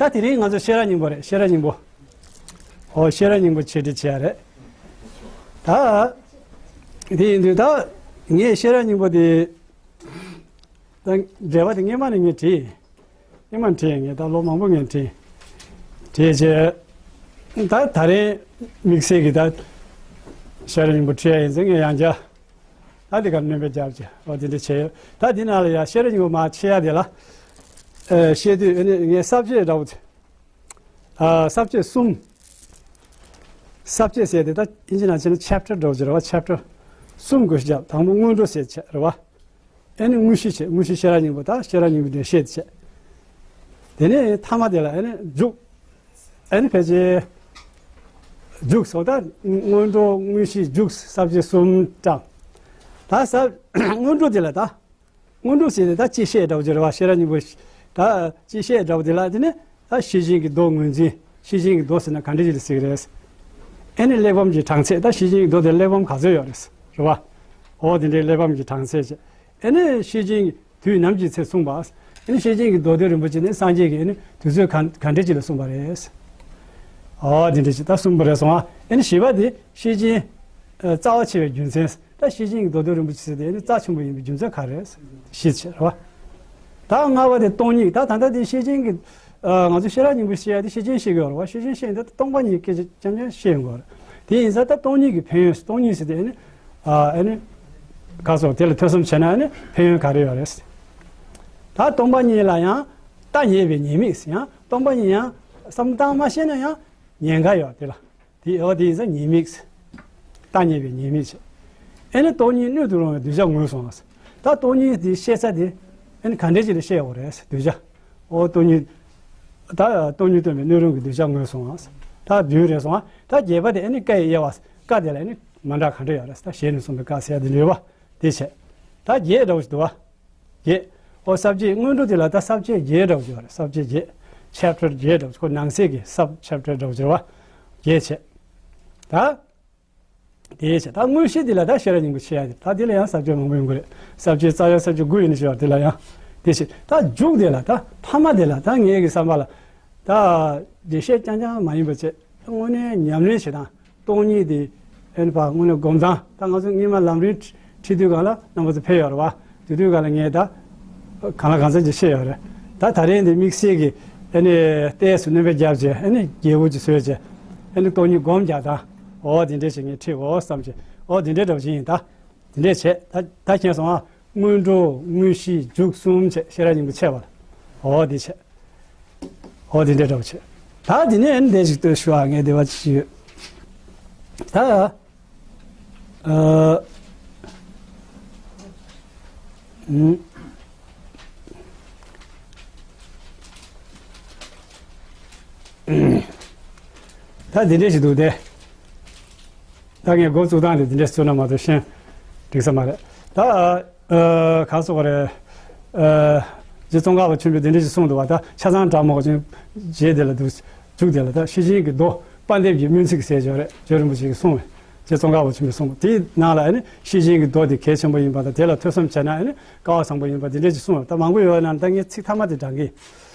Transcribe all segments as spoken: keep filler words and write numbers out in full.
ད་དེ་རིང་ང་ཚོ་ཤེས་རབ་སྙིང་པོ་རེད། ཤེས་རབ་སྙིང་པོ། ཨོ་ཤེས་རབ་སྙིང་པོ་འཆད་ཁྲིད་བྱེད་ཡ་རེད། ད་དེ་ཡིན་དུས་ད་ངས་ཤེས་རབ་སྙིང་པོ་དེ་ད་འགྲེལ་པ་དེ་སྔས་མ་ནས་ངས་བྲིས། སྔས་མ་བྲིས། ངས་ད་ལོ་མང་པོ་ངས་བྲིས། བྲིས་བྱས་ད་ད་རིང་དམིགས་བསལ་གྱི་ད་ཤེས་རབ་སྙིང་པོ་ཁྲིད་ཡ་ཡིན་ཙང་ངས་ཡང་བསྐྱར། ད་འདི་གར་སྣོན་པ་བརྒྱབ་བྱས་ཨོ་དེ་འདྲ་བྱས་ཡོད། ད་འདི་ནང་ལ་ཡ་ཤེས་རབ་སྙིང་པོ་མར་ཕྱེ་ཡ་དེ་ལ། ཨ་བཤད་དུས་ཨ་ནི་ངས་ས་བཅད་འདྲ་བོ་དེ། ཨ་ས་བཅད་གསུམ། ས་བཅད་ཟེར་དེ་ད་ཨིན་ཇི་ནང་བྱས་ན་ཆེབ་ཊར་འདྲ་བོ་ཅིག་རེད་བ། ཆེབ་ཊར་གསུམ་དགོས་ཤིག་བརྒྱབ། དང་པོ་སྔོན་འགྲོ་ཟེར་བྱས་རེད་བ། ཨ་ནི་དངོས་གཞི་བྱས། དངོས་གཞི་ཤེས་རབ་སྙིང་པོ། ད་ཤེས་རབ་སྙིང་པོ་འདི་བཤད་བྱས། དེ་ནས་ཐ་མ་དེ་ལ་ཨ་ནི་མཇུག་ཨ་ནི་ཕལ་ཆེར་མཇུག་སོགས་ད་སྔོན་འགྲོ་དངོས་གཞི་མཇུག་ས་བཅད་གསུམ་བགྲངས། ད་ས་སྔོན་འགྲོ་དེ་ལ་ད་སྔོན་འགྲོ་ཟེར་ནས་ད་སྤྱི་བཤད་འདྲ་བོ་ཅིག་རེད་བ། ཤེས་རབ་སྙིང་པོ་ད་སྤྱི་བཤད་འདྲ་བོ་དེ་ལ་དེ་ནས་ད་ཤེར་ཕྱིན་གྱི་མདོ་ངོས་འཛིན། ཤེར་ཕྱིན་གྱི་མདོ་ཟེར་ན་ག་འདྲ་ཅིག་ལ་ཟེར་གྱི་རེད། ཨ་ནི་གླེགས་བམ་གྱི་གྲངས་ཚད། ད་ཤེར་ཕྱིན་གྱི་མདོ་དེ་གླེགས་བམ་ག་ཚོད་ཡོད་རེད་རེད་བ། འོ་དེ་འདྲའི་གླེགས་བམ་གྱི་གྲངས་ཚད་བྱས། ཨ་ནི་ཤེར་ཕྱིན་གྱི་དུས་ནམ་གྱི་ཚེ་གསུངས་པ། ཨ་ནི་ཤེར་ཕྱིན་གྱི་མདོ་སྡེ་རིན་པོ་ཆེ་ནི་སངས་རྒྱས་ཀྱིས་ཨ་ནི་དུས་ཚོད་ག་ག་འདྲ་ཅིག་ལ་གསུངས་པ་རེད། ཨོ་དེ་འདྲ་ཅིག་ད་གསུངས་པ་རེད་སོང་ཨ། ཨ་ནི་བཞི་པ་དེ་ཤེར་ཕྱིན་ཨ་རྩ་བ་ཆེ་བའི་རྒྱུ་མཚན། ད་ཤེར་ཕྱིན་གྱི་མདོ་སྡེ་རིན་པོ་ཆེ་ཟེར་དེ་ཨ་ནི་རྩ་ཆེན་པོ་ཡིན་པའི་རྒྱུ་མཚན་ག་རེ་རེད་ཞེས་བྱས་རེད་བ། ད་ལྔ་པ་དེ་སྟོང་ཉིད། ད་ད་ལྟ་དེ་ཤེར་ཕྱིན་གྱི་ཨ་ང་ཚོ་ཤེས་རབ་སྙིང་པོ་བཤད་ཡ་དེ་ཤེར་ཕྱིན་བཤད་ཀྱི་ཡོད་རེད་བ། ཤེར་ཕྱིན་བཤད་ཡིན་ད་སྟོང་པ་ཉིད་སྐད་ཆ་རྐྱང་རྐྱང་བཤད་ཡོང་གི་ཡོད་རེད། དེ་ཡིན་ཙང་ད་སྟོང་ཉིད་ཀྱི་ཕན་ཡོན། སྟོང་ཉིད་ཟེར་དེ་ཨ་ནི་ཨ་ཨ་ནི་ག་སོགས་དེ་ལ་ཐོས་བསམ་བྱས་ན་ཨ་ནི་ཕན་ཡོན་ག་རེ་ཡོད་རེད། ད་སྟོང་པ་ཉིད་ལ་ཡང་ལྟ་ཉེས་པའི་ཉེས་དམིགས། ཡང་སྟོང་པ་ཉིད་ཡང་བསམ་བློ་བཏང་མ་ཤེས་ན་ཡང་ཉེན་ཁ་ཡོད་དེ་ལ། དེ་འོ་དེ་ཡིན་ཙང་ཉེས་དམིགས། ལྟ་ཉེས་པའི་ཉེས་དམིགས་བྱས། ཨེ་ནི་སྟོང་ཉིད་སྣོད་དུ་རུང་བའི་གདུལ་བྱ་ངོས་བཟུང་བ། ད་སྟོང་ཉིད་དེ་བཤད་ས་དེ་ཨེ་ནི་ག་འདྲས་ཅིག་ལ་བཤད་དགོས་རེད་གདུལ་བྱ། འོ་སྟོང་ཉིད། ད་སྟོང་ཉིད་སྟོན་པའི་སྣོད་རུང་གི་གདུལ་བྱ་ངོས་བཟུང་བ། ད་བདུན་རེད་སོང་བ། ད་བརྒྱད་པ་དེ་ཨེ་ནི་ཀ་ཡི་དབྱེ་བ། ཀ་དེ་ལ་ཨེ་ནི་མ་འདྲ་ག་འདྲ་ཡོད་རེད། ད་ཞལ་ནས་གསུངས་པའི་ཀ་ཟེར་ཡ་དེ་འདྲ་ཡོད་པ། དེ་བྱས། ད་བརྒྱད་འདྲ་བོ་ཞིག་འདུག་བ། བརྒྱད། ཨོ་ས་བཅད་སྔོན་འགྲོ་དེ་ལ་ད་ས་བཅད་བརྒྱད་འདྲ་བོ་ཞིག་ཡོད་རེད། ས་བཅད་བརྒྱད། ཆེབ་ཊར་བརྒྱད་འདྲ་བོ་ཞིག་ཁོ་ནང་གསེས་ཀྱི་སབ་ཆེབ་ཊར་འདྲ་བོ་ཞིག་རེད་བ། བརྒྱད་བྱས། ད། དེ་བྱས་ད་དངོས་གཞི་དེ་ལ་ད་ཤེས་རབ་སྙིང་པོ་ཆེ་ཡ་དེ་ད་དེ་ལ་ཡང་ས་བཅད་མང་པོ་ཡོང་གི་རེད། ས་བཅད་རྩ་བའི་ས་བཅད་དགུ་ཡིན་ནི་ཞིག་ཡོད་རེད་དེ་ལ་ཡང་། དེ་བྱས་ད་མཇུག་དེ་ལ་ད་ཐ་མ་དེ་ལ་ད་ངའི་གི་བསམ་པ་ལ། ད་འགྲེལ་བཤད་རྐྱང་རྐྱང་མ་ཡིན་པ་བྱས་དངོས་གནས་ཉམས་ལེན་བྱེད་སྟངས། སྟོང་ཉིད་དེ་ཨེ་ནི་ཕར་དངོས་གནས་སྒོམ་སྟངས། ད་ང་ཚོ་སྔོན་མ་ལམ་རིམ་ཁྲིད་དུས་སྒང་ལ་རྣམ་པ་ཚོ་ཕེབས་ཡོད་རེད་བ། དེ་དུས་སྒང་ལ་ངས་ད་གང་ལ་གང་འཚམ་ཅིག་བཤད་ཡོད་རེད། ད་ད་རེས་འདི་དམིགས་བསལ་གྱི་ཨེ་ནི་ལྟས་སུ་སྣོན་པ་བརྒྱབ་བྱས་ཨེ་ནི་རྒྱས་པོ་ཅིག་བཟོས་བྱས་ཨེ་ནི་སྟོང་ཉིད་སྒོམ་རྒྱག་སྟངས། འོ་དེ་འདྲས་ཞིག་ངས་ཁྲིད་འོ་བསམ་བྱས་འོ་དེ་འདྲས་འདྲ་བོ་ཞིག་ཡིན་ད། དེ་འདྲས་བྱས་ད་ད་མཁྱེན་སོང་ཨ། སྔོན་འགྲོ་དངོས་གཞི་མཇུག་གསུམ་བྱས་ཤེས་རབ་སྙིང་པོ་ཆེ་བ། འོ་དེ་བྱས། འོ་དེ་འདྲས་འདྲ་བོ་བྱས། ད་དེ་ནས་ཨེ་ནི་འདྲས་ཞིག་ལྟོས་ཞུ་ཨ། ངས་དེ་བ་ཅིག་ཡོད། ད། ཨ། ཨུམ། ད་འདི་འདྲས་ཞིག་འདུག་སྟེ། ད་ངས་འགོ་བཙུགས་སྟངས་དེ་འདི་འདྲས་བཙུགས་ན་མ་གཏོགས་གཞན་འགྲིག་ས་མ་རེད། ད་ཨ་ག་སོགས་རེད། ཨ་རྗེ་ཙོང་ཁ་པ་ཆེན་པོས་འདི་འདྲས་ཞིག་གསུངས་འདུག་བ། ད་ཆ་ཚང་འདྲ་མོ་ཅན་རྗེས་དེ་ལ་འདུག་མཇུག་དེ་ལ་ད་ཤེར་ཕྱིན་གྱི་མདོ་དཔལ་ལྡན་གྱི་སྨོན་ཚིག་ཟེར་ཡོད་རེད། རྗེ་རིན་པོ་ཆེ་གིས་གསུངས་པའི་རྗེ་ཙོང་ཁ་པ་ཆེན་པོས་གསུངས་པ་དེའི་ནང་ལ་ཨ་ནི་ཤེར་ཕྱིན་གྱི་མདོ་དེ་གལ་ཆེན་པོ་ཡིན་པ་དང་དེ་ལ་ཐོས་བསམ་བྱས་ན་ཨ་ནི་སྐལ་བ་བཟང་པོ་ཡིན་པ་འདི་འདྲས་ཅིག་གསུངས་པ་ད་མང་པོ་ཡོད་པ་ནང་ད་ངས་ཚིག་ཐ་མ་དེ་དྲངས་ཀྱི་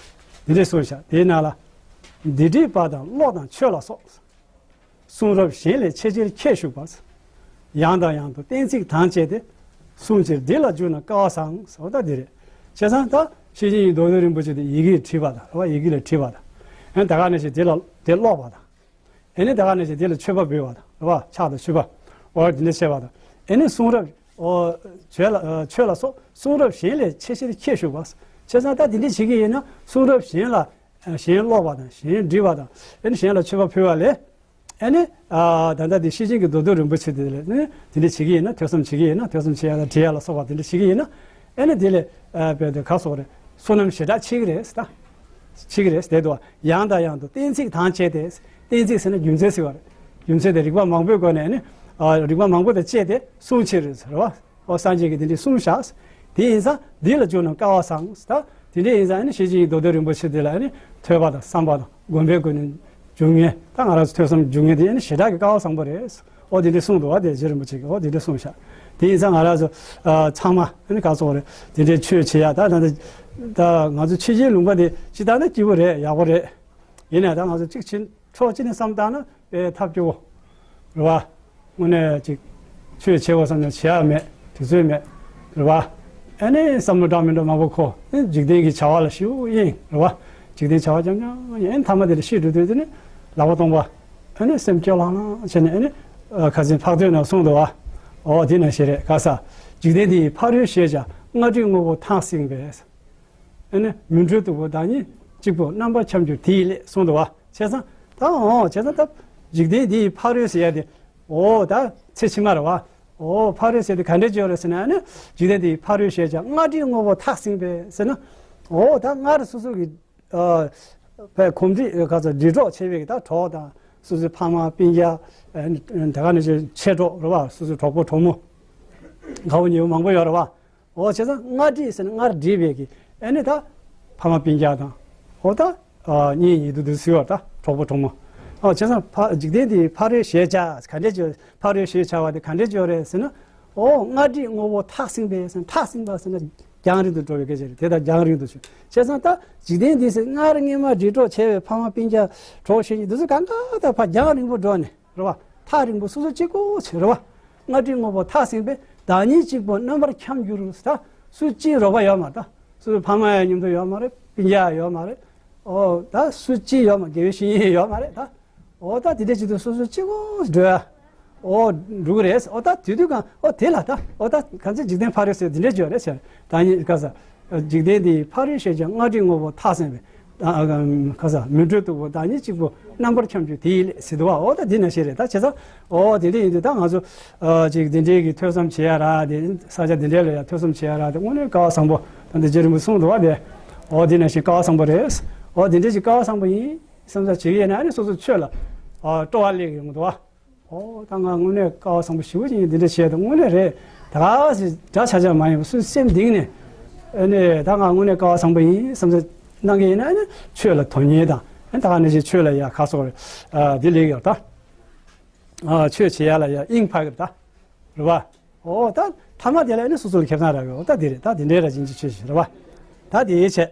འདི་འདྲས་གསུངས་ཤག་དེའི་ནང་ལ། འདི་བྲིས་པ་དང་ཀློག་དང་མཆོད་ལ་སོགས། གསུང་རབ་གཞན་ལས་ཆེས་ཆེར་ཁྱད་ཞུགས་པ། ཡང་དང་ཡང་དུ་གཏན་ཚིགས་དང་བཅས་ཏེ། གསུང་ཕྱིར་འདི་ལ་བསྒྱུར་ན་སྐལ་བ་བཟང་ཟེར་བ་ད་འདི་རེད། བྱས་ཙང་ད་ཤེར་ཕྱིན་གྱི་མདོ་སྡེ་རིན་པོ་ཆེ་དེ་ཡི་གེར་བྲིས་པ་དང་རེད་བ། ཡི་གེ་ལ་བྲིས་པ་དང་། ཨ་ནི་ད་ག་ནང་བཞིན་དེ་ལ་དེ་ཀློག་པ་དང་། ཨ་ནི་ད་ག་ནང་བཞིན་དེ་ལ་མཆོད་པ་འབུལ་བ་དང་རེད་བ། ཕྱག་དང་མཆོད་པ། འོ་དེ་འདྲ་བྱས་པ་དང་། ཨ་ནི་གསུང་རབ་འོ་མཆོད་ལ་མཆོད་ལ་སོགས་གསུང་རབ་གཞན་ལས་ཆེས་ཆེར་ཁྱད་ཞུགས་པ། བྱས་ཙང་ད་དེ་འདྲ་བྱེད་ཀྱི་ཡིན་ན་གསུང་རབ་གཞན་ལ། གཞན་ཀློག་པ་དང་གཞན་འབྲི་བ་དང་ཨ་ནི་གཞན་ལ་མཆོད་པ་ཕུལ་བ་ལས། ཨ་ནི་ཨ་ད་ལྟ་འདི་ཤེར་ཕྱིན་གྱི་མདོ་སྡེ་རིན་པོ་ཆེ་དེ་ལས་ནི་དེ་འདྲ་བྱེད་ཀྱི་ཡིན་ན། ཐོས་བསམ་བྱེད་ཀྱི་ཡིན་ན། ཐོས་བསམ་བྱེད་ཡ་དང་འབྲི་ཡ་ལ་སོགས་པ་དེ་འདྲ་བྱེད་ཀྱི་ཡིན་ན། ཨ་ནི་དེ་ལས་ཨ་དཔེ་དེ་ག་སོགས་རེད། བསོད་ནམས་ཞེ་དྲག་ཆེ་གི་རེད་ད། ཆེ་གི་རེད་དེ་འདུག་བ། ཡང་དང་ཡང་དུ་གཏན་ཚིགས་དང་བཅས་ཏེ། གཏན་ཚིགས་ཟེར་ན་རྒྱུ་མཚན་ཟེར་བ་རེད། རྒྱུ་མཚན་དེ་རིགས་པ་མང་པོའི་སྒོ་ནས་ནི་ཨ་རིགས་པ་མང་པོ་དང་བཅས་ཏེ་གསུང་ཕྱིར་ཟེར་བ། ཨོ་སངས་རྒྱས་ཀྱིས་དེ་འདྲའི་གསུངས་བཞག་དེ་ཡིན་ཙང་འདི་ལ་བསྒྱུར་ན་སྐལ་བ་བཟང་ཟེར། ད་དེ་འདྲའི་ཡིན་ཙང་ཨ་ནི་ཤེར་ཕྱིན་གྱི་མདོ་སྡེ་རིན་པོ་ཆེ་དེ་ལ་ཨ་ནི་ཐོས་པ་དང་བསམ་པ་དང་སྒོམ་པའི་སྒོ་ནས་འབྱུང་ངེས། ད་ང་རང་ཚོ་ཐོས་བསམ་འབྱུང་ངེས་དེ་ཨ་ནི་ཞེ་དྲག་གི་སྐལ་བ་བཟང་པོ་རེད། ཨོ་དེ་འདྲའི་གསུངས་འདུག་བ། དེ་རྗེ་རིན་པོ་ཆེ་གིས་ཨོ་དེ་འདྲའི་གསུངས་བཞག་དེ་ཡིན་ཙང་ང་རང་ཚོ་ཨ་ཚང་མ་ཨ་ནི་ག་ཚོད་རེད། དེ་འདྲའི་ཆོས་བྱེད་ཡ་ད་ད་ད་ང་ཚོ་ཕྱི་རྒྱལ་ལུང་པ་དེ་ཅི་ལྟར་ན་སྐྱིད་པོ་རེད། ཡག་པོ་རེད། ཡིན་ནའི་ད་ང་ཚོ་གཅིག་ཕྱིན་ཕྱོགས་གཅིག་ནས་བསམ་བཏང་ན་དཔེ་ཐབས་སྐྱོ་བོ་རེད་བ། དངོས་གནས་ཅིག་ཆོས་བྱེད་དགོས་བསམ་ན་བྱེད་ཡག་མེད། དུས་ཚོད་མེད་རེད་བ། ཨ་ནི་བསམ་བློ་འདྲ་མི་འདྲ་མང་པོ་འཁོར། ཨ་ནི་འཇིག་རྟེན་གྱི་བྱ་བ་ལ་ཞེ་པོ་གཡེང་རེད་བ། འཇིག་རྟེན་བྱ་བ་རྐྱང་རྐྱང་གཡེང་། ཨ་ནི་མཐའ་མ་དེ་ལ་ཤི་འགྲོ་དུས་དེ་ནི་ལག་པ་སྟོང་པ། ཨ་ནི་སེམས་སྐྱོ་ལྷང་ལྷང་བྱས་ནས་ཨ་ནི་ཁ་སང་འཕགས་བསྟོད་ནང་གསུངས་འདུག་བ། འོ་དེ་ནང་བཞིན་རེད། ག་ས། འཇིག་རྟེན་འདི་ཡི་ཕ་རོལ་ཞེས་བྱ། སྔར་འདྲིས་དངོས་པོ་ཐག་བསྲིངས་པས། ཨ་ནི་མུན་ཁྲོད་སྟུག་པོ་བདག་ཉིད་གཅིག་པུ། རྣམ་པར་འཁྱམས་གྱུར་དེ་ཡི་སླད་གསུངས་འདུག་བ། བྱས་ཙང་ད་འོ་བྱས་ཙང་ད་འཇིག་རྟེན་འདི་ཡི་ཕ་རོལ་ཟེར་ཡ་དེ། འོ་ད་ཚེ་ཕྱི་མ་རེད་བ། འོ་ཕ་རོལ་ཟེར་དེ་ག་འདྲས་ཅིག་ཡོད་རེད་ཟེར་ན། ཨ་ནི་འཇིག་རྟེན་འདི་ཡི་ཕ་རོལ་ཞེས་བྱ། སྔར་འདྲིས་དངོས་པོ་ཐག་བསྲིངས་པས་ཟེར་ན། འོ་ད་སྔར་སོ་སོ་གི་ཨ་བས་གོམས་འདྲིས་ག་ཚོད་འདྲིས་གྲོགས་བྱས་པའི་གི་ད་གྲོགས་དང་སོ་སོའི་ཕ་མ་སྤུན་ཀྱག་ཨ་ནི་དེ་ག་ནང་བཞིན་མཆེད་གྲོགས་རེད་བ། སོ་སོའི་གྲོགས་པོ་གྲོགས་མོ་དགའ་བོ་ཉེ་བོ་མང་པོ་ཡོད་རེད་བ། འོ་བྱས་ཙང་སྔར་འདྲིས་ཟེར་ན་སྔར་འདྲིས་པའི་གི་ཨ་ནི་ད་ཕ་མ་སྤུན་ཀྱག་དང་། འོ་ད་ཨ་གཉེན་ཉེ་དུ་དུ་ཟེར་བ་ད་གྲོགས་པོ་གྲོགས་མོ། འོ་བྱས་ཙང་ཕ་འཇིག་རྟེན་འདི་ཕ་རོལ་ཞེས་བྱ། ག་འདྲས་ཅིག་ཕ་རོལ་ཞེས་བྱ་བ་དེ་ག་འདྲས་ཅིག་ཡོད་རེད་ཟེར་ན། འོ་སྔར་འདྲིས་དངོས་པོ་ཐག་བསྲིངས་པས་ཟེར་ན། ཐག་བསྲིངས་པ་ཟེར་ན་རྒྱང་རིང་དུ་འགྲོ་བའི་སྐད་ཆ་རེད། དེ་དང་རྒྱང་རིང་དུ་ཞུ། བྱས་ཙང་ད་འཇིག་རྟེན་འདི་ཟེར་སྔར་སྔོན་མ་འདྲིས་གྲོགས་བྱས་པའི་ཕ་མ་སྤུན་ཀྱག་གྲོགས་བྱེད་ཀྱི་འདི་ཚོ་གང་ག་ད་ཕར་རྒྱང་རིང་པོ་འགྲོ་ནས་རེད་བ། ཐག་རིང་པོ་སོ་སོ་གཅིག་པོ་བྱས་རེད་བ། སྔར་འདྲིས་དངོས་པོ་ཐག་བསྲིངས་པས། བདག་ཉིད་གཅིག་པུ་རྣམ་པར་འཁྱམས་གྱུར་ཟེར། ད་སུ་གཅིག་རོགས་པ་ཡོད་མ་རེད། ད་སོ་སོའི་ཕ་མ་ཡང་མཉམ་དུ་ཡོད་མ་རེད། སྤུན་ཀྱག་ཡོད་མ་རེད། འོ་ད་སུ་གཅིག་ཡོད་མ། དགེ་བའི་བཤེས་གཉེན་ཡོད་མ་རེད་ད། འོ་ད་དེ་འདྲས་ཅིག་ཏུ་སོ་སོ་གཅིག་པོ་འགྲོ་ཡ། འོ་འགྲོ་གི་རེད། འོ་ད་དུས་དུས་གང་འོ་དེ་ལ་ད་འོ་ད་གང་ཚེ་འཇིག་རྟེན་ཕ་རོལ་ཟེར་དེ་འདྲས་ཅིག་ཡོད་རེད་ཟེར། ད་ཉིད་ག་ས། འཇིག་རྟེན་འདི་ཕ་རོལ་ཞེས་བྱ། སྔར་འདྲིས་དངོས་པོ་ཐག་བསྲིངས་པས། ཨ་ཨ་ག་ས། མུན་ཁྲོད་སྟུག་པོ་བདག་ཉིད་གཅིག་པུ། རྣམ་པར་འཁྱམས་གྱུར་དེ་ཡི་སླད་ཟེར་འདུག་བ། འོ་ད་འདི་ནང་བཞིན་རེད། ད་བྱས་ཙང་འོ་དེ་འདྲས་ཡིན་དུས་ད་ང་ཚོ་ཨ་ཅིག་འདི་འདྲས་ཀྱི་ཐོས་བསམ་བྱེད་ཡ་ར་དེ། ས་ཆ་འདི་འདྲས་ལ་ཡ་ཐོས་བསམ་བྱེད་ཡ་ར་དེ་དངོས་གནས་སྐལ་བ་བཟང་པོ། ད་འདི་རྗེ་རིན་པོ་གསུངས་འདུག་བ་དེ། འོ་འདི་ནང་བཞིན་སྐལ་བ་བཟང་པོ་རེད། འོ་འདི་འདྲས་ཀྱི་སྐལ་བ་བཟང་པོ་ཡིན་བསམ་ས་བྱེད་ཀྱི་ཡིན་ན། ཨ་ནི་སོ་སོ་ཆོས་ལ་ཨ་སྤྲོ་བ་སླེབས་ཡོང་གི་འདུག་བ། ཨོ་ད་ང་དངོས་གནས་སྐལ་བ་བཟང་པོ་ཞེ་པོ་ཅིག་ཡིན། འདི་འདྲ་བྱས་དང་དངོས་གནས་རེད། ད་ག་ཟེ་འདྲ་ཆ་ཆ་མ་ཡིན་པ་སུ་སེམས་གཏིང་ནས། ཨ་ནི་ད་ང་དངོས་གནས་སྐལ་བ་བཟང་པོ་ཡིན་བསམ་ཚུལ་གནང་གི་ཡིན་ན། ཨ་ནི་ཆོས་ལ་དོན་གཉེར་དང་། ཨ་ནི་ད་ག་ནང་བཞིན་ཆོས་ལ་ཡ་ག་སོགས་རེད། ཨ་འདི་ལེགས་ཡོད་ད། ཨ་ཆོས་བྱེད་ཡ་ལ་ཡ་དབྱིངས་འཕར་གི་རེད་ད། རེད་བ། ཨོ་ད་ཐ་མ་དེ་ལ་ཨ་ནི་སོ་སོ་ལ་ཁེ་བཟང་རག་གི། ཨོ་ད་འདི་རེད། ད་འདི་འདྲའི་ར་ཅིག་ཅིག་ཆོས་ཤིག་རེད་བ། ད་དེ་ཡིན་བྱས།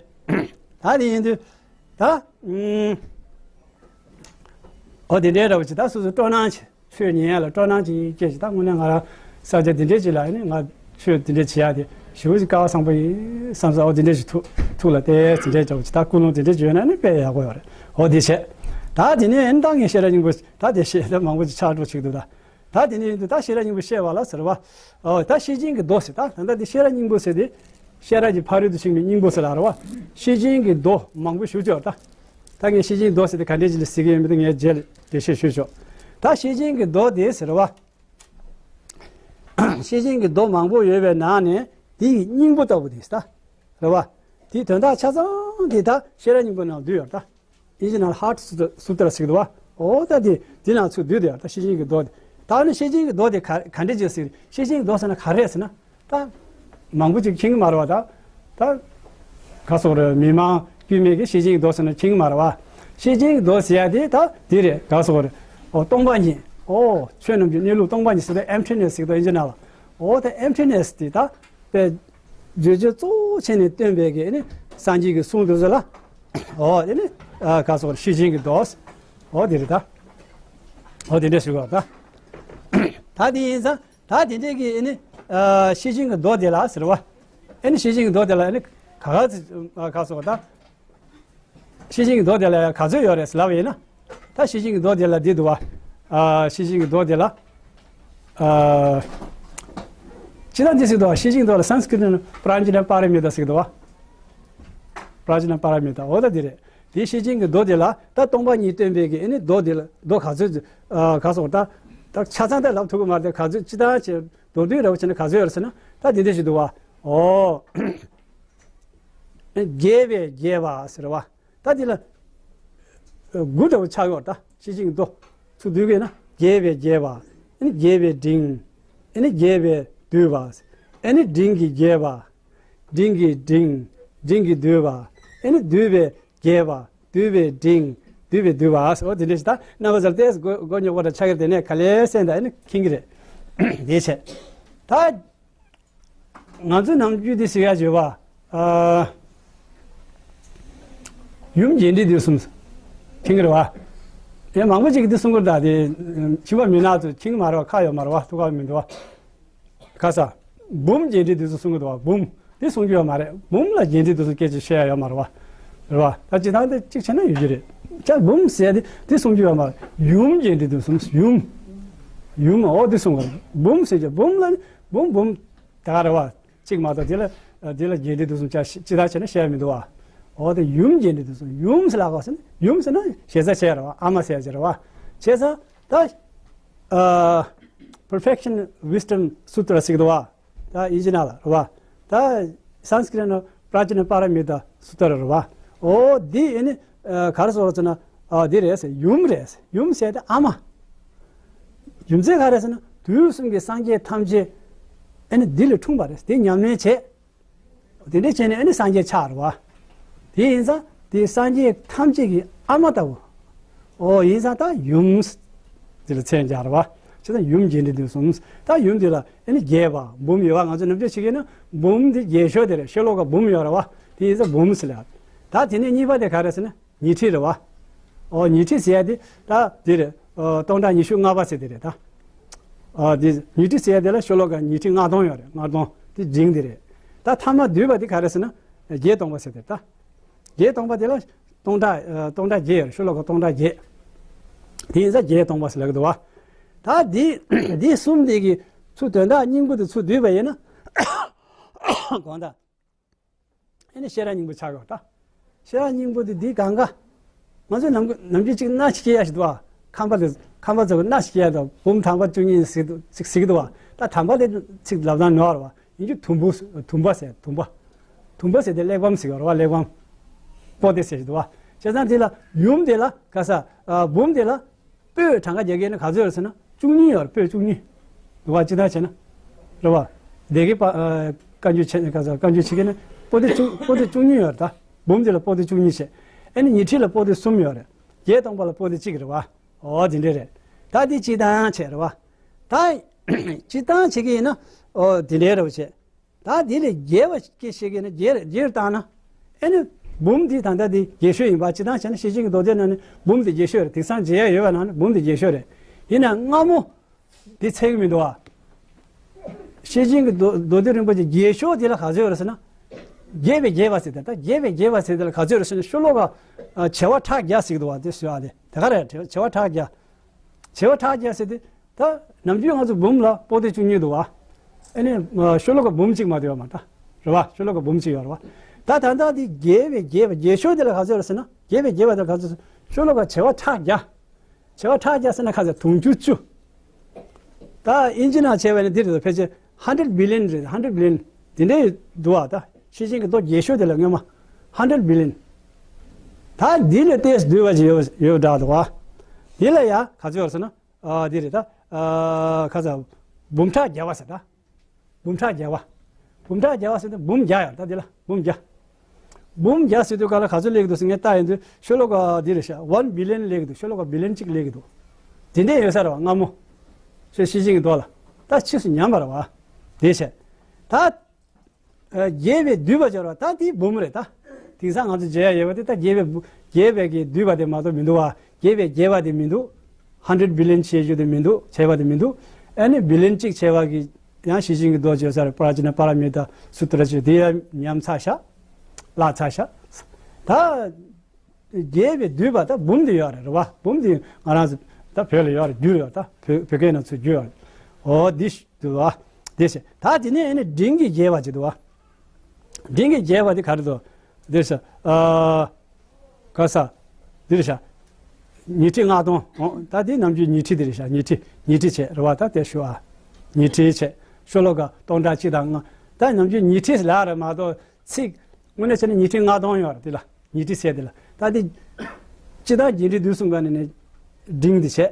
ད་དེ་ཡིན་དུས། ད་ཨུམ། ཨོ་དེ་འདྲའི་ར་བ་ཅིག་ད་སོ་སོ་སྤྲོ་སྣང་ཆེ། ཆོས་ཉན་ཡ་ལ་སྤྲོ་སྣང་ཅིག་སྐྱེས་ཤིག་ད་དངོས་གནས་ང་རང་ས་ཆ་འདི་འདྲའི་ཅིག་ལ་ཨ་ནི་ང་ཆོས་འདི་འདྲའི་བྱེད་ཡ་དེ་ཞེ་པོ་ཅིག་སྐལ་བ་བཟང་པོ་ཡིན་བསམ་ས། ཨོ་དེ་འདྲའི་ཞིག་ཐུགས་ཐུགས་ལ་གཏད་དེ་འདྲའི་འདྲ་བ་ཅིག་ད་ཀུན་སློང་དེ་འདྲའི་ཅིག་ཡོད་ན་ཨ་ནི་དཔེ་ཡག་པོ་ཡོད་རེད། ཨོ་དེ་བྱས། ད་དེ་ནས་ཨ་ནི་ད་ངས་བཤད་སྒྲ་སྙིང་པོ། ད་དེ་བཤད་ད་མང་པོ་ཅིག་ཆགས་འགྲོ་ཆེད་དུ་ད། ད་དེ་ནས་ཡིན་དུས་ད་ཤེས་རབ་སྙིང་པོ་བཤད་པ་ལ་ཟེར་བ། ཨོ་ད་ཤེར་ཕྱིན་གྱི་མདོ་ཟེར། ད་ད་ལྟ་འདི་ཤེས་རབ་སྙིང་པོ་ཟེར་དེ། ཤེས་རབ་ཀྱི་ཕ་རོལ་ཏུ་ཕྱིན་པའི་སྙིང་པོ་ཟེར་ལ་རེད་བ། ཤེར་ཕྱིན་གྱི་མདོ་མང་པོ་ཞེ་པོ་ཅིག་ཡོད་རེད་ད། ད་ངས་ཤེར་ཕྱིན་གྱི་མདོ་ཟེར་དེ་ག་འདྲས་ཅིག་ལ་ཟེར་གྱི་ཡོད་མེད་དེ་ངས་རྗེས་ལ་འགྲེལ་བཤད་ཞུས་ཆོག་ད་ཤེར་ཕྱིན་གྱི་མདོ་དེ་ཟེར་བ། ཤེར་ཕྱིན་གྱི་མདོ་མང་པོ་ཡོད་པའི་ནང་ནས་དེ་ཡི་སྙིང་པོ་ལྟ་བུ་དེ་ཟེར་ད། རེད་བ། དེའི་དོན་དག་ཆ་ཚང་དེ་ད་ཤེས་རབ་སྙིང་པོ་ནང་བསྡུས་ཡོད་རེད་ད། ཨིན་ཇི་ནང་ལ་ཧཱརཊ་སུ་ཏྲ་ཟེར་གི་འདུག་བ། འོ་ད་དེ་དེ་ནང་ཚུར་བསྡུས་དེ་ཡོད་རེད་ད། ཤེར་ཕྱིན་གྱི་མདོ་དེ། ད་ནི་ཤེར་ཕྱིན་གྱི་མདོ་དེ་ག་ག་འདྲས་ཅིག་ཟེར། ཤེར་ཕྱིན་གྱི་མདོ་ཟེར་ན་ག་རེ་རེད་ཟེར་ན། ད་མང་པོ་ཅིག་མཁྱེན་གྱི་མ་རེད་བ་ད། ད་ག་སོགས་རེད། མི་མང་དཀྱུས་མས་ཀྱི་ཤེར་ཕྱིན་གྱི་མདོ་ཟེར་ན་མཁྱེན་གྱི་མ་རེད་བ། ཤེར་ཕྱིན་གྱི་མདོ་ཟེར་ཡ་དེ་ད་དེ་རེད། ག་སོགས་རེད། འོ་སྟོང་པ་ཉིད། འོ་ཆོས་རྣམས་ཀྱི་གནས་ལུགས་སྟོང་པ་ཉིད་ཟེར་ད་ཨེམ་ཐི་ནེ་སི་ཟེར་གི་འདུག་ཨིན་ཇི་ནང་ལ། འོ་ད་ཨེམ་ཐི་ནེ་སི་དེ་ད། པའི་བརྗོད་བྱ་གཙོ་བོ་བྱས་ནས་སྟོན་པའི་གི་ཨ་ནི་སངས་རྒྱས་ཀྱི་གསུང་དེ་ཚོ་ལ། འོ་དེ་ནི་ཨ་ག་སོགས་ཤེར་ཕྱིན་གྱི་མདོ། འོ་དེ་རེད་ད། འོ་དེ་འདྲ་ཞུ་དགོས་ད། ད་དེ་ཡིན་ཙང་ད་དེ་འདྲའི་གི་ཨ་ནི་ཨ་ཤེར་ཕྱིན་གྱི་མདོ་དེ་ལ་ཟེར་བ། ཨ་ནི་ཤེར་ཕྱིན་གྱི་མདོ་དེ་ལ་ཨ་ནི་ག་ག་ཚོད་ག་སོགས་ད། ཤེར་ཕྱིན་གྱི་མདོ་དེ་ལ་ག་ཚོད་ཡོད་རེད་ལབ་ཡིན་ན། ད་ཤེར་ཕྱིན་གྱི་མདོ་དེ་ལ་འདི་འདུག་བ། ཨ་ཤེར་ཕྱིན་གྱི་མདོ་དེ་ལ། ཨ་ཅི་ལྟར་འདི་ཟེར་འདུག་བ། ཤེར་ཕྱིན་གྱི་མདོ་ལ་སཾ་སྐྲྀ་ཏ་ནང་པྲ་ཛྙཱ་ན་པཱ་ར་མི་ཏ་ཟེར་འདུག་བ། པྲ་ཛྙཱ་ན་པཱ་ར་མི་ཏ། འོ་ད་འདི་རེད། དེ་ཤེར་ཕྱིན་གྱི་མདོ་དེ་ལ་ད་སྟོང་པ་ཉིད་སྟོན་པའི་གི་ཨ་ནི་མདོ་དེ་ལ་མདོ་ག་ཚོད་ཨ་ག་སོགས་ད། ད་ཆ་ཚང་ད་ལབ་ཐུབ་ཀྱི་མ་རེད། ད་ག་ཚོད་སྤྱིར་བཏང་བྱས་མདོར་བསྡུས་ར་བ་བྱས་ན་ག་ཚོད་ཡོད་རེད་ཟེར་ན། ད་འདི་འདྲ་ཞིག་འདུག་བ། ཨོ། རྒྱས་པས་རྒྱས་པ་ཟེར་བ། ད་འདི་ལ་དགུ་འདྲ་བོ་ཆགས་ཡོད་ད། ཤེར་ཕྱིན་གྱི་མདོ་ཚུར་བསྡུས་པས་ན། རྒྱས་པས་རྒྱས་པ། ཨ་ནི་རྒྱས་པའི་འབྲིང་། ཨ་ནི་རྒྱས་པས་བསྡུས་པ། ཨ་ནི་འབྲིང་གིས་རྒྱས་པ། འབྲིང་གིས་འབྲིང་། འབྲིང་གིས་བསྡུས་པ། ཨ་ནི་བསྡུས་པས་རྒྱས་པ། བསྡུས་པའི་འབྲིང་། བསྡུས་པས་བསྡུས་པ། འོ་དེ་འདྲ་ཞིག་ད་རྣམ་པ་ཚོར་ཏོག་ཙམ་མགོ་མགོ་རྙོག་པོ་འདྲ་ཆགས་ཀྱི་རེད། དེ་ནས་ག་ལེར་གསན་དང་ཨ་ནི་མཁྱེན་གྱི་རེད། དེ་བྱས་ད། ང་ཚོ་ནམ་རྒྱུན་འདི་ཟེར་ཡ་བརྗོད་པ། ཨ། ཡུམ་རྒྱས་འབྲིང་བསྡུས་གསུམ། མཁྱེན་གྱི་རེད་བ། དེ་མང་པོ་ཅིག་གིས་འདི་གསུང་གི་རེད། ད་དེ་ཕྱི་པ་མི་ནག་ཚོས་མཁྱེན་གྱི་མ་རེད་བ། ཁག་ཡོད་མ་རེད་བ། ཐུགས་ཁག་མི་འདུག་བ། ཁ་ས། འབུམ་རྒྱས་འབྲིང་བསྡུས་གསུམ་གསུང་གི་འདུག་བ། འབུམ། འདི་གསུང་རྒྱུ་ཡོད་མ་རེད། འབུམ་ལ་རྒྱས་འབྲིང་བསྡུས་གསུམ་སྐད་ཆ་བཤད་ཡ་ཡོད་མ་རེད་བ། རེད་བ། ད་སྤྱིར་བཏང་དེ་གཅིག་བྱས་ན་ཡོད་རྒྱུ་རེད། ཅག་འབུམ་ཟེར་ཡ་དེ་འདི་གསུང་རྒྱུ་ཡོད་མ་རེད། ཡུམ་རྒྱས་འབྲིང་བསྡུས་གསུམ། ཡུམ། ཡུམ། འོ་དེ་གསུང་གི་རེད། འབུམ་ཟེར་རྒྱུ། འབུམ་ལ་ནི་འབུམ་འབུམ་དེ་ག་རེད་བ། གཅིག་མ་གཏོགས་དེ་ལ་དེ་ལ་རྒྱས་འབྲིང་བསྡུས་གསུམ་ཅག་སྤྱིར་བཏང་བྱས་ན་བཤད་ཡ་མི་འདུག་བ། འོ་དེ་ཡུམ་རྒྱས་འབྲིང་བསྡུས་གསུམ། ཡུམ་ཟེར་ལབ་དགོས་ཟེར་ན། ཡུམ་ཟེར་ན་ཞེ་ས་བྱས་རེད་བ། ཨ་མ་ཟེར་ཡ་ཅིག་རེད་བ། བྱས་ཙང་ད། ཨ། Perfection Wisdom Sutra ཟེར་གི་འདུག་བ། ད་དབྱིན་ཇི་ནང་ལ་རེད་བ། ད་སཾ་སྐྲྀ་ཏ་ནང་Prajna Paramita Sutra རེད་བ། འོ་འདི་ཨེ་ནི་ཨ་ག་རེ་ཟེར་ཟེར་ན། ཨ་འདི་རེད་ཟེར། ཡུམ་རེད་ཟེར། ཡུམ་ཟེར་དེ་ཨ་མ། རྒྱུ་མཚན་ག་རེ་ཟེར་ན། དུས་གསུམ་གྱི་སངས་རྒྱས་ཐམས་ཅད་ཨེ་ནི་འདི་ལ་འཁྲུངས་པ་རེད། དེ་ཉམས་ལེན་བྱས། དེ་འདྲ་བྱས་ནས་ཨ་ནི་སངས་རྒྱས་ཆགས་རེད་བ། དེ་ཡིན་ཙང་དེ་སངས་རྒྱས་ཐམས་ཅད་ཀྱི་ཨ་མ་ལྟ་བུ། ཨོ་ཡིན་ཙང་ད་ཡུམ། དེ་ལ་མཚན་སྦྱར་བ། བྱས་ཙང་ཡུམ་རྒྱས་འབྲིང་བསྡུས་གསུམ། ད་ཡུམ་དེ་ལ་ཨ་ནི་རྒྱས་པ་འབུམ་ཡོད་བ། ང་ཚོ་ནམ་རྒྱུན་བྱེད་ཀྱི་ན་འབུམ་དེ་རྒྱས་ཤོས་དེ་རེད། ཤོ་ལོ་ཀ་འབུམ་ཡོད་རེད་བ། དེ་ཡིན་ཙང་འབུམ་ཟེར་ལ། ད་དེ་ནས་གཉིས་པ་དེ་ག་རེ་ཟེར་ན། ཉི་ཁྲི་རེད་བ། ཨོ་ཉི་ཁྲི་ཟེར་ཡ་དེ་ད་དེ་རེད། ཨོ་སྟོང་ཕྲག་ཉི་ཤུ་ལྔ་པ་ཟེར་དེ་རེད་ད། ཨོ་དེ་ཉི་ཁྲི་ཟེར་ཡ་དེ་ལ་ཤོ་ལོ་ཀ་ཉི་ཁྲི་ལྔ་སྟོང་ཡོད་རེད། ལྔ་སྟོང་དེ་འབྲིང་དེ་རེད། ད་ཐ་མ་བསྡུས་པ་དེ་ག་རེ་ཟེར་ན། བརྒྱད་སྟོང་པ་ཟེར་དེ་རེད་ད། བརྒྱད་སྟོང་པ་དེ་ལ་སྟོང་ཕྲག་ཨ་སྟོང་ཕྲག་བརྒྱད་ཡོད་རེད། ཤོ་ལོ་ཀ་སྟོང་ཕྲག་བརྒྱད། དེ་ཡིན་ཙང་བརྒྱད་སྟོང་པ་ཟེར་ལབ་ཀྱི་འདུག་བ། ད་དེ་དེ་གསུམ་དེ་གི་ཚུར་དོན་དག་སྙིང་པོ་དེ་ཚུར་བསྡུས་པ་ཡིན་ན། དགོངས་དག་ཨེ་ནི་ཤེས་རབ་སྙིང་པོ་ཆགས་ཡོད་ད། ཤེས་རབ་སྙིང་པོ་དེ་འདི་གང་ག་ང་ཚོས་ནམ་ནམ་རྒྱུན་གཅིག་སྣ་ཞིག་སྐྱེ་ཡ་ཞིག་འདུག་ཨ། ཁམས་པ་དེ་ཁམས་པ་ཚོ་གི་སྣ་ཞིག་སྐྱེ་ཡ་དང་། འབུམ་དང་པོ་བཅུ་གཉིས་ཟེར་འདུག་ཅིག་ཟེར་གི་འདུག་ཨ། ད་དང་པོ་དེ་ཚིག་ལབ་སྟངས་ནོར་བ་ཡིན་རྒྱུ། དུམ་བུ། དུམ་པ་ཟེར། དུམ་པ། དུམ་པ་ཟེར་དེ་གླེགས་བམ་ཟེར་གི་རེད་བ། གླེགས་བམ། པོ་ཏི་ཟེར་ཞིག་འདུག་ཨ། བྱས་ཙང་དེ་ལ་ཡུམ་དེ་ལ་ག་ས། ཨ་འབུམ་དེ་ལ། པོད་གྲངས་ཀ་རྒྱག་གི་ན་ག་ཚོད་ཡོད་རེད་ཟེར་ན་བཅུ་གཉིས་ཡོད་རེད། པོད་བཅུ་གཉིས། རེད་བ། སྤྱིར་བཏང་བྱས་ན། རེད་བ། སྡེ་དགེ་པ་ཨ་བཀའ་འགྱུར་བྱས་ན་ག་ཚོད། བཀའ་འགྱུར་བྱེད་ཀྱི་ན་པོ་ཏི་བཅུ། པོ་ཏི་བཅུ་གཉིས་ཡོད་རེད་ད། འབུམ་དེ་ལ་པོ་ཏི་བཅུ་གཉིས་བྱས། ཨ་ནི་ཉི་ཁྲི་ལ་པོ་ཏི་གསུམ་ཡོད་རེད། བརྒྱད་སྟོང་པ་ལ་པོ་ཏི་གཅིག་རེད་བ། ཨོ་དེ་འདྲས་རེད། ད་དེ་སྤྱིར་བཏང་བྱས་རེད་བ། ད་སྤྱིར་བཏང་བྱེད་ཀྱི་ཡིན་ན་ཨོ་དེ་འདྲས་རེད་བ་བྱས། ད་དེ་ལས་རྒྱས་པ་སྐད་བཤད་ཀྱི་ན་རྒྱས་རྒྱས་བཏང་ན། ཨེ་ནི་འབུམ་འདི་ད་ལྟ་འདི་རྒྱས་ཤོས་ཡིན་པ། སྤྱིར་བཏང་བྱས་ན་ཤེར་ཕྱིན་གྱི་མདོ་སྡེ་ནང་ནས་འབུམ་འདི་རྒྱས་ཤོས་རེད། དེང་སང་མཇལ་ཡ་ཡོད་པ་ནང་ནས་འབུམ་འདི་རྒྱས་ཤོས་རེད། ཡིན་ན་སྔ་མོ་འདི་ཚད་ཀྱི་མི་འདུག་ཨ། ཤེར་ཕྱིན་གྱི་མདོ་མདོ་སྡེ་རིན་པོ་ཆེ་རྒྱས་ཤོས་དེ་ལ་ག་ཚོད་ཡོད་རེད་ཟེར་ན། རྒྱས་པའི་རྒྱས་པ་ཟེར་དེ། ད་རྒྱས་པའི་རྒྱས་པ་ཟེར་དེ་ལ་ག་ཚོད་ཡོད་རེད་ཟེར་ན། ཤོ་ལོ་ཀ་ཨ་བྱེ་བ་ཕྲག་བརྒྱ་ཟེར་གྱི་འདུག་ཨ། དེ་ཟེར་བ་དེ་དེ་ག་རེད། བྱེ་བ་ཕྲག་བརྒྱ། བྱེ་བ་ཕྲག་བརྒྱ་ཟེར་དུས་ད་ནམ་རྒྱུན་ང་ཚོ་འབུམ་ལ་པོ་ཏི་བཅུ་གཉིས་འདུག་བ། ཨ་ནི་ཤོ་ལོ་ཀ་འབུམ་གཅིག་མ་གཏོགས་ཡོད་མ་རེད་ད། རེད་བ། ཤོ་ལོ་ཀ་འབུམ་གཅིག་ཡོད་རེད་བ། ད་ད་ལྟ་འདི་རྒྱས་པའི་རྒྱས་པ་རྒྱས་ཤོས་དེ་ལ་ག་ཚོད་རེད་ཟེར་ན། རྒྱས་པའི་རྒྱས་པ་དེ་ལ་ག་ཚོད་ཟེར། ཤོ་ལོ་ཀ་བྱེ་བ་ཕྲག་བརྒྱ། བྱེ་བ་ཕྲག་བརྒྱ་ཟེར་ན་ག་ཚོད། དུང་ཕྱུར་བཅུ། ད་དབྱིན་ཇི་ནང་བྱས་པ་ཡིན་ན་འདི་རེད། ཕལ་ཆེར་ཧན་ཌེ་རེཌ་བི་ལི་ཡན་རེད། ཧན་ཌེ་རེཌ་བི་ལི་ཡན་དེ་འདྲས་འདུག་བ། ད་ཤེར་ཕྱིན་གྱི་མདོ་རྒྱས་ཤོས་དེ་ལ་སྔོན་མ་ཧན་ཌེ་རེཌ་བི་ལི་ཡན། ད་འདི་ལས་ཏོག་ཙམ་བསྡུས་པ་ཅིག་ཡོད་ཡོད་འདྲ་འདུག་བ། འདི་ལ་ཡ་ག་ཚོད་ཡོད་ཟེར་ན། ཨ་འདི་རེད་ད། ཨ་ག་ཚོད། འབུམ་ཕྲག་བརྒྱ་པ་ཟེར་ད། འབུམ་ཕྲག་བརྒྱ་པ། འབུམ་ཕྲག་བརྒྱ་པ་ཟེར་དུས་འབུམ་བརྒྱ་ཡོད་ད། འདི་ལ་འབུམ་བརྒྱ། འབུམ་བརྒྱ་ཟེར་དུས་ག་ལ་ག་ཚོད་སླེབས་ཀྱི་འདུག་ཟེར་ངས་བལྟ་ཡོང་དུས་ཤོ་ལོ་ཀ་འདི་རེད་ཤག། ཝན་བི་ལི་ཡན་སླེབས་ཀྱི་འདུག། ཤོ་ལོ་ཀ་བི་ལི་ཡན་གཅིག་སླེབས་ཀྱི་འདུག། དེ་འདྲས་ཡོད་ས་རེད་བ། སྔ་མོ་ཤེར་ཕྱིན་གྱི་མདོ་ལ། ད་ཕྱིས་སུ་ཉམས་པ་རེད་བ། དེ་བྱས། ད་རྒྱས་པའི་བསྡུས་པ་སྦྱར་བ་ད་དེ་འབུམ་རེད་ད། དེང་སང་ང་ཚོ་མཇལ་ཡ་ཡོད་པ་དེ་ད་རྒྱས་པའི་བུ་རྒྱས་པའི་གི་བསྡུས་པ་དེ་མ་གཏོགས་མི་འདུག་བ། རྒྱས་པའི་རྒྱས་པ་དེ་མི་འདུག། ཧན་ཌེ་རེཌ་བི་ལི་ཡན་བྱེད་རྒྱུ་དེ་མི་འདུག། བྱས་པ་དེ་མི་འདུག། ཨ་ནི་བི་ལི་ཡན་གཅིག་བྱས་པ་གི་ཡང་ཤེར་ཕྱིན་གྱི་མདོ་བརྗོད་ས་རེད། པྲ་ཛྙཱ་ན་པཱ་ར་མི་ཏཱ་སུ་ཏྲ་ཅིག་དེ་ཡང་ཉམས་ཚར་ཤག། བརླག་ཚར་ཤག། ད་རྒྱས་པའི་བསྡུས་པ་ད་འབུམ་དེ་ཡོད་རེད། རེད་བ། འབུམ་དེ་ང་རང་ཚོ་ད་བོད་ལ་ཡོད་རེད། བསྒྱུར་ཡོད་ད། བོད་བོད་སྐད་ནང་ཚུར་བསྒྱུར་ཡོད་རེད། འོ་འདི་ཞིག་འདུག་བ། དེ་བྱས། ད་དེ་ནས་ཨ་ནི་འབྲིང་གིས་རྒྱས་པ་ཅིག་འདུག་བ། འབྲིང་གིས་རྒྱས་པ་དེ་ག་རེ་འདུག། འདིར་ཤ། ཨ། ག་ས། འདིར་ཤ། ཉི་ཁྲི་ལྔ་སྟོང་། འོ་ད་དེ་ནམ་རྒྱུན་ཉི་ཁྲི་འདིར་ཤ། ཉི་ཁྲི། ཉི་ཁྲི་བྱས་རེད་བ། ད་དེ་ཞུ་ཨ། ཉི་ཁྲི་བྱས། ཤོ་ལོ་ཀ་སྟོང་ཕྲག་གཅིག་དང་ལྔ། ད་ནམ་རྒྱུན་ཉི་ཁྲི་ལབ་རེད་མ་གཏོགས་ཚིག་དངོས་གནས་བྱས་ན་ཉི་ཁྲི་ལྔ་སྟོང་ཡོད་རེད་དེ་ལ། ཉི་ཁྲི་ཟེར་དེ་ལ། ད་དེ་སྤྱིར་བཏང་རྒྱས་འབྲིང་བསྡུས་གསུམ་ག་ནས་ནས་འབྲིང་དེ་བྱས།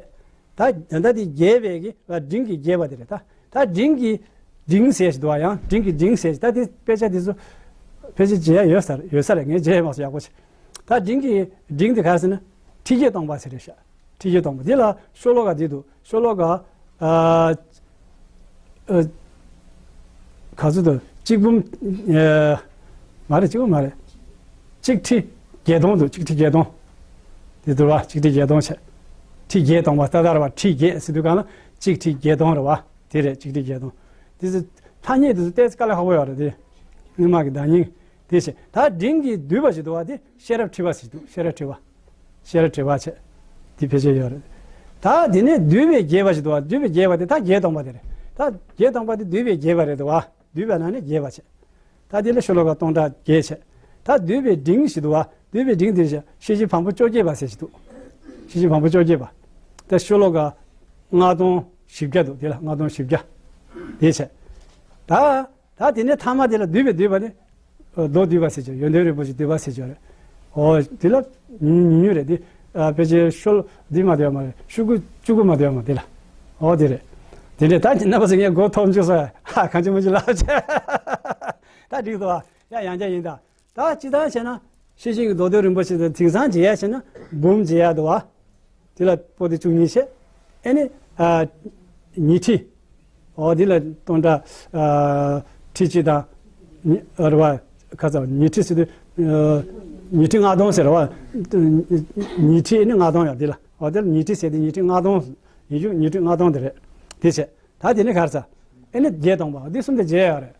ད་ད་ལྟ་དེ་རྒྱས་པའི་གི་འབྲིང་གིས་རྒྱས་པ་དེ་རེད་ད། ད་འབྲིང་གིས་འབྲིང་ཟེར་ཞིག་འདུག་བ། ཡང་འབྲིང་གིས་འབྲིང་ཟེར་ཞིག། ད་དེ་དཔེ་ཆ་དེ་ཚོ་ཕལ་ཆེར་མཇལ་ཡ་ཡོད་ས་རེད། ཡོད་ས་རེད། ངས་མཇལ་ཡ་མ་སོང་ཡག་པོ་ཞིག། ད་འབྲིང་གིས་འབྲིང་དེ་ག་རེ་ཟེར་ན་ཁྲི་བརྒྱད་སྟོང་པ་ཟེར་རེད་ཤག། ཁྲི་བརྒྱད་སྟོང་པ་དེ་ལ་ཤོ་ལོ་ཀ་དེ་འདུག། ཤོ་ལོ་ཀ་ཨ་ཨ་ག་ཚོད་འདུག། གཅིག་འབུམ་ཨ་མ་རེད། གཅིག་འབུམ་མ་རེད། གཅིག་ཁྲི་བརྒྱད་སྟོང་འདུག། གཅིག་ཁྲི་བརྒྱད་སྟོང་། དེ་འདུག་བ། གཅིག་ཁྲི་བརྒྱད་སྟོང་བྱས། ཁྲི་བརྒྱད་སྟོང་པ་ལྟ་ལྟར་བ་ཁྲི་བརྒྱད་ཟེར་དུས་གང་ལ་གཅིག་ཁྲི་བརྒྱད་སྟོང་རེད་བ། དེ་རེད། གཅིག་ཁྲི་བརྒྱད་སྟོང་། དེ་ཚོ་ཐ་སྙད་དེ་ཚོ་ཏོག་ཙམ་དཀའ་ལས་ཁག་པོ་ཡོད་རེད་དེ། སྔོན་མ་གི་བརྡ་རྙིང་དེ་བྱས། ད་འབྲིང་གི་བསྡུས་པ་ཞིག་འདུག་བ། དེ་ཤེས་རབ་འཁྲུལ་པ་ཞིག་འདུག་ཤེས་རབ་འཁྲུལ་པ། ཤེས་རབ་འཁྲུལ་པ་བྱས། དེ་ཕལ་ཆེར་ཡོད་རེད། ད་དེ་ནས་བསྡུས་པའི་རྒྱས་པ་ཞིག་འདུག་བ། བསྡུས་པའི་རྒྱས་པ་དེ་ད་བརྒྱད་སྟོང་པ་དེ་རེད། ད་བརྒྱད་སྟོང་པ་དེ་བསྡུས་པའི་རྒྱས་པ་རེད་འདུག་བ། བསྡུས་པའི་ནང་ནས་རྒྱས་པ་བྱས། ད་དེ་ལ་ཤོ་ལོ་ཀ་སྟོང་ཕྲག་བརྒྱད་བྱས། ད་བསྡུས་པའི་འབྲིང་ཞིག་འདུག་བ། བསྡུས་པའི་འབྲིང་དེ་བཞིན་གཤེགས་བྱེད་བམ་པོ་བཅོ་བརྒྱད་པ་ཟེར་ཞིག་འདུག་གཤེགས་བྱེད་བམ་པོ་བཅོ་བརྒྱད་པ། ད་ཤོ་ལོ་ཀ་ལྔ་སྟོང་བཞི་བརྒྱ་འདུག་དེ་ལ་ལྔ་སྟོང་བཞི་བརྒྱ། དེ་བྱས། ད་ད་དེ་ནས་ཐ་མ་དེ་ལ་བསྡུས་པའི་བསྡུས་པ་ནི། མདོ་བསྡུས་པ་ཟེར་གྱི་ཡོན་ཏན་རིན་པོ་ཆེ་བསྡུས་པ་ཟེར་གྱི་རེད། ཨོ་དེ་ལ་ཉུང་ཉུང་ཉུང་རེད་དེ། ཨ་ཕལ་ཆེར་ཤོ་ལོ་འདི་མ་བསྡུས་པ་མ་རེད། ཤོ་ལོ་ཀ་བཅུ་དགུ་མ་བསྡུས་པ་མ་དེ་ལ། ཨོ་དེ་རེད། དེ་འདྲས་ད་ཅི་ན་པ་ཟེར་ངས་མགོ་ཐོམ་བཅུག་སོང་། ཧ་གང་ཅི་མ་ཅི་ལབ་བྱས། ད་འགྲིག་འདུག་བ། ཡ་ཡང་བསྐྱར་ཡིན་ད། ད་སྤྱིར་བཏང་བྱས་ན་ཤེར་ཕྱིན་གྱི་མདོ་དོན་རིན་པོ་ཆེ་དང་དེང་སང་མཇལ་ཡ་བྱས་ན་འབུམ་མཇལ་ཡ་འདུག་བ། དེ་ལ་པོ་ཏི་བཅུ་གཉིས་བྱས། ཨེ་ནི་ཨ་ཉི་ཁྲི། ཨོ་དེ་ལ་སྟོང་ཕྲག་ཨ་ཁྲི་གཅིག་དང་། ཉི་ཨ་རེད་བ། ཁ་ཚ་ཉི་ཁྲི་ཟེར་དུས་ཨ་ཉི་ཁྲི་ལྔ་སྟོང་ཟེར་བ། ཉི་ཁྲི་ཨེ་ནི་ལྔ་སྟོང་ཡ་དེ་ལ། ཨོ་དེ་ལ་ཉི་ཁྲི་ཟེར་དུས་ཉི་ཁྲི་ལྔ་སྟོང་། ཡིན་རྒྱུ་ཉི་ཁྲི་ལྔ་སྟོང་དེ་རེད། དེ་བྱས། ད་དེ་ནི་ག་རེ་ཟ། ཨེ་ནི་བརྒྱད་སྟོང་པ་འདི་གསུམ་དེ་མཇལ་ཡ་རེད།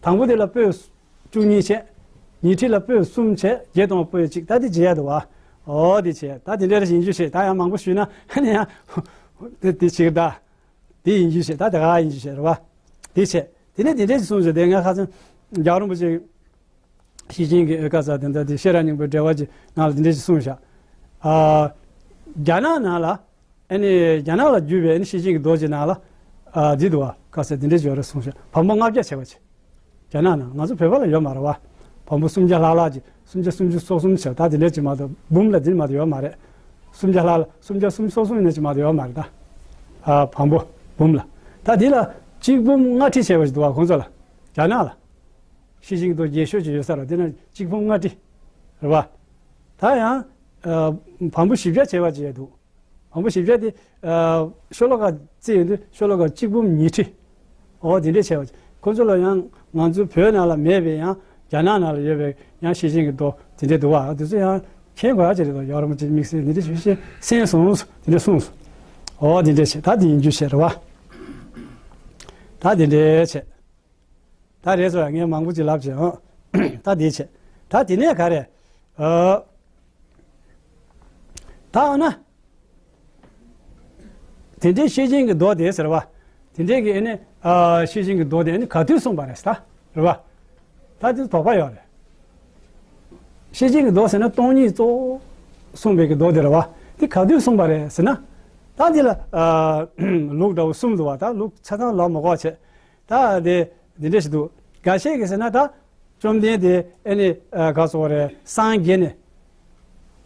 དང་པོ་དེ་ལ་པོད་བཅུ་གཉིས་བྱས། ཉི་ཁྲི་ལ་པོད་གསུམ་བྱས། བརྒྱད་སྟོང་པོད་གཅིག་ད་དེ་མཇལ་ཡ་འདུག་བ། ཨོ་དེ་བྱས། ད་དེ་འདྲ་རེ་ཡིན་རྒྱུ་བྱས། ད་ཡང་མང་པོ་ཞུས་ན་ཨ་ནི་ཡང་དེ་དེ་བྱེད་ད། དེ་ཡིན་རྒྱུ་བྱས། ད་དེ་ག་ཡིན་རྒྱུ་བྱས་རེད་བ། དེ་བྱས། དེ་ནས་དེ་འདྲ་ཞིག་གསུངས་བྱས། དེ་ང་ཁ་སང་རྒྱལ་བ་རིན་པོ་ཆེ་ཤེར་ཕྱིན་གྱི་ཨེ་ཀ་ས་དེ་འདྲ་དེ་ཤེས་རབ་སྙིང་པོའི་འགྲེལ་པ་ཅིག་ནང་ལ་དེ་འདྲ་ཞིག་གསུངས་བཞག་ཨ་རྒྱ་ནག་ནང་ལ། ཨ་ནི་རྒྱ་ནག་ལ་བརྒྱུད་པའི་ཨ་ནི་ཤེར་ཕྱིན་གྱི་མདོ་ཅིག་ནང་ལ། ཨ་འདི་འདུག་བ། ཁ་ཟས་འདི་འདྲས་ཡོད་རེད་གསུངས་ཤག་བམ་པོ་ལྔ་བརྒྱ་བྱས་པ་ཅིག་རྒྱ་ནག་ནང་ང་ཚོ་བོད་པ་ལ་ཡོད་མ་རེད་བ། བམ་པོ་སུམ་བརྒྱ་ལྷག་ལྷག་ཅིག་སུམ་བརྒྱ་སུམ་ཅུ་སོ་གསུམ་བྱས། ད་འདི་འདྲས་ཅིག་མ་གཏོགས་འབུམ་ལ་འདི་མ་གཏོགས་ཡོད་མ་རེད། སུམ་བརྒྱ་ལྷག་ལ་སུམ་བརྒྱ་སུམ་ཅུ་སོ་གསུམ་ཡིན་ན་ཅིག་མ་གཏོགས་ཡོད་མ་རེད་ད། ཨ་བམ་པོ་འབུམ་ལ། ད་འདི་ལ་གཅིག་འབུམ་ལྔ་ཁྲི་བྱས་པ་ཅིག་འདུག་བ། ཁོང་ཚོ་ལ། རྒྱ་ནག་ལ། ཤེར་ཕྱིན་གྱི་མདོ་རྒྱས་ཤོས་ཅིག་ཡོད་ས་རེད། དེ་ན་གཅིག་འབུམ་ལྔ་ཁྲི་རེད་བ། ད་ཡང་ཨ་བམ་པོ་བཞི་བརྒྱ་བྱས་པ་ཅིག་ཡོད་འདུག་བམ་པོ་བཞི་བརྒྱ་དེ་ཨ་ཤོ་ལོ་ཀ་བརྩིས་ཡོང་དུས་ཤོ་ལོ་ཀ་གཅིག་འབུམ་ཉི་ཁྲི། ཨོ་དེ་འདྲས་བྱས་པ་ཅིག་ཁོ་ཚོ་ལ་ཡང་ང་ཚོ་བོད་ནང་ལ་མེད་པའི་ཡང་རྒྱ་ནག་ནང་ལ་ཡོད་པའི་ཡང་ཤེར་ཕྱིན་གྱི་མདོ་དེ་འདྲས་འདུག་བ། དེ་ཚོ་ཡང་མཁྱེན་དགོས་ཡ་ཅིག་རེད་དོ། ཡོད་རེད་མ་ཅིག་དམིགས་བསལ་འདི་འདྲས་ཞུ་ཤེས་གསན་སོང་། དེ་འདྲས་གསུངས་སོང་། ཨོ་དེ་འདྲས་བྱས། ད་དེ་ཡིན་རྒྱུ་བྱས་རེད་བ། ད་དེ་འདྲས་བྱས། ད་རེད་སོ། ངས་མང་པོ་ཅིག་ལབ་བྱས་ཨང་། ད་དེ་བྱས། ད་དེ་ནས་ག་རེ། ཨ། ད་འོ་ན། དེ་འདྲའི་ཤེར་ཕྱིན་གྱི་མདོ་དེ་ཟེར་བ། དེ་འདྲའི་གི་ཨེ་ནི་ཨ་ཤེར་ཕྱིན་གྱི་མདོ་དེ་ཨེ་ནི་ག་དུས་གསུངས་པ་རེད་ཟེར་ད། རེད་བ། ད་དེ་དོགས་པ་ཡོད་རེད། ཤེར་ཕྱིན་གྱི་མདོ་ཟེར་ན་སྟོང་ཉིད་གཙོ་བོ་གསུངས་པའི་གི་མདོ་དེ་རེད་བ། དེ་ག་དུས་གསུངས་པ་རེད་ཟེར་ན། ད་འདི་ལ་ཨ་ལུགས་འདྲ་བོ་གསུམ་འདུག་བ། ད་ལུགས་ཆ་ཚང་ལབ་མ་དགོས་བྱས། ད་དེ་འདི་འདྲ་ཞིག་འདུག་འགའ་ཤས་ཀྱིས་ཟེར་ན་ད་བཅོམ་ལྡན་འདས་ཨེ་ནི་ཨ་ག་ཟེར་དགོས་རེད། སངས་རྒྱས་ནས་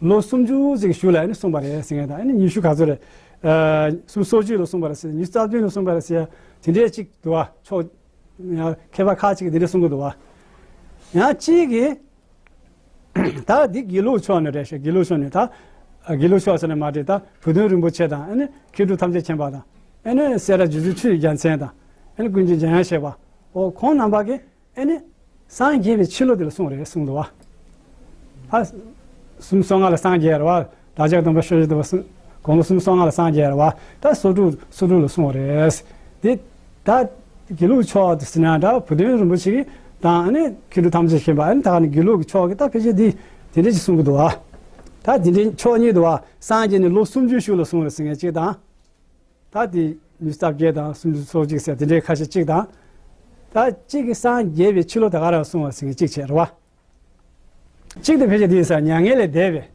ལོ་སུམ་ཅུ་ཙམ་གཞུག་ལ་ཨེ་ནི་གསུངས་པ་རེད་ཟེར་མཁན་དང་། ཨེ་ནི་ཉི་ཤུ་ག་ཚོད་རེད། ཨ་སུམ་ཅུ་སོ་གཅིག་ལ་གསུངས་པ་རེད་ཟེར། ཉི་ཤུ་རྩ་བདུན་ལ་གསུངས་པ་རེད་ཟེར། དེ་འདྲའི་གཅིག་འདུག་བ། ཕྱོགས་ཡང་མཁས་པ་ཁག་ཅིག་གིས་དེ་འདྲ་གསུང་གི་འདུག་བ། ཡང་གཅིག་གིས། ད་འདི་དགེ་ལུགས་ཕྱོགས་ནས་རེད་ཤག་དགེ་ལུགས་ཕྱོགས་ནས་ད། དགེ་ལུགས་ཕྱོགས་ཟེར་ནས་མ་རེད། ད་བུ་སྟོན་རིན་པོ་ཆེ་དང་། ཨ་ནི་མཁས་གྲུབ་ཐམས་ཅད་མཁྱེན་པ་དང་། ཨ་ནི་སེ་ར་རྗེ་བཙུན་ཆོས་ཀྱི་རྒྱལ་མཚན་དང་། ཨ་ནི་ཀུན་མཁྱེན་འཇམ་དབྱངས་བཞད་པ། ཨོ་ཁོང་རྣམ་པ་གིས་ཨ་ནི་སངས་རྒྱས་པའི་ཕྱི་ལོ་དེ་ལ་གསུངས་རེད་གསུངས་འདུག་བ། ད་སུམ་ཅུ་སོ་ལྔ་ལ་སངས་རྒྱས་རེད་བ། བདག་ཅག་སྟོན་པ་ཤཱཀྱ་ཐུབ་པ་གསུངས། དགུང་ལོ་སུམ་ཅུ་སོ་ལྔ་ལ་སངས་རྒྱས་རེད་བ། ད་སོ་དྲུག་སོ་དྲུག་ལ་གསུངས་པ་རེད། དེ་ད་དགེ་ལུགས་ཕྱོགས་དེ་ཟེར་ན་ད་བུ་སྟོན་རིན་པོ་ཆེ་གིས་དང་། ཨ་ནི་མཁས་གྲུབ་ཐམས་ཅད་མཁྱེན་པ། ཨ་ནི་ད་ག་ནི་དགེ་ལུགས་ཀྱི་ཕྱོགས་ཀྱི་ད་ཕལ་ཆེར་འདི་དེ་འདྲས་ཅིག་གསུང་གི་འདུག་བ། ད་དེ་འདྲའི་ཕྱོགས་གཉིས་འདུག་བ། སངས་རྒྱས་ནས་ལོ་སུམ་ཅུའི་གཞུག་ལ་གསུངས་རེད་ཟེར་མཁན་གཅིག་དང་། ད་དེ་ཉི་ཤུ་རྩ་བརྒྱད་དང་སུམ་ཅུ་སོ་གཅིག་ཟེར་དེ་འདྲའི་ཁ་ཤས་གཅིག་དང་། ད་གཅིག་གིས་སངས་རྒྱས་པའི་ཕྱི་ལོ་ད་ག་རང་གསུངས་པ་ཟེར་མཁན་གཅིག་བྱས་རེད་བ། གཅིག་དེ་ཕལ་ཆེར་དེ་ཡིན་ས། མྱ་ངན་ལས་འདས་པའི།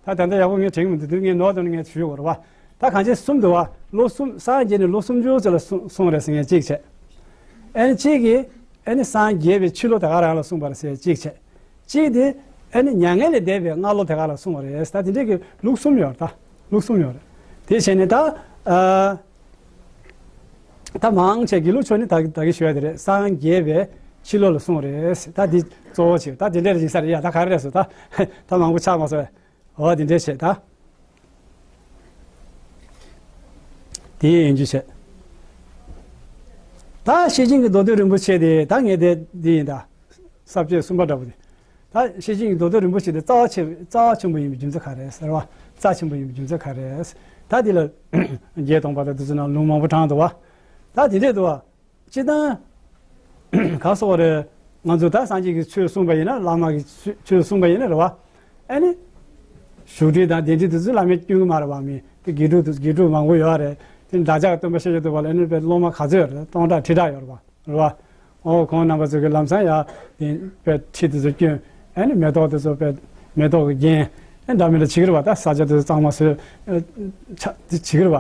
ད་ད་ལྟ་ཡག་པོ་ངས་དྲན་གྱི་མི་འདུག་དུས་ངས་ནོར་དང་ངས་ཞུ་དགོས་རེད་བ། ད་གང་ཅི་གསུམ་འདུག་བ། ལོ་གསུམ། སངས་རྒྱས་ནས་ལོ་སུམ་ཅུ་ཙམ་ལ་གསུངས་གསུངས་རེད་ཟེར་མཁན་གཅིག་བྱས། ཨ་ནི་གཅིག་གིས་ཨ་ནི་སངས་རྒྱས་པའི་ཕྱི་ལོ་ད་ག་རང་ལ་གསུངས་པ་རེད་ཟེར་གཅིག་བྱས། གཅིག་དེ་ཨ་ནི་མྱ་ངན་ལས་འདས་པའི་སྔ་ལོ་དེ་ག་ལ་གསུངས་པ་རེད། ད་དེ་འདྲའི་གི་ལུགས་གསུམ་ཡོད་རེད། ད་ལུགས་གསུམ་ཡོད་རེད། དེ་བྱས་ནས་ད་ཨ་ད་མང་ཆེ་དགེ་ལུགས་ཕྱོགས་ནི་ད་ད་གི་ཞུ་ཡ་དེ་རེད། སངས་རྒྱས་པའི་ཕྱི་ལོ་ལ་གསུངས་པ་རེད། ད་འདི་གཙོ་བོ་ཆེ། ད་དེ་འདྲ་རེད་ཡིན་ས་རེད་ཡ། ད་ག་རེ་རེད་སོ། ད་ད་མང་པོ་ཆགས་མ་སོང་བས། འོ་དེ་འདྲས་བྱས་ད། དེ་ཡིན་རྒྱུ་བྱས། ད་ཤེར་ཕྱིན་གྱི་མདོ་དོན་རིན་པོ་ཆེ་དེ་ད་ངས་དེ་འདི་ཡིན་ད། ས་བཅད་གསུམ་པ་འདྲ་པོ་དེ། ད་ཤེར་ཕྱིན་གྱི་མདོ་དོན་རིན་པོ་ཆེ་དེ་རྩ་བ་ཆེ་རྩ་བ་ཆེན་པོ་ཡིན་པའི་རྒྱུ་མཚན་ག་རེ་ཟེར་བ། རྩ་ཆེན་པོ་ཡིན་པའི་རྒྱུ་མཚན་ག་རེ་རེད། ད་འདི་ལ་བརྒྱད་སྟོང་པ་དང་དེ་ཚོ་ནང་ལུང་མང་པོ་དྲངས་འདུག་བ། ད་དེ་འདྲས་འདུག་བ། སྤྱིར་བཏང་ག་སོགས་རེད། ང་ཚོ་ད་སངས་རྒྱས་ཀྱི་ཆོས་གསུངས་པ་ཡིན་ན། བླ་མ་གི་ཆོས་གསུངས་པ་ཡིན་ན་རེད་བ། ཨ་ནི་བཞུགས་ཁྲི་དང་གདན་ཁྲི་དེ་ཚོ་བླ་མས་བསྐྱོན་གྱི་མ་རེད་བ། མི་དེ་དགེ་ཕྲུག་དེ་དགེ་ཕྲུག་མང་པོ་ཡོད་རེད། དེ་བདག་ཅག་སྟོན་པ་ཤཱཀྱ་ཐུབ་པ་ལ་ཨ་ནི་དཔེ་སློབ་མ་ག་ཚོད་ཡོད་རེད། སྟོང་ཕྲག་ཁྲི་ཕྲག་ཡོད་རེད་བ། རེད་བ། ཨོ་ཁོང་རྣམ་པ་ཚོ་གི་ལམ་སང་ཡ་དེ་དཔེ་ཁྲི་དེ་ཚོ་བསྐྱོན། ཨ་ནི་མེ་ཏོག་དེ་ཚོ་དཔེ་མེ་ཏོག་གི་རྒྱན་ཨ་འདྲ་མི་འདྲ་བྱེད་ཀྱི་རེད་བ། ད་ས་ཆ་དེ་ཚོ་གཙང་མ་བཟོས་ཨ་ཆ་དེ་བྱེད་ཀྱི་རེད་བ།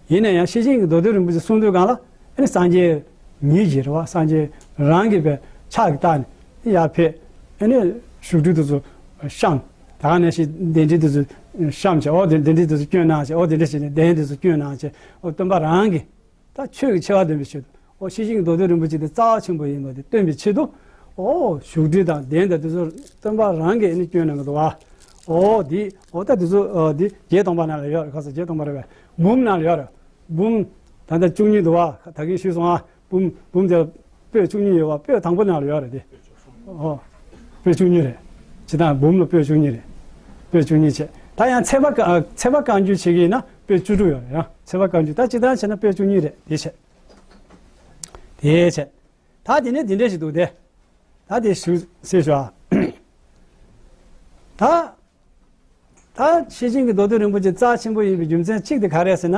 ཡིན་ན་ཡང་ཤེར་ཕྱིན་གྱི་མདོ་སྡེ་རིན་པོ་ཆེ་གསུང་དུས་སྒང་ལ་ཨ་ནི་སངས་རྒྱས་ཉིད་ཀྱིས་རེད་བ། སངས་རྒྱས་རང་གིས་དཔེ་ཕྱག་གིས་བཏགས་ནས་ཡར་ཕེབས། ཨ་ནི་བཞུགས་ཁྲི་དེ་ཚོ་བཤམས། ད་ག་ནང་བཞིན་གདན་ཁྲི་དེ་ཚོ་བཤམས་བྱས། ཨོ་དེ་གདན་ཁྲི་དེ་ཚོ་བསྐྱོན་གནང་བྱས། ཨོ་དེ་འདྲ་བྱས་ནས་གདན་དེ་ཚོ་བསྐྱོན་གནང་བྱས། ཨོ་སྟོན་པ་རང་གིས་ད་ཆོས་ཀྱི་ཆེ་བ་འདོན་པའི་ཆེད་དུ། ཨོ་ཤེར་ཕྱིན་གྱི་མདོ་སྡེ་རིན་པོ་ཆེ་དེ་རྩ་བ་ཆེན་པོ་ཡིན་པ་དེ་སྟོན་པའི་ཆེད་དུ། ཨོ་བཞུགས་ཁྲི་དང་གདན་དང་དེ་ཚོ་སྟོན་པ་རང་གིས་ཨ་ནི་བསྐྱོན་གནང་གི་འདུག་བ། ཨོ་འདི་ཨོ་ད་དེ་ཚོ་ཨོ་འདི་བརྒྱད་སྟོང་པ་ནང་ལ་ཡོད་རེད། ཁ་སང་བརྒྱད་སྟོང་པ་རེད་པས། འབུམ་ནང་ལ་ཡོད་རེད། འབུམ་ད་ལྟ་བཅུ་གཉིས་འདུག་བ། ད་གིན་ཞུས་སོང་ཨ། འབུམ་འབུམ་དེ་པོད་བཅུ་གཉིས་ཡོད་བ། པོད་དང་པོ་ནང་ལ་ཡོད་རེད་དེ། ཨོ། པོད་བཅུ་གཉིས་རེད། སྤྱིར་བཏང་འབུམ་ལ་པོད་བཅུ་གཉིས་རེད། པོད་བཅུ་གཉིས་བྱས། ད་ཡང་ཚེག་བར་བཀའ་ཚེག་བར་བཀའ་འགྱུར་བྱེད་ཀྱི་ཡིན་ན་པོད་བཅུ་དྲུག་ཡོད་རེད། ཡང་ཚེག་བར་བཀའ་འགྱུར་ད་སྤྱིར་བཏང་བྱས་ན་པོད་བཅུ་གཉིས་རེད། དེ་བྱས། དེ་བྱས། ད་དེ་ནས་དེ་འདྲས་ཞིག་འདུག་སྟེ། ད་དེ་ཞུ་ཟེར་ཞུ་ཨ། ད། ད་ཤེར་ཕྱིན་གྱི་མདོ་སྡེ་རིན་པོ་ཆེ་རྩ་ཆེན་པོ་ཡིན་པའི་རྒྱུ་མཚན་གཅིག་དེ་ག་རེ་ཟེར་ན།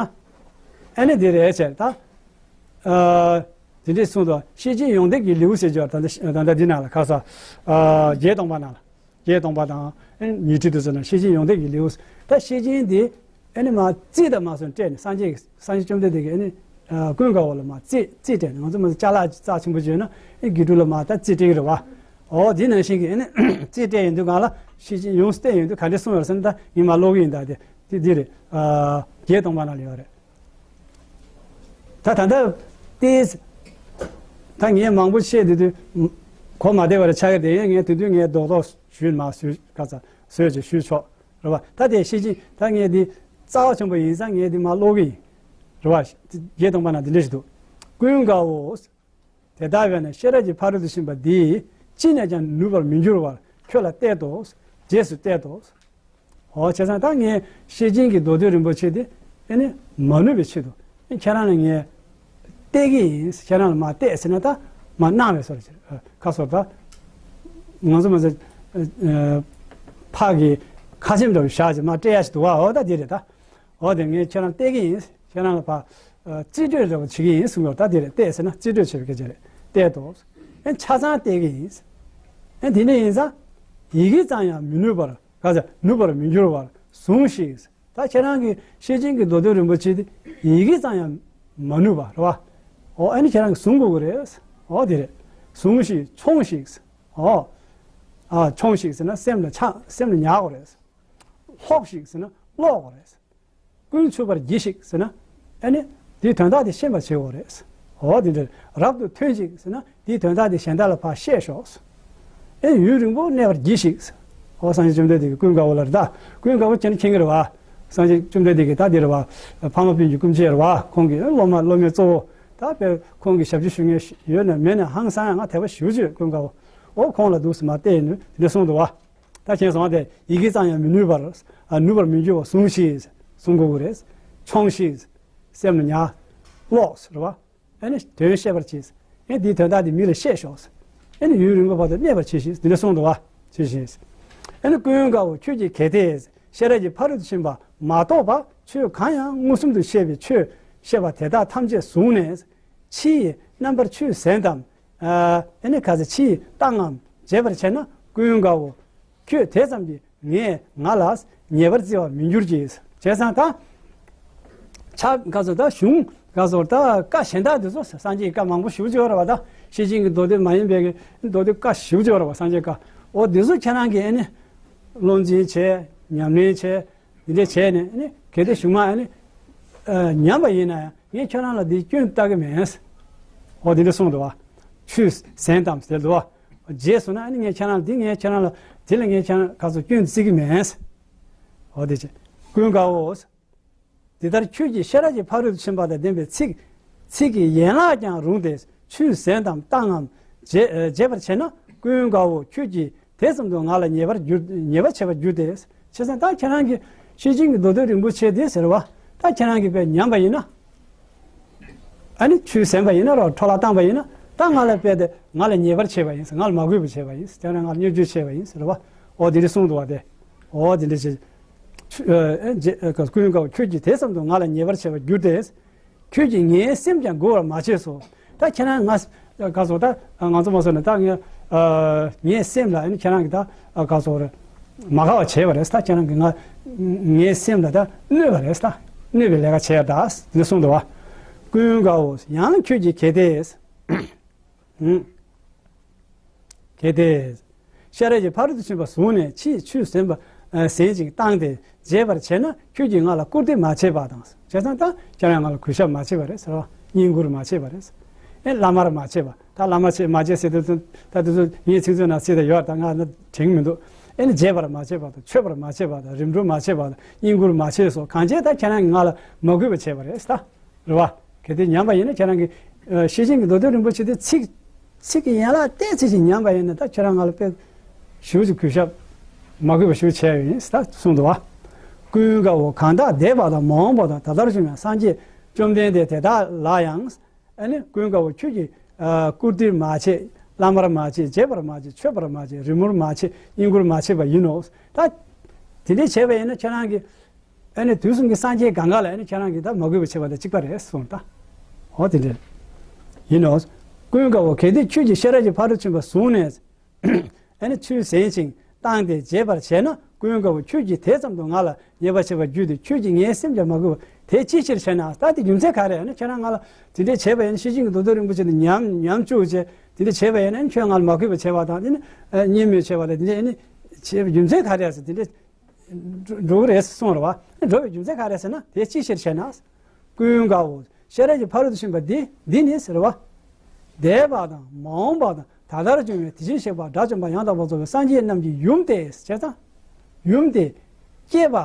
ཨ་ནི་འདི་རེད་ཟེར་ད། ཨ། དེ་འདྲས་གསུངས་འདུག་ཤེར་ཕྱིན་ཡོངས་འདེགས་ཀྱི་ལེའུ་ཟེར་རྒྱུ་ད་ལྟ་ད་ལྟ་འདི་ནང་ལ་ཁ་སང་། ཨ། བརྒྱད་སྟོང་པ་ནང་ལ། བརྒྱད་སྟོང་པ་དང་ཨ་ནི་ཉི་ཁྲི་དེ་ཚོ་ནང་ཤེར་ཕྱིན་ཡོངས་འདེགས་ཀྱི་ལེའུ། ད་ཤེར་ཕྱིན་འདི་ཨ་ནི་མར་རྩིས་དང་མར་སོང་སྤྲད་ནས། སངས་རྒྱས་སངས་རྒྱས་བཅོམ་ལྡན་འདས་ཀྱིས་ཨ་ནི་ཨ་ཀུན་དགའ་བོ་ལ་མར་རྩིས་རྩིས་སྤྲད་ནས། ང་ཚོ་མ་ཅ་ལག་རྩ་ཆེན་པོ་བརྗོད་ན་ཨ་དགེ་ཕྲུག་ལ་མར་ད་རྩིས་སྤྲད་ཀྱི་རེད་བ། ཨོ་འདི་ནང་བཞིན་གྱི་ཨ་ནི་རྩིས་སྤྲད་ཡོང་དུས་སྒང་ལ་ཤེར་ཕྱིན་ཡོངས་སུ་བསྟན་ཡོང་དུས་ག་འདྲས་གསུངས་ཡོད་ཟེར་ན། ད་ངས་མར་ཀློག་གི་ཡིན། ད་དེ་དེ་འདི་རེད། ཨ་བརྒྱད་སྟོང་པ་ནང་ལ་ཡོད་རེད། ད་ད་ལྟ་ཏིས་ད་ངས་མང་པོ་བཤད་དེ་དུས་གོ་མ་བདེ་བ་རེ་ཆགས་ཀྱི་རེད། ཡིན་ན་ངས་དེ་དུས་ངས་རྡོག་རྡོག་ཞུས་མ་ཞུས་ག་ཚ་བཟོས་ཅིག་ཞུས་ཆོག་རེད་བ། ད་དེ་ཤེར་ཕྱིན་ད་ངས་འདི་རྩ་བ་ཆེན་པོ་ཡིན་ཙང་ངས་འདི་མར་ཀློག་གི་ཡིན། རེད་བ། བརྒྱད་སྟོང་པ་ན་འདི་འདྲ་ཞིག་འདུག་ཀུན་དགའ་བོ། དེ་ལྟ་བས་ན་ཤེས་རབ་ཀྱི་ཕ་རོལ་ཏུ་ཕྱིན་པ་འདི་ཅི་ནས་ཀྱང་ནུབ་པར་མི་འགྱུར་བར་ཁྱོད་ལ་གཏད་དོ། རྗེས་སུ་གཏད་དོ། འོ་བྱས་ཙང་ད་ངས་ཤེར་ཕྱིན་གྱི་མདོ་སྡེ་རིན་པོ་ཆེ་དེ་ཨ་ནི་མ་ནུབ་པའི་ཆེད་དུ་ཨ་ཁྱེད་རང་ལ་ངས་གཏད་ཀྱི་ཡིན། ཁྱེད་རང་ལ་མར་གཏད་ཟེར་ན་ད་མར་གནང་བའི་བཟོ་འདྲ་ཅིག་ཁ་སོར་ད་ང་ཚོ་མ་ཟད་ཕག་གི་ཁ་ཆེམས་འདྲ་བོ་བཞག་ཅིག་མར་སྤྲད་ཡ་ཞིག་འདུག་བ། འོ་ད་འདི་རེད་ད། འོ་དེ་ངས་ཁྱེད་རང་གཏད་ཀྱི་ཡིན། ཁྱེད་རང་ལ་ཕར་རྩིས་སྤྲོད་འདྲ་བོ་བྱེད་ཀྱི་ཡིན་གསུངས་པ། ད་དེ་རེད། གཏད་ཟེར་ན་རྩིས་སྤྲོད་བྱེད་པའི་སྐད་ཆ་རེད། གཏད་དོ། ཨེ་ཆ་ཚང་གཏད་ཀྱི་ཡིན། ཨེ་དེ་འདྲ་ཡིན་ཙང་ཡི་གེ་ཙམ་ཡང་མི་ནུབ་པར། ག་ཚ་ནུབ་པར་མི་འགྱུར་བར་ཟུངས་ཤིག་ད་ཁྱེད་རང་གི་ཤེར་ཕྱིན་གྱི་མདོ་སྡེ་རིན་པོ་ཆེ་དེ་ཡི་གེ་ཙམ་ཡང་མ་ནུབ་པ་རེད་བ། འོ་ཨ་ནི་ཁྱེད་རང་གིས་ཟུང་དགོས་ཀྱི་རེད། འོ་དེ་རེད། ཟུངས་ཤིག་མཆོངས་ཤིག་འོ། ཨ་མཆོངས་ཤིག་ཟེར་ན་སེམས་ལ་ཆགས་སེམས་ལ་ཉར་དགོས་རེད། ལྷོགས་ཤིག་ཟེར་ན་ཀློག་དགོས་རེད། ཀུན་ཆུབ་པར་གྱིས་ཤིག་ཟེར་ན། ཨ་ནི་དེའི་དོན་དག་དེ་ཤེས་པར་བྱེད་དགོས་རེད། འོ་དེ་འདྲ། རབ་ཏུ་ཐོན་ཅིག་ཟེར་ན་དེའི་དོན་དག་དེ་གཞན་དག་ལ་ཕར་བཤད་ཤོག་ཨེ་ཡུན་རིང་པོ་གནས་པར་གྱིས་ཤིག་འོ་སངས་རྒྱས་བཅོམ་ལྡན་འདས་ཀྱིས་ཀུན་དགའ་བོ་ལ་རེད་ད། ཀུན་དགའ་བོ་ཁྱེད་ནི་མཁྱེན་གྱི་རེད་བ། སངས་རྒྱས་བཅོམ་ལྡན་འདས་ཀྱི་ད་འདི་རེད་བ། འཕགས་མ་སྤུན་གྱི་སྐུ་མཆེད་རེད་བ། ཁོང་གི་སློབ་མ་སློབ་མའི་གཙོ་བོ། ད་དཔེ་ཁོང་གི་ཞབས་ཕྱི་ཞུ་མཁན་ཡོད་ན་མེད་ན་ཧང་སང་ཡང་ང་དད་པ་ཞེ་པོ་ཅིག་ཡོད་ཀུན་དགའ་བོ། འོ་ཁོང་ལ་འདུག་སེ་མར་བལྟས་ནས་དེ་འདྲ་གསུངས་འདུག་བ། ད་མཁྱེན་སོང་བ། དེ་ཡི་གེ་ཙམ་ཡང་མི་ནུབ་པར། ཨ་ནུབ་པར་མི་འགྱུར་བར་ཟུངས་ཤིག་ཟུང་དགོས་ཀྱི་རེད། མཆོངས་ཤིག་སེམས་ལ་ཉར། ཀློགས་རེད་བ། ཨ་ནི་དོན་ཤེས་པར་གྱིས། ཨ་ནི་འདིའི་དོན་དག་འདི་མི་ལ་བཤད་ཤོག་ཨ་ནི་ཡུན་རིང་པོ་བར་དུ་གནས་པར་གྱིས་ཤིག་འདི་འདྲ་གསུངས་འདུག་བ། གྱིས་ཤིག་ཨ་ནི་ཀུན་དགའ་བོ་ཁྱོད་ཀྱིས་གལ་ཏེ་ཤེས་རབ་ཀྱི་ཕ་རོལ་ཏུ་ཕྱིན་པ་མ་གཏོགས་པ་ཆོས་གང་ཡང་མངོན་སུམ་དུ་བཤད་པའི་ཆོས་བཤད་པ་དེ་དག་ཐམས་ཅད་བཟུང་ནས་ཕྱིའི་རྣམ་པར་ཆུད་ཟན་དམ། ཨ་ནི་ག་ཚོད་ཕྱིའི་རྟགས་ངན་བརྗེད་པར་བྱས་ན་ཀུན་དགའ་བོ། ཁྱོད་དེ་ཙམ་གྱིས་ངས་ང་ལ་ཉེས་པར་བརྩི་བར་མི་འགྱུར་གྱི། བྱས་ཙང་ད། ཆ་ག་ཚོད་ད་གཞུང་ག་ཚོད་ད་བཀའ་གཞན་དག་འདི་ཚོ་སངས་རྒྱས་ཀྱི་བཀའ་མང་པོ་ཞེ་པོ་ཅིག་ཡོད་རེད་བ། ད་ཤེར་ཕྱིན་གྱི་མདོ་སྡེ་མ་ཡིན་པའི་གི་མདོ་སྡེ་བཀའ་ཞེ་པོ་ཅིག་ཡོད་རེད་བ། སངས་རྒྱས་བཀའ། འོ་འདི་ཚོ་ཁྱེད་རང་གིས་ཨ་ནི་བློ་འཛིན་བྱས། ཉམས་ལེན་བྱས། འདི་འདྲ་བྱས་ནས་ཨ་ནི་གལ་ཏེ་གཞུང་མ་ཨ་ནི་ཨ་ཉམས་པ་ཡིན་ན་ཡང་ངས་ཁྱེད་རང་ལ་འདི་སྐྱོན་བཏགས་ཀྱི་མེད། འོ་འདི་འདྲ་གསུངས་འདུག་བ། ཆུད་ཟན་དམ་ཟེར་འདུག་བ། རྗེས་སུ་ན་ཨ་ནི་ངས་ཁྱེད་རང་འདི་ངས་ཁྱེད་རང་ལ་དེ་ལ་ངས་ཁྱེད་རང་ག་ཚོད་སྐྱོན་བརྩི་གི་མེད། འོ་དེ་བྱས། ཀུན་དགའ་བོ། འདི་ལྟར་ཁྱོད་ཀྱིས་ཤེས་རབ་ཀྱི་ཕ་རོལ་ཏུ་ཕྱིན་པ་དང་ལྡན་པའི་ཚིག་ཚིག་གི་ཡན་ལག་ཀྱང་རུང་སྟེ་ཆུད་ཟན་དམ་རྟགས་ངན་བརྗེད་བརྗེད་པར་བྱས་ན་ཀུན་དགའ་བོ་ཁྱོད་ཀྱིས་དེ་ཙམ་དུ་ང་ལ་ཉེས་པར་འགྱུར་ཉེས་པ་བྱེད་པར་འགྱུར་ཏེ། བྱས་ཙང་ད་ཁྱེད་རང་གིས་ ཤེར་ཕྱིན་གྱི་མདོ་དོན་རིན་པོ་ཆེ་དེ་ཟེར་བ། ད་ཁྱེད་རང་གིས་དཔེ་ཉམས་པ་ཡིན་ན། ཨ་ནི་ཆོས་ཟིན་པ་ཡིན་ན་རོ། འཕྲོ་བརླག་བཏང་པ་ཡིན་ན། ད་ང་ལ་དཔེ་དེ་ང་ལ་ཉེས་པར་བྱས་པ་ཡིན། ང་ལ་མ་གུས་པ་བྱས་པ་ཡིན། ཁྱེད་རང་ང་ལ་བརྙས་བཅོས་བྱས་པ་ཡིན་ཟེར་བ། འོ་དེ་འདྲ་གསུངས་འདུག་བ་དེ། འོ་དེ་འདྲ་བྱས། ཆུ་ཨ་ཨ་རྗེ་ཨ་ཀུན་དགའ་བོ་ཁྱོད་ཀྱིས་དེ་ཙམ་དུ་ང་ལ་ཉེས་པར་བྱས་པར་གྱུར་ཏེ། ཁྱོད་ཀྱིས་ངའི་སེམས་ཀྱང་མགུ་བར་མ་བྱས་སོ། ད་ཁྱེད་རང་ང་ག་སོ་ད་ང་ཚོ་མ་སོ་ན་ད་ངས་ཨ་ངའི་སེམས་ལ་ཨ་ནི་ཁྱེད་རང་གིས་ད་ཨ་ག་སོ་རེད། མ་དགའ་བ་བྱས་པ་རེད། ད་ཁྱེད་རང་གིས་ང་ངའི་སེམས་ལ་ད་གནོད་པ་རེད། ད་གནོད་པའི་ལས་ཀ་བྱས་ད་ནི་གསུངས་འདུག་བ། ཀུན་དགའ་བོ་ཡང་ཁྱོད་ཀྱིས་གལ་ཏེ། ཧུམ། གལ་ཏེ། ཤེས་རབ་ཀྱི་ཕ་རོལ་ཏུ་ཕྱིན་པ་བཟུང་ནས་ཕྱིས་ཆོས་ཟིན་པ་ཨ་ཟིན་ཅིང་བཏང་སྟེ་བརྗེད་པར་བྱས་ན་ཁྱོད་ཀྱིས་ང་ལ་བཀུར་སྟི་མ་བྱས་པ་དང་། བྱས་ཙང་ད་ཁྱེད་རང་ང་ལ་གུས་ཞབས་མ་བྱས་པ་རེད་ཟེར་བ། བསྙེན་བཀུར་མ་བྱས་པ་རེད། ཨེ་བླ་མར་མ་བྱས་པ། ད་བླ་མ་བྱས་མ་བྱས་ཟེར་དུས་ད་དེ་ཚོ་ངའི་ཚིག་མཛོད་ནང་གསལ་དུ་ཡོད། ད་ང་ན་དྲན་མི་འདུག་ཨེ་ནི་བརྗེད་པར་མ་བྱས་པ་དང་། མཆོད་པར་མ་བྱས་པ་དང་། རིམ་གྲོ་མ་བྱས་པ་དང་། བསྙེན་བཀུར་མ་བྱས་སོ། གང་བྱས་ད་ཁྱེད་རང་གིས་ང་ལ་མ་གུས་པ་བྱས་པ་རེད་ད། རེད་བ། གལ་ཏེ་ཉམས་པ་ཡིན་ན་ཁྱེད་རང་གིས་ཨ་ཤེར་ཕྱིན་གྱི་མདོ་དོན་རིན་པོ་ཆེ་དེ་ཚིག་ཚིག་གི་ཡན་ལག་གཏན་ཚིགས་ཤིག་ཉམས་པ་ཡིན་ན་ད་ཁྱེད་རང་ང་ལ་དཔེ་ཞེ་པོ་ཅིག་གུས་ཞབས་མ་གུས་པ་ཞེ་པོ་བྱས་ཡོད་ཡིན་ད་གསུངས་འདུག་བ། ཀུན་དགའ་བོ་གང་དག་འདས་པ་དང་མ་འོངས་པ་དང་ད་ལྟར་བྱུང་བའི་སངས་རྒྱས་བཅོམ་ལྡན་འདས་དེ་དག་ལ་ཡང་། ཨ་ནི་ཀུན་དགའ་བོ་ཁྱོད་ཀྱིས་ཨ་བཀུར་སྟི་མ་བྱས། བླ་མར་མ་བྱས། བརྗེད་པར་མ་བྱས། མཆོད་པར་མ་བྱས། རིམ་གྲོར་མ་བྱས། བསྙེན་བཀུར་མ་བྱས་པ་ཡིན་ནོ། ད་དེ་འདྲས་བྱས་པ་ཡིན་ན་ཁྱེད་རང་གིས། ཨ་ནི་དུས་གསུམ་གྱི་སངས་རྒྱས་གང་ག་ལ་ཨ་ནི་ཁྱེད་རང་གིས་ད་མ་གུས་པ་བྱས་པ་དང་གཅིག་པ་རེད་གསུངས་ད། འོ་དེ་འདྲ་ཡིན་ནོ། ཀུན་དགའ་བོ་གལ་ཏེ་ཁྱོད་ཀྱིས་ཤེས་རབ་ཀྱི་ཕ་རོལ་ཕྱིན་པ་བཟུང་ནས། ཨ་ནི་ཆོས་ཟིན་ཅིང་བཏང་སྟེ་བརྗེད་པར་བྱས་ན། ཀུན་དགའ་བོ་ཁྱོད་ཀྱིས་དེ་ཙམ་དུ་ང་ལ་ཉེས་པ་བྱས་པར་གྱུར་ཏེ་ཁྱོད་ཀྱིས་ངའི་སེམས་ཀྱང་མ་གུས་པ་དེ་ཅིའི་ཕྱིར་བྱས་ན། ད་དེ་རྒྱུ་མཚན་ག་རེ། ཨ་ནི་ཁྱེད་རང་ང་ལ་དེ་འདྲས་བྱས་པ་ཡིན་ན། ཤེར་ཕྱིན་གྱི་མདོ་དོན་རིན་པོ་ཆེ་དེ་ཉམས་ཉམས་བཅུག་བྱས་དེ་འདྲས་བྱས་པ་ཡིན་ན། ཨ་ནི་ཁྱོད་ང་ལ་མ་གུས་པ་བྱས་པ་དང་། དེ་ནི་ཨ་བརྙས་སྨོད་བྱས་པ་དང་། དེ་འདྲས་ཨ་ནི་བྱས་པའི་རྒྱུ་མཚན་ག་རེ་ཟེར་དེ་འདྲས། འགྲོ་གི་རེད་གསུངས་རེད་བ། འགྲོ་བའི་རྒྱུ་མཚན་ག་རེ་ཟེར་ན། དེ་ཅིའི་ཕྱིར་བྱས་ན། ཀུན་དགའ་བོ། ཤེས་རབ་ཀྱི་ཕ་རོལ་ཏུ་ཕྱིན་པ་འདི་འདི་ནི་ཟེར་བ། འདས་པ་དང་མ་འོངས་པ་དང་ད་ལྟར་བྱུང་བའི་དེ་བཞིན་གཤེགས་པ་དགྲ་བཅོམ་པ་ཡང་དག་པར་རྫོགས་པའི་སངས་རྒྱས་རྣམས་ཀྱི་ཡུམ་སྟེ། བྱས་ཙང་། ཡུམ་སྟེ། སྐྱེས་པ།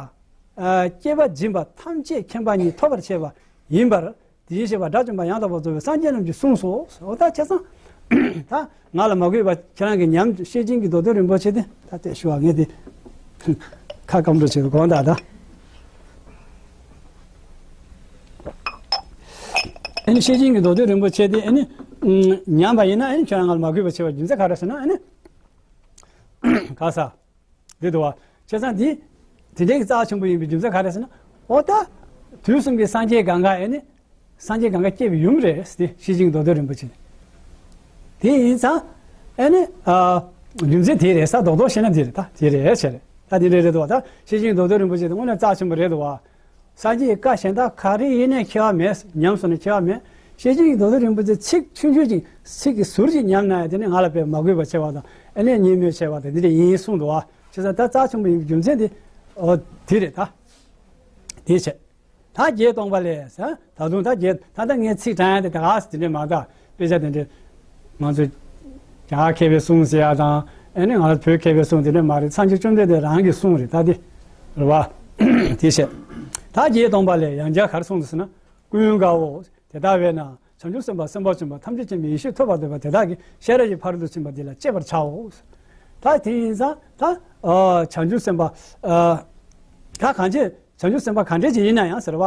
ཨ་སྐྱེས་པ་སྦྱིན་པ་ཐམས་ཅད་མཁྱེན་པ་ཉིད་ཐོབ་པར་བྱེད་པ་ཡིན་པར། དེ་བཞིན་གཤེགས་པ་དགྲ་བཅོམ་པ་ཡང་དག་པར་རྫོགས་པའི་སངས་རྒྱས་རྣམས་ཀྱིས་གསུངས་སོ། འོ་ད་བྱས་ཙང་། ད་ང་ལ་མ་གུས་པ་ཁྱེད་རང་གིས་ཉམས། ཤེར་ཕྱིན་གྱི་མདོ་དོན་རིན་པོ་ཆེ་དེ་ད་ལྟ་ཞུ་བ་ངས་དེ་ཁ་སྐམ་འགྲོ་བྱེད་དགོངས་དག་ད། ཨ་ནི་ཤེར་ཕྱིན་གྱི་མདོ་དོན་རིན་པོ་ཆེ་དེ་ཨ་ནི་ཉམས་པ་ཡིན་ན། ཨ་ནི་ཁྱེད་རང་ང་ལ་མ་གུས་པ་བྱེད་པའི་རྒྱུ་མཚན་ག་རེ་ཟེར་ན། ཨ་ནི་ག་ས། འདི་འདུག་བ། བྱས་ཙང་འདི་དེ་འདྲའི་རྩ་ཆེན་པོ་ཡིན་པའི་རྒྱུ་མཚན་ག་རེ་ཟེར་ན། འོ་ད་དུས་གསུམ་གྱི་སངས་རྒྱས་གང་ག་ཨ་ནི་སངས་རྒྱས་གང་ག་སྐྱེས་པའི་ཡུམ་རེད། དེ་ཤེར་ཕྱིན་མདོ་དོན་རིན་པོ་ཆེ་དེ་ཡིན་ཙང་། ཨ་ནི་ཨ་རྒྱུ་མཚན་དེ་རེད་ས། རྡོག་རྡོག་བཤད་ན་དེ་རེད། ད་དེ་རེད་བྱས་རེད། ད་དེ་འདྲ་རེད་འདུག་བ། ད་ཤེར་ཕྱིན་མདོ་དོན་རིན་པོ་ཆེ་དེ་དངོས་གནས་རྩ་ཆེན་པོ་རེད་འདུག་བ། སངས་རྒྱས་ཀྱི་བཀའ་གཞན་དག་ག་རེ་ཡིན་ནའི་ཁྱད་པར་མེད། ཉམས་སོང་ན་ཁྱད་པར་མེད། ཤེར་ཕྱིན་གྱི་མདོ་དོན་རིན་པོ་ཆེ་ཚིག་ཆུང་ཆུང་ཅིག་ཚིག་གི་ཟུར་ཅིག་ཉམས་ན་ཡང་དེ་ནི་ང་ལ་དཔེ་མ་གུས་པ་བྱེད་པ་དང་། ཨ་ནི་བརྙས་སྨོད་བྱེད་པ་དང་འདི་འདྲ་ཡིན་གསུངས་འདུག་བ། བྱས་ཙང་ད་རྩ་ཆེན་པོ་ཡིན་པའི་རྒྱུ་མཚན་དེ་འོ་དེ་རེད་ད། དེ་བྱས། ད་བརྒྱད་སྟོང་པ་ལས་ཟེར། ད་དུང་ད་བརྒྱད། ད་ལྟ་ངས་ཚིག་དྲངས་ཡ་དེ་ད་ག་ས་དེ་འདྲ་མ་གཏོགས། དཔེ་ཆ་དེ་འདྲ་ང་ཚོ་རྒྱ་གར་མཁས་པའི་གསུང་ཟེར་ཡ་དང་། ཨ་ནི་ང་ཚོ་བོད་མཁས་པའི་གསུང་དེ་འདྲ་མ་རེད། སངས་རྒྱས་བཅོམ་ལྡན་འདས་རང་གི་གསུང་རེད་ད་དེ། རེད་བ། དེ་བྱས། ད་བརྒྱད་སྟོང་པ་ལས་ཡང་བསྐྱར་ག་རེ་གསུངས་འདུག་ཟེར་ན། ཀུན་དགའ་བོ། དེ་ལྟ་བས་ན་བྱང་ཆུབ་སེམས་དཔའ་སེམས་དཔའ་ཆེན་པོ་ཐམས་ཅད་མཁྱེན་པའི་ཡེ་ཤེས་ཐོབ་པར་འདོད་པ་དེ་དག་གིས་ཤེས་རབ་ཀྱི་ཕ་རོལ་ཏུ་ཕྱིན་པ་འདི་ལ་སྤྱད་པར་བྱའོ། ད་དེ་ཡིན་ཙང་ད་ཨ་བྱང་ཆུབ་སེམས་དཔའ་ཨ་ད་གང་བྱེད། བྱང་ཆུབ་སེམས་དཔའ་ག་འདྲས་ཅིག་ཡིན་ན་ཡང་ཟེར་བ།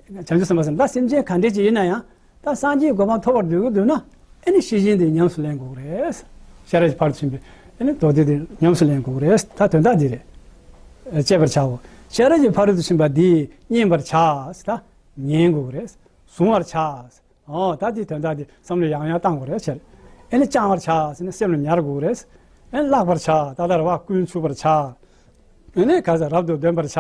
བྱང་ཆུབ་སེམས་དཔའ་ཟེར་ན་ད་སེམས་ཅན་ག་འདྲས་ཅིག་ཡིན་ན་ཡང་། ད་སངས་རྒྱས་གོ་འཕང་ཐོབ་པར་འདོད་ཀྱི་འདུག་ན། ཨ་ནི་ཤེར་ཕྱིན་དེ་ཉམས་སུ་ལེན་དགོས་ཀྱི་རེད། ཤེས་རབ་ཀྱི་ཕ་རོལ་ཏུ་ཕྱིན་པའི་ཨ་ནི་མདོ་སྡེ་དེ་ཉམས་སུ་ལེན་དགོས་ཀྱི་རེད། ད་དོན་དག་འདི་རེད། སྤྱད་པར་བྱའོ། ཤེས་རབ་ཀྱི་ཕ་རོལ་ཏུ་ཕྱིན་པ་འདི་བསྙེན་པར་བྱ། ད་ཉན་དགོས་ཀྱི་རེད། གཟུང་བར་བྱ། ཨོ་ད་འདི་དོན་དག་འདི་བསམ་བློ་ཡང་ཡང་བཏང་དགོས་རེད་ཟེར། ཨ་ནི་བཅང་བར་བྱ་ཟེར་ནས་སེམས་ལ་ཉར་དགོས་རེད། ཨ་ནི་བཀླག་པར་བྱ། ད་ལྟར་བ་ཀུན་ཆུབ་པར་བྱ། ཨ་ནི་ག་ས་རབ་ཏུ་འདོན་པར་བྱ།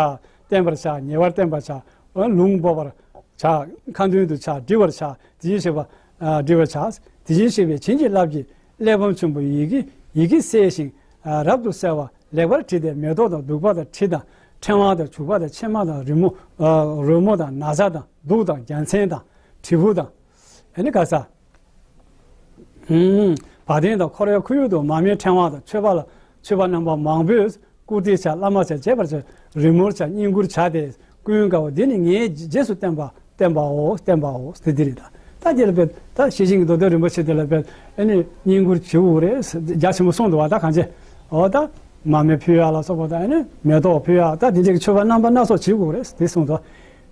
བསྟན་པར་བྱ། ཉེ་བར་བསྟན་པར་བྱ། ཨ་ལུང་འབོགས་པར་བྱ། ཁ་འདོན་དུ་བྱ། འདྲི་བར་བྱ། དེ་བཞིན་གཤེགས་པ་ཨ་འདྲི་བར་བྱ། དེ་བཞིན་གཤེགས་པའི་བྱིན་གྱིས་བརླབས་ཀྱིས་གླེགས་བམ་ཆེན་པོ་ཡི་གེ་ཡི་གེ་གསལ་ཞིང་ཨ་རབ་ཏུ་གསལ་བ་ལེགས་པར་བྲིས་ཏེ་མེ་ཏོག་དང་བདུག་པ་དང་དྲི་དང་ཕྲེང་བ་དང་བྱུག་པ་དང་ཕྱེ་མ་དང་རོལ་མོ་ཨ་རོལ་མོ་དང་ན་བཟའ་དང་གདུགས་དང་རྒྱལ་མཚན་དང་དྲིལ་བུ་དང་། ཨ་ནི་ག་ས། ཨུམ། བ་དན་དང་འཁོར་བའི་ཁོར་ཡུག་ཏུ་མར་མེའི་ཕྲེང་བ་དང་མཆོད་པ་ལ་མཆོད་པ་རྣམ་པ་མང་པོས་བཀུར་སྟི་བྱ། བླ་མ་བྱ། བྱེད་པར་བྱ། རོལ་མོར་བྱ། བསྙེན་བཀུར་བྱ་སྟེ། ཀུན་དགའ་བོ་འདི་ནི་ངའི་རྗེས་སུ་བསྟན་པ་བསྟན་པའོ། བསྟན་པའོ་དེ་འདི་རེད་ད། ད་འདི་ལ་དཔེ་ད་ཤེར་ཕྱིན་གྱི་མདོ་དོན་རིན་པོ་ཆེ་འདི་ལ་དཔེ་ཨ་ནི་བསྙེན་བཀུར་བྱེད་དགོས་རེད། རྒྱ་ཆེན་པོ་གསུངས་འདུག་བ། ད་གང་བྱེད། འོ་ད། མར་མེ་ཕུལ་ཡག་ལ་སོགས་པ་དང་ཨ་ནི་མེ་ཏོག་ཕུལ་ཡག་ད་དེ་འདྲའི་མཆོད་པ་རྣམ་པ་སྣ་ཚོགས་བྱེད་དགོས་རེད་དེ་གསུངས་འདུག་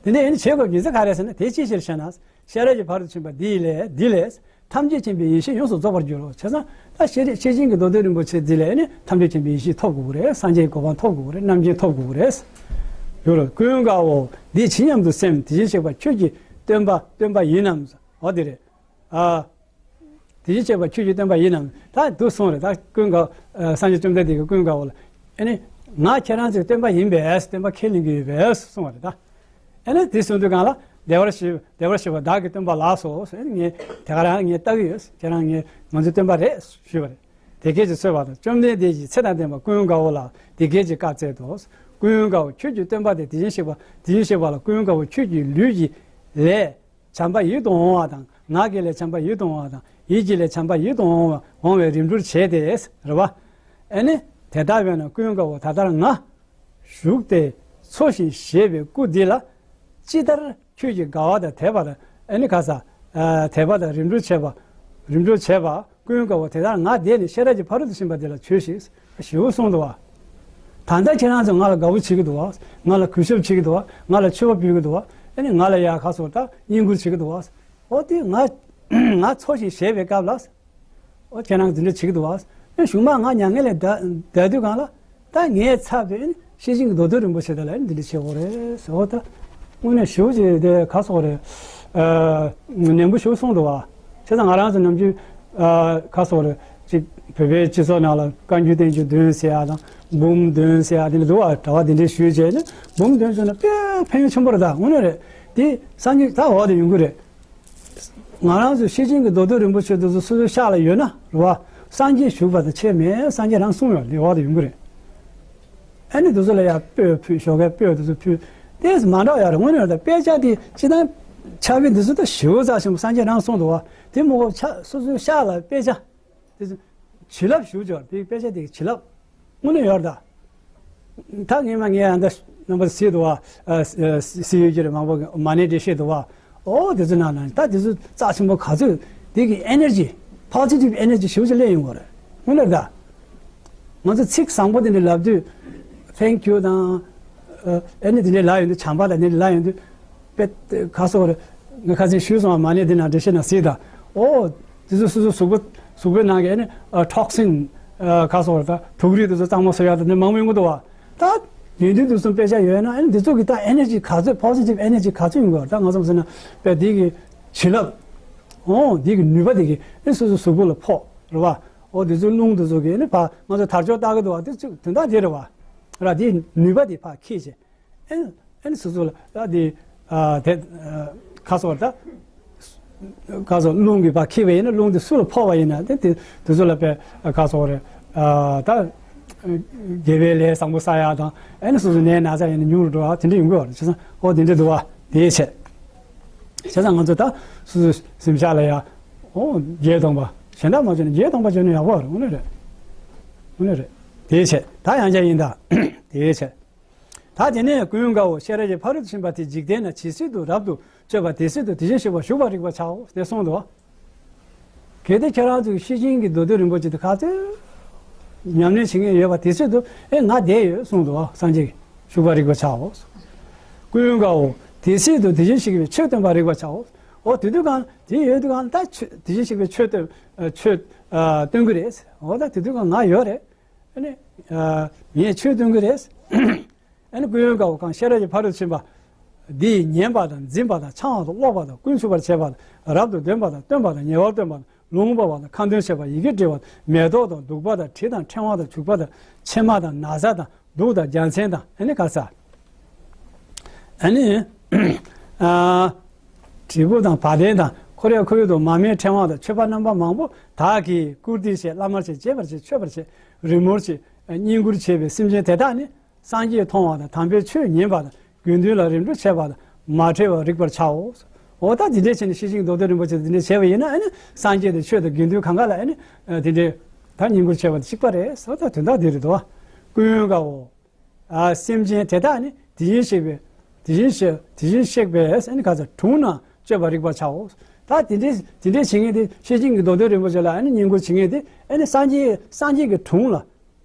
དེ་འདྲ་ཨ་ནི་བྱེད་དགོས་དགོས་ཚེ་ག་རེ་ཟེར་ན་དེ་ཅིའི་ཕྱིར་ཞེ་ན། ཤེས་རབ་ཀྱི་ཕ་རོལ་ཏུ་ཕྱིན་པ་འདི་ལས་འདི་ལས་ཐམས་ཅད་མཁྱེན་པའི་ཡེ་ཤེས་ཡོངས་སུ་རྫོགས་པར་འགྱུར་རོ། བྱས་ཙང་ད་ཤེས་རིག་ཤེར་ཕྱིན་གྱི་མདོ་སྡེ་རིན་པོ་ཆེ་འདི་ལས་ནི་ཐམས་ཅད་མཁྱེན་པའི་ཡེ་ཤེས་ཐོབ་དགོས་ཀྱི་རེད། སངས་རྒྱས་གོ་འཕང་ཐོབ་དགོས་ཀྱི་རེད། རྣམ་མཁྱེན་ཐོབ་དགོས་ཀྱི་རེད། ཡོད་རེད། ཀུན་དགའ་བོ་འདི་ཇི་སྙམ་དུ་སེམས། དེ་བཞིན་གཤེགས་པ་ཁྱོད་ཀྱི་སྟོན་པ་སྟོན་པ་ཡིན་ནམ། འོ་དེ་རེད། ཨ། དེ་བཞིན་གཤེགས་པ་ཁྱོད་ཀྱི་སྟོན་པ་ཡིན་ནམ། ད་འདུག་གསུངས་རེད། ད་ཀུན་དགའ་ཨ། སངས་རྒྱས་བཅོམ་ལྡན་འདས་ཀྱིས་ཀུན་དགའ་བོ་ལ་ཨ་ནི་ང་ཁྱེད་རང་ཚོའི་སྟོན་པ་ཡིན་པས། སྟོན་པ་ཁས་ལེན་གྱི་ཡོད་པས་གསུངས་པ་རེད་ད། ཨ་ནི་དེ་གསུངས་དུས་སྒང་ལ་བདེ་བར་གཤེགས་བདེ་བར་གཤེགས་པ་བདག་གི་སྟོན་པ་ལགས་སོ། ཨ་ནི་ངས་དེ་ག་རང་ངས་ལྟ་གི་ཡོད། ཁྱེད་རང་ངས་ང་ཚོའི་སྟོན་པ་རེད་ཞུས་པ་རེད། དེ་སྐད་ཅེས་གསོལ་བ་དང་། བཅོམ་ལྡན་འདས་ཀྱིས་ཚེ་དང་ལྡན་པ་ཀུན་དགའ་བོ་ལ་འདི་སྐད་ཅེས་བཀའ་སྩལ་ཏོ། ཀུན་དགའ་བོ་ཁྱོད་ཀྱི་སྟོན་པ་དེ་དེ་བཞིན་གཤེགས་པ་དེ་བཞིན་གཤེགས་པ་ལ་ཀུན་དགའ་བོ་ཁྱོད་ཀྱི་ལུས་ཀྱི་ལས་བྱམས་པ་ཡིད་དུ་འོང་བ་དང་། ངག་གི་ལས་བྱམས་པ་ཡིད་དུ་འོང་བ་དང་། ཡིད་ཀྱི་ལས་བྱམས་པ་ཡིད་དུ་འོང་བ་འོང་བའི་རིམ་གྲོར་བྱས་ཏེ། རེད་བ། ཨ་ནི་དེ་ལྟ་བས་ན་ཀུན་དགའ་བོ་ད་ལྟར་ང་བཞུགས་ཏེ་འཚོ་ཞིང་གཞེས་པའི་སྐུ་འདི་ལ་ཅི་ལྟར་ཁྱོད་ཀྱིས་དགའ་བ་དང་དད་པ་དང་ཨ་ནི་ག་ས་ཨ། དད་པ་དང་རིམ་གྲོ་བྱེད་པ། རིམ་གྲོ་བྱེད་པ་ཀུན་དགའ་བོ་དེ་ལྟར་ང་འདས་ནས་ཤེས་རབ་ཀྱི་ཕ་རོལ་ཏུ་ཕྱིན་པ་འདི་ལ་བྱོས་ཤིག་ཞེས་གསུངས་འདུག་བ། ད་ལྟ་ཁྱེད་རང་ཚོ་ང་ལ་དགའ་བོ་བྱེད་ཀྱི་འདུག་བ། ང་ལ་གུས་ཞབས་བྱེད་ཀྱི་འདུག་བ། ང་ལ་མཆོད་པ་ཕུལ་གྱི་འདུག་བ། ཨ་ནི་ང་ལ་ཡ་ག་སོགས་ད་བསྙེན་བཀུར་བྱེད་ཀྱི་འདུག་བ། འོ་དེ་ང་ང་འཚོ་ཞིང་གཞེས་པའི་སྐབས་ལ། ཨོ་ཁྱེད་རང་འདི་འདྲ་བྱེད་ཀྱི་འདུག་བ། ཨེ་གཞུག་མ་ང་མྱ་ངན་ལས་འདའ་འདའ་དུས་སྒང་ལ་ད་ངའི་ཚབ་དེ་ཤེར་ཕྱིན་གྱི་མདོ་སྡེ་རིན་པོ་ཆེ་དེ་ལ་འདི་འདྲ་བྱེད་དགོས་རེད་ཟེར། ཨོ་ད་དངོས་གནས་ཞེ་པོ་ཅིག་དེ་ག་སོགས་རེད། ཨ། ནན་པོ་ཞེ་པོ་གསུངས་འདུག་བ། བྱས་ཙང་ང་རང་ཚོ་ནམ་རྒྱུན་ཨ། ག་སོགས་རེད་ཅིག་བོད་པའི་སྤྱི་ཚོགས་ནང་ལ་བཀའ་འགྱུར་བསྟན་འགྱུར་འདོན་ཟེར་ཡ་དང་འབུམ་འདོན་ཟེར་ཡ་དེ་འདྲ་འདུག་བ། གྲྭ་པ་དེ་འདྲས་ཞུས་བྱས་ནས་འབུམ་འདོན་བྱུང་ན་དཔེ་ཕན་ཡོན་ཆེན་པོ་རེད། ད་དངོས་གནས་རེད། དེ་སང་ཉིན་ད་འོག་ཏུ་ཡོང་གི་རེད། ང་རང་ཚོ་ཤེར་ཕྱིན་གྱི་མདོ་སྡེ་རིན་པོ་ཆེ་དེ་ཚོ་སོ་སོའི་ཤག་ལ་ཡོད་ན་རེད་བ། སངས་རྒྱས་བཞུགས་པ་དང་ཁྱད་མེད། སངས་རྒྱས་རང་གསུངས་ཡོད་ལེ་བ་དང་ཡོང་གི་རེད། ཨ་ནི་དེ་ཚོ་ལ་ཡ་སྤོས་ཕུལ། ཞོགས་ཀའི་སྤོས་དེ་ཚོ་ཕུལ། དེ་མ་འདྲ་ཡ་རེད། དངོས་གནས་ད་དཔེ་ཆ་དེ་སྤྱི་བཏང་ཕྱག་དཔེ་འདི་ཚོ་ད་ཞེ་པོ་རྩ་ཆེན་པོ་སངས་རྒྱས་རང་གསུངས་འདུག་བ། དེ་མོ་གོ་ཆ་སོ་སོའི་ཤག་ལ་དཔེ་ཆ། དེ་ཚོ་བྱིན་རླབས་ཞུ་ཆོག་དེ་དཔེ་ཆ་དེ་བྱིན་རླབས་དངོས་གནས་ཡོད་རེད་ད། ད་ངས་མ་ངས་ཨ་འདི་རྣམ་པ་སྲིད་དུ་བ། སྲིད་ཡོད་ཀྱི་རེད། མང་པོ་མ་ཎི་འགྲེལ་བཤད་དུ་བ། ཨོ་དེ་ཚོ་ནང་ན་ད་དེ་ཚོ་རྩ་ཆེན་པོ་ག་ཚོད་དེ་གི་ཨེ་ནར་ཇི་པོ་ཛི་ཊིབ་ཨེ་ནར་ཇི་ཞེ་པོ་ཅིག་སླེབས་ཡོང་གི་རེད། དངོས་གནས་རེད་ད། ང་ཚོ་ཚིག་བཟང་པོ་དེ་འདྲ་ལབ་དུས། Thank you དང་། ཨ་ནི་དེ་འདྲ་ལབ་ཡོང་དུས། བྱམས་པ་དང་དེ་འདྲ་ལབ་ཡོང་དུས། དཔེ་ཁ་སོགས་རེད། ངས་ཁ་སང་ཞུས་སོང་བ། མ་ཎི་འདི་ནང་འགྲེལ་བཤད་ནང་གཟིགས་དང་། ཨོ། དེ་ཚོ་སོ་སོ་གཟུགས་པོ་གཟུགས་པོའི་ནང་གི་ཨ་ནི་ཨ་ཊོག་སིན། ཨ་ཁ་སོགས་རེད་ད། དུག་རིགས་དེ་ཚོ་གཙང་མ་བཟོ་ཡག་དེ་འདྲ་མང་པོ་ཡོང་གི་འདུག་བ། ད་ཡོན་ཏན་དེ་ཚོ་དཔེ་ཆ་ཡོད་ན་ཨ་ནི་འདི་ཚོ་གི་ད་ཨེ་ནར་ཇི་ག་ཚོད་པོ་ཛི་ཊིབ་ཨེ་ནར་ཇི་ག་ཚོད་ཡོང་གི་བ། ད་ང་ཚོ་བཟོས་ན་དཔེ་འདི་གི་བྱིན་རླབས། ཨོ་འདི་གི་ནུས་པ་དེ་གི་ཨ་ནི་སོ་སོ་གཟུགས་པོ་ལ་ཕོག་རེད་བ། ཨོ་དེ་ཚོ་རླུང་དེ་ཚོ་གི་ཨ་ནི་ཕར་ང་ཚོ་དར་ལྕོག་ལྟ་གི་འདུག་བ། དེ་ཚོ་དོན་དག་དེ་རེད་བ། ར་དེའི་ནུས་པ་དེ་ཕར་ཁྱེར་བྱས། ཨེ་ཨེ་ནི་སོ་སོ་ལ་ད་དེ་ཨ་དེ་ཨ་ཁ་སོགས་ད་ཁ་སོགས་རླུང་གིས་ཕར་ཁྱེར་བ་ཡིན་ན། རླུང་དེ་སུ་ལ་ཕོག་པ་ཡིན་ན་དེ་དེ་དེ་ཚོ་ལ་དཔེ་ཁ་སོགས་རེད། ཨ་ད་དགེ་བའི་ལས་བཟང་པོ་བསགས་ཡག་དང་། ཨེ་ནི་སོ་སོ་ནད་ན་ཚ་ཡིན་ན་ཉུང་རུ་འགྲོ་ཡག་དེ་འདྲ་ཡོང་གི་ཡོད་རེད། བྱས་ཙང་ཨོ་དེ་འདྲ་འདུག་བ། དེའི་ཆེད། བྱས་ཙང་ང་ཚོ་ད་སོ་སོའི་གཟིམ་ཤག་ལ་ཡ་ཨོ་བརྒྱད་སྟོང་པ་གཞན་དག་མ་བྱས་ན་བརྒྱད་སྟོང་པ་བྱས་ན་ཡག་པོ་རེད། དངོས་གནས་རེད། དངོས་གནས་རེད། དེའི་ཆེད་ད་ཡང་བསྐྱར་ཡིན་ད། དེའི་ཆེད། ད་དེ་ནས་ཀུན་དགའ་བོ་ཤེས་རབ་ཀྱི་ཕ་རོལ་ཏུ་ཕྱིན་པ་དེ་འཇིག་རྟེན་ན་ཇི་སྲིད་དུ་རབ་ཏུ་སྤྱོད་པ་དེ་སྲིད་དུ་དེ་བཞིན་གཤེགས་པ་བཞུགས་པར་རིག་པར་བྱའོ་ཞེས་གསུངས་འདུག། གལ་ཏེ་ཁྱེད་རང་ཚོས་ཤེར་ཕྱིན་གྱི་མདོ་སྡེ་རིན་པོ་ཆེ་དེ་ག་ཚོད་ཉམས་ལེན་བྱེད་མཁན་ཡོད་པ་དེ་སྲིད་དུ་ཨེ་ང་བསྡད་ཡོད་གསུངས་འདུག། སངས་རྒྱས་ཀྱིས་བཞུགས་པར་རིག་པར་བྱའོ། ཀུན་དགའ་བོ་དེ་སྲིད་དུ་དེ་བཞིན་གཤེགས་པའི་ཆོས་སྟོན་པར་རིག་པར་བྱའོ། འོ་དེ་དུས་གང་དེ་ཡོད་དུས་གང་ད་ཆོས་དེ་བཞིན་གཤེགས་པའི་ཆོས་སྟོན་ཆོས་སྟོན་གྱི་རེད། འོ་ད་དེ་དུས་གང་ང་ཡོད་རེད། ཨ་ནི་ངས་ཆོས་སྟོན་གྱི་རེད། ཨ་ནི་ཀུན་དགའ་བོ་གང་ཤེས་རབ་ཀྱི་ཕ་རོལ་ཕྱིན་པ་འདི་ཉན་པ་དང་འཛིན་པ་དང་འཆང་བ་དང་ཀློག་པ་དང་ཀུན་ཆུབ་པར་བྱེད་པ་དང་རབ་ཏུ་འདོན་པ་དང་སྟོན་པ་དང་ཉེ་བར་སྟོན་པ་དང་ལུང་འབོགས་པ་དང་ཁ་འདོན་བྱེད་པ་ཡི་གེ་འབྲི་བ་དང་མེ་ཏོག་དང་བདུག་པ་དང་དྲི་དང་ཕྲེང་བ་དང་བྱུག་པ་དང་ཕྱེ་མ་དང་ན་བཟའ་དང་གདུགས་དང་རྒྱལ་མཚན་དང་ཨ་ནི་ག་ས། ཨ་ནི་ཨ་དྲིལ་བུ་དང་བ་དན་དང་འཁོར་ཡང་འཁོར་ཡུག་དང་མར་མེའི་ཕྲེང་བ་དང་མཆོད་པ་རྣམ་པ་མང་པོ་དག་གིས་བཀུར་སྟི་བྱེད། བླ་མར་བྱེད། བྱེད་པར་བྱེད། མཆོད་པར་བྱེད། རི་མོར་བྱེད། བསྙེན་བཀུར་བྱེད་པའི་སེམས་ཅན་དེ་དག་ནི་སངས་རྒྱས་མཐོང་བ་དང་། དམ་པའི་ཆོས་ཉན་པ་དང་། དགེ་འདུན་ལ་རིམ་གྲོ་བྱེད་པ་དང་། མ་ཁྲེལ་བར་རིག་པར་བྱའོ། འོ་ད་འདི་འདྲས་བྱས་ནས་ཤེར་ཕྱིན་གྱི་མདོ་སྡེ་རིན་པོ་ཆེ་འདི་འདྲས་བྱས་པ་ཡིན་ན་ཨ་ནི་སངས་རྒྱས་དང་ཆོས་དང་དགེ་འདུན་གང་ག་ལ་ཨ་ནི་ཨ་དེ་འདྲས་ད་བསྙེན་བཀུར་བྱེད་པ་དང་གཅིག་པ་རེད་ཟེར། ད་དོན་དག་འདི་རེད་དོ། ཀུན་དགའ་བོ། ཨ་སེམས་ཅན་དེ་དག་ནི་དེ་བཞིན་གཤེགས་པའི་དེ་བཞིན་གཤེགས་དེ་བཞིན་གཤེགས་པའི་ཨ་ནི་ག་ཚ་དྲུང་ན་སྤྱོད་པར་རིག་པར་བྱའོ། ད་དེ་འདྲས་དེ་འདྲས་བྱེད་མཁན་དེ་ཤེར་ཕྱིན་གྱི་མདོ་སྡེ་རིན་པོ་ཆེ་ལ་ཨ་ནི་བསྙེན་བཀུར་བྱེད་མཁན་དེ་ཨ་ནི་སངས་རྒྱས་སངས་རྒྱས་ཀྱི་དྲུང་ལ།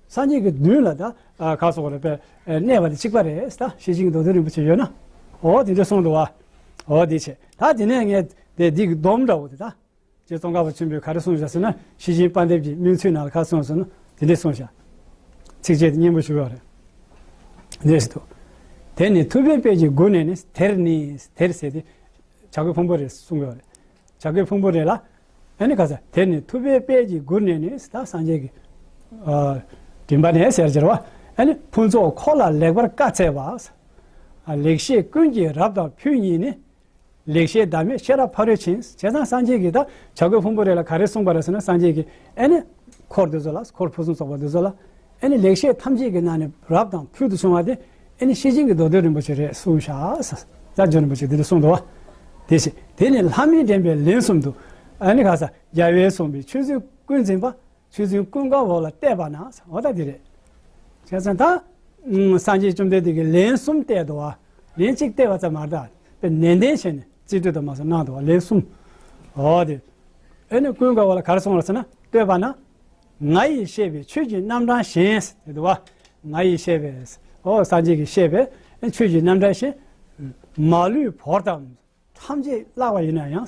སངས་རྒྱས་ཀྱི་མདུན་ལ་ད་ཨ་ག་སོགས་རེ་པས་གནས་པ་དེ་གཅིག་པ་རེད། ད་ཤེར་ཕྱིན་གྱི་མདོ་དོན་རིན་པོ་ཆེ་ཡོད་ན། འོ་དེ་འདྲ་གསུངས་འདུག་བ། འོ་དེ་བྱས་ད་དེ་ནས་ངས་དེ་འདི་གི་སྡོམ་འདྲ་བོ་དེ་ད། རྗེ་ཙོང་ཁ་པ་ཆེན་པོས་ག་རེ་གསུངས་བཞག་ཟེར་ན། ཤེར་ཕྱིན་དཔལ་འདེབས་ཀྱི་སྨོན་ཚིག་ནང་ལ་ག་གསུངས་ཟེར་ན་དེ་འདྲས་གསུངས་བཞག་ཚིགས་བཅད་དེ་སྙན་པོ་ཞུ་བ་རེད། འདི་ཞིག་འདུག་དེ་ནི་ཐུབ་པའི་དཔལ་གྱི་མགུར་ནས་ནི། དེར་ནི་དེར་ཟེར་ཏེ་བྱ་རྒོད་ཕུང་པོ་རེད་གསུངས་ཡོད་རེད། བྱ་རྒོད་ཕུང་པོ་རེད་ལ། ཨ་ནི་ག་ས་དེར་ནི་ཐུབ་པའི་དཔལ་གྱི་མགུར་ནས་ནི་ད་སངས་རྒྱས་ཀྱི་ཨ་མགྲིན་པ་ནས་ཟེར་གྱི་རེད་བ། ཨ་ནི་ཕུན་ཚོགས་འཁོར་ལ་ལེགས་པར་བཀའ་སྩལ་པ། ཨ་ལེགས་བཤད་ཀུན་གྱི་རབ་དང་ཕུལ་ཉིད་ནི། ལེགས་བཤད་བདག་མེད་ཤེས་རབ་ཕ་རོལ་ཕྱིན། བྱས་ཙང་སངས་རྒྱས་ཀྱིས་ད་བྱ་རྒོད་ཕུང་པོ་རེ་ལ་ག་རེ་གསུངས་པ་རེད་ཟེར་ན། སངས་རྒྱས་ཀྱིས་ཨེ་ནི་འཁོར་འདི་ཚོ་ལ། འཁོར་ཕུན་སུམ་ཚོགས་པ་འདི་ཚོ་ལ་ཨེ་ནི་ལེགས་བཤད་ཐམས་ཅད་ཀྱི་ནང་ནས་རབ་དང་ཕུལ་དུ་བྱུང་བ་དེ་ཨེ་ནི་ཤེར་ཕྱིན་གྱི་མདོ་དོན་རིན་པོ་ཆེ་རེད་གསུངས་ཤག་ས་ད་རྗེ་རིན་པོ་ཆེ་འདི་འདྲ་གསུངས་འདུག་བ། དེ་བཞིན་དེ་ནི་ལྷ་མིས་འདྲེན་པའི་ལན་གསུམ་དུ། ཨེ་ནི་ག་ས་རྒྱལ་བས་གསུངས་པའི་ཆོས་ཚུལ་ཀུན་འཛིན་པ། ཆོས་ཚུལ་ཀུན་དགའ་བོ་ལ་གཏད་པ་ན། འོ་ད་འདི་རེད། བྱས་ཙང་ད་ཨུམ་སངས་རྒྱས་བཅོམ་ལྡན་འདས་ཀྱིས་ལན་གསུམ་གཏད་འདུག་བ། ལན་གཅིག་གཏད་པ་ཙམ་མ་རེད། ད་དཔེ་ནན་ཏན་བྱས་ནས་རྩིས་སྤྲོད་དུ་མ་སོང་གནང་འདུག་བ། ལན་གསུམ། འོ་དེ། ཨེ་ནི་ཀུན་དགའ་བོ་ལ་ག་རེ་གསུངས་རེད་ཟེར་ན། བསྟོད་པ་ན། ང་ཡིས་བཤད་པའི་ཆོས་ཀྱི་རྣམ་གྲངས་གཞན་ཟེར་འདུག་བ། ང་ཡིས་བཤད་པའི། འོ་སངས་རྒྱས་ཀྱིས་བཤད་པའི་ཆོས་ཀྱི་རྣམ་གྲངས་གཞན། མ་ལུས་བོར་ཏམ། ཐམས་ཅད་བརླག་པ་ཡིན་ན་ཡང་།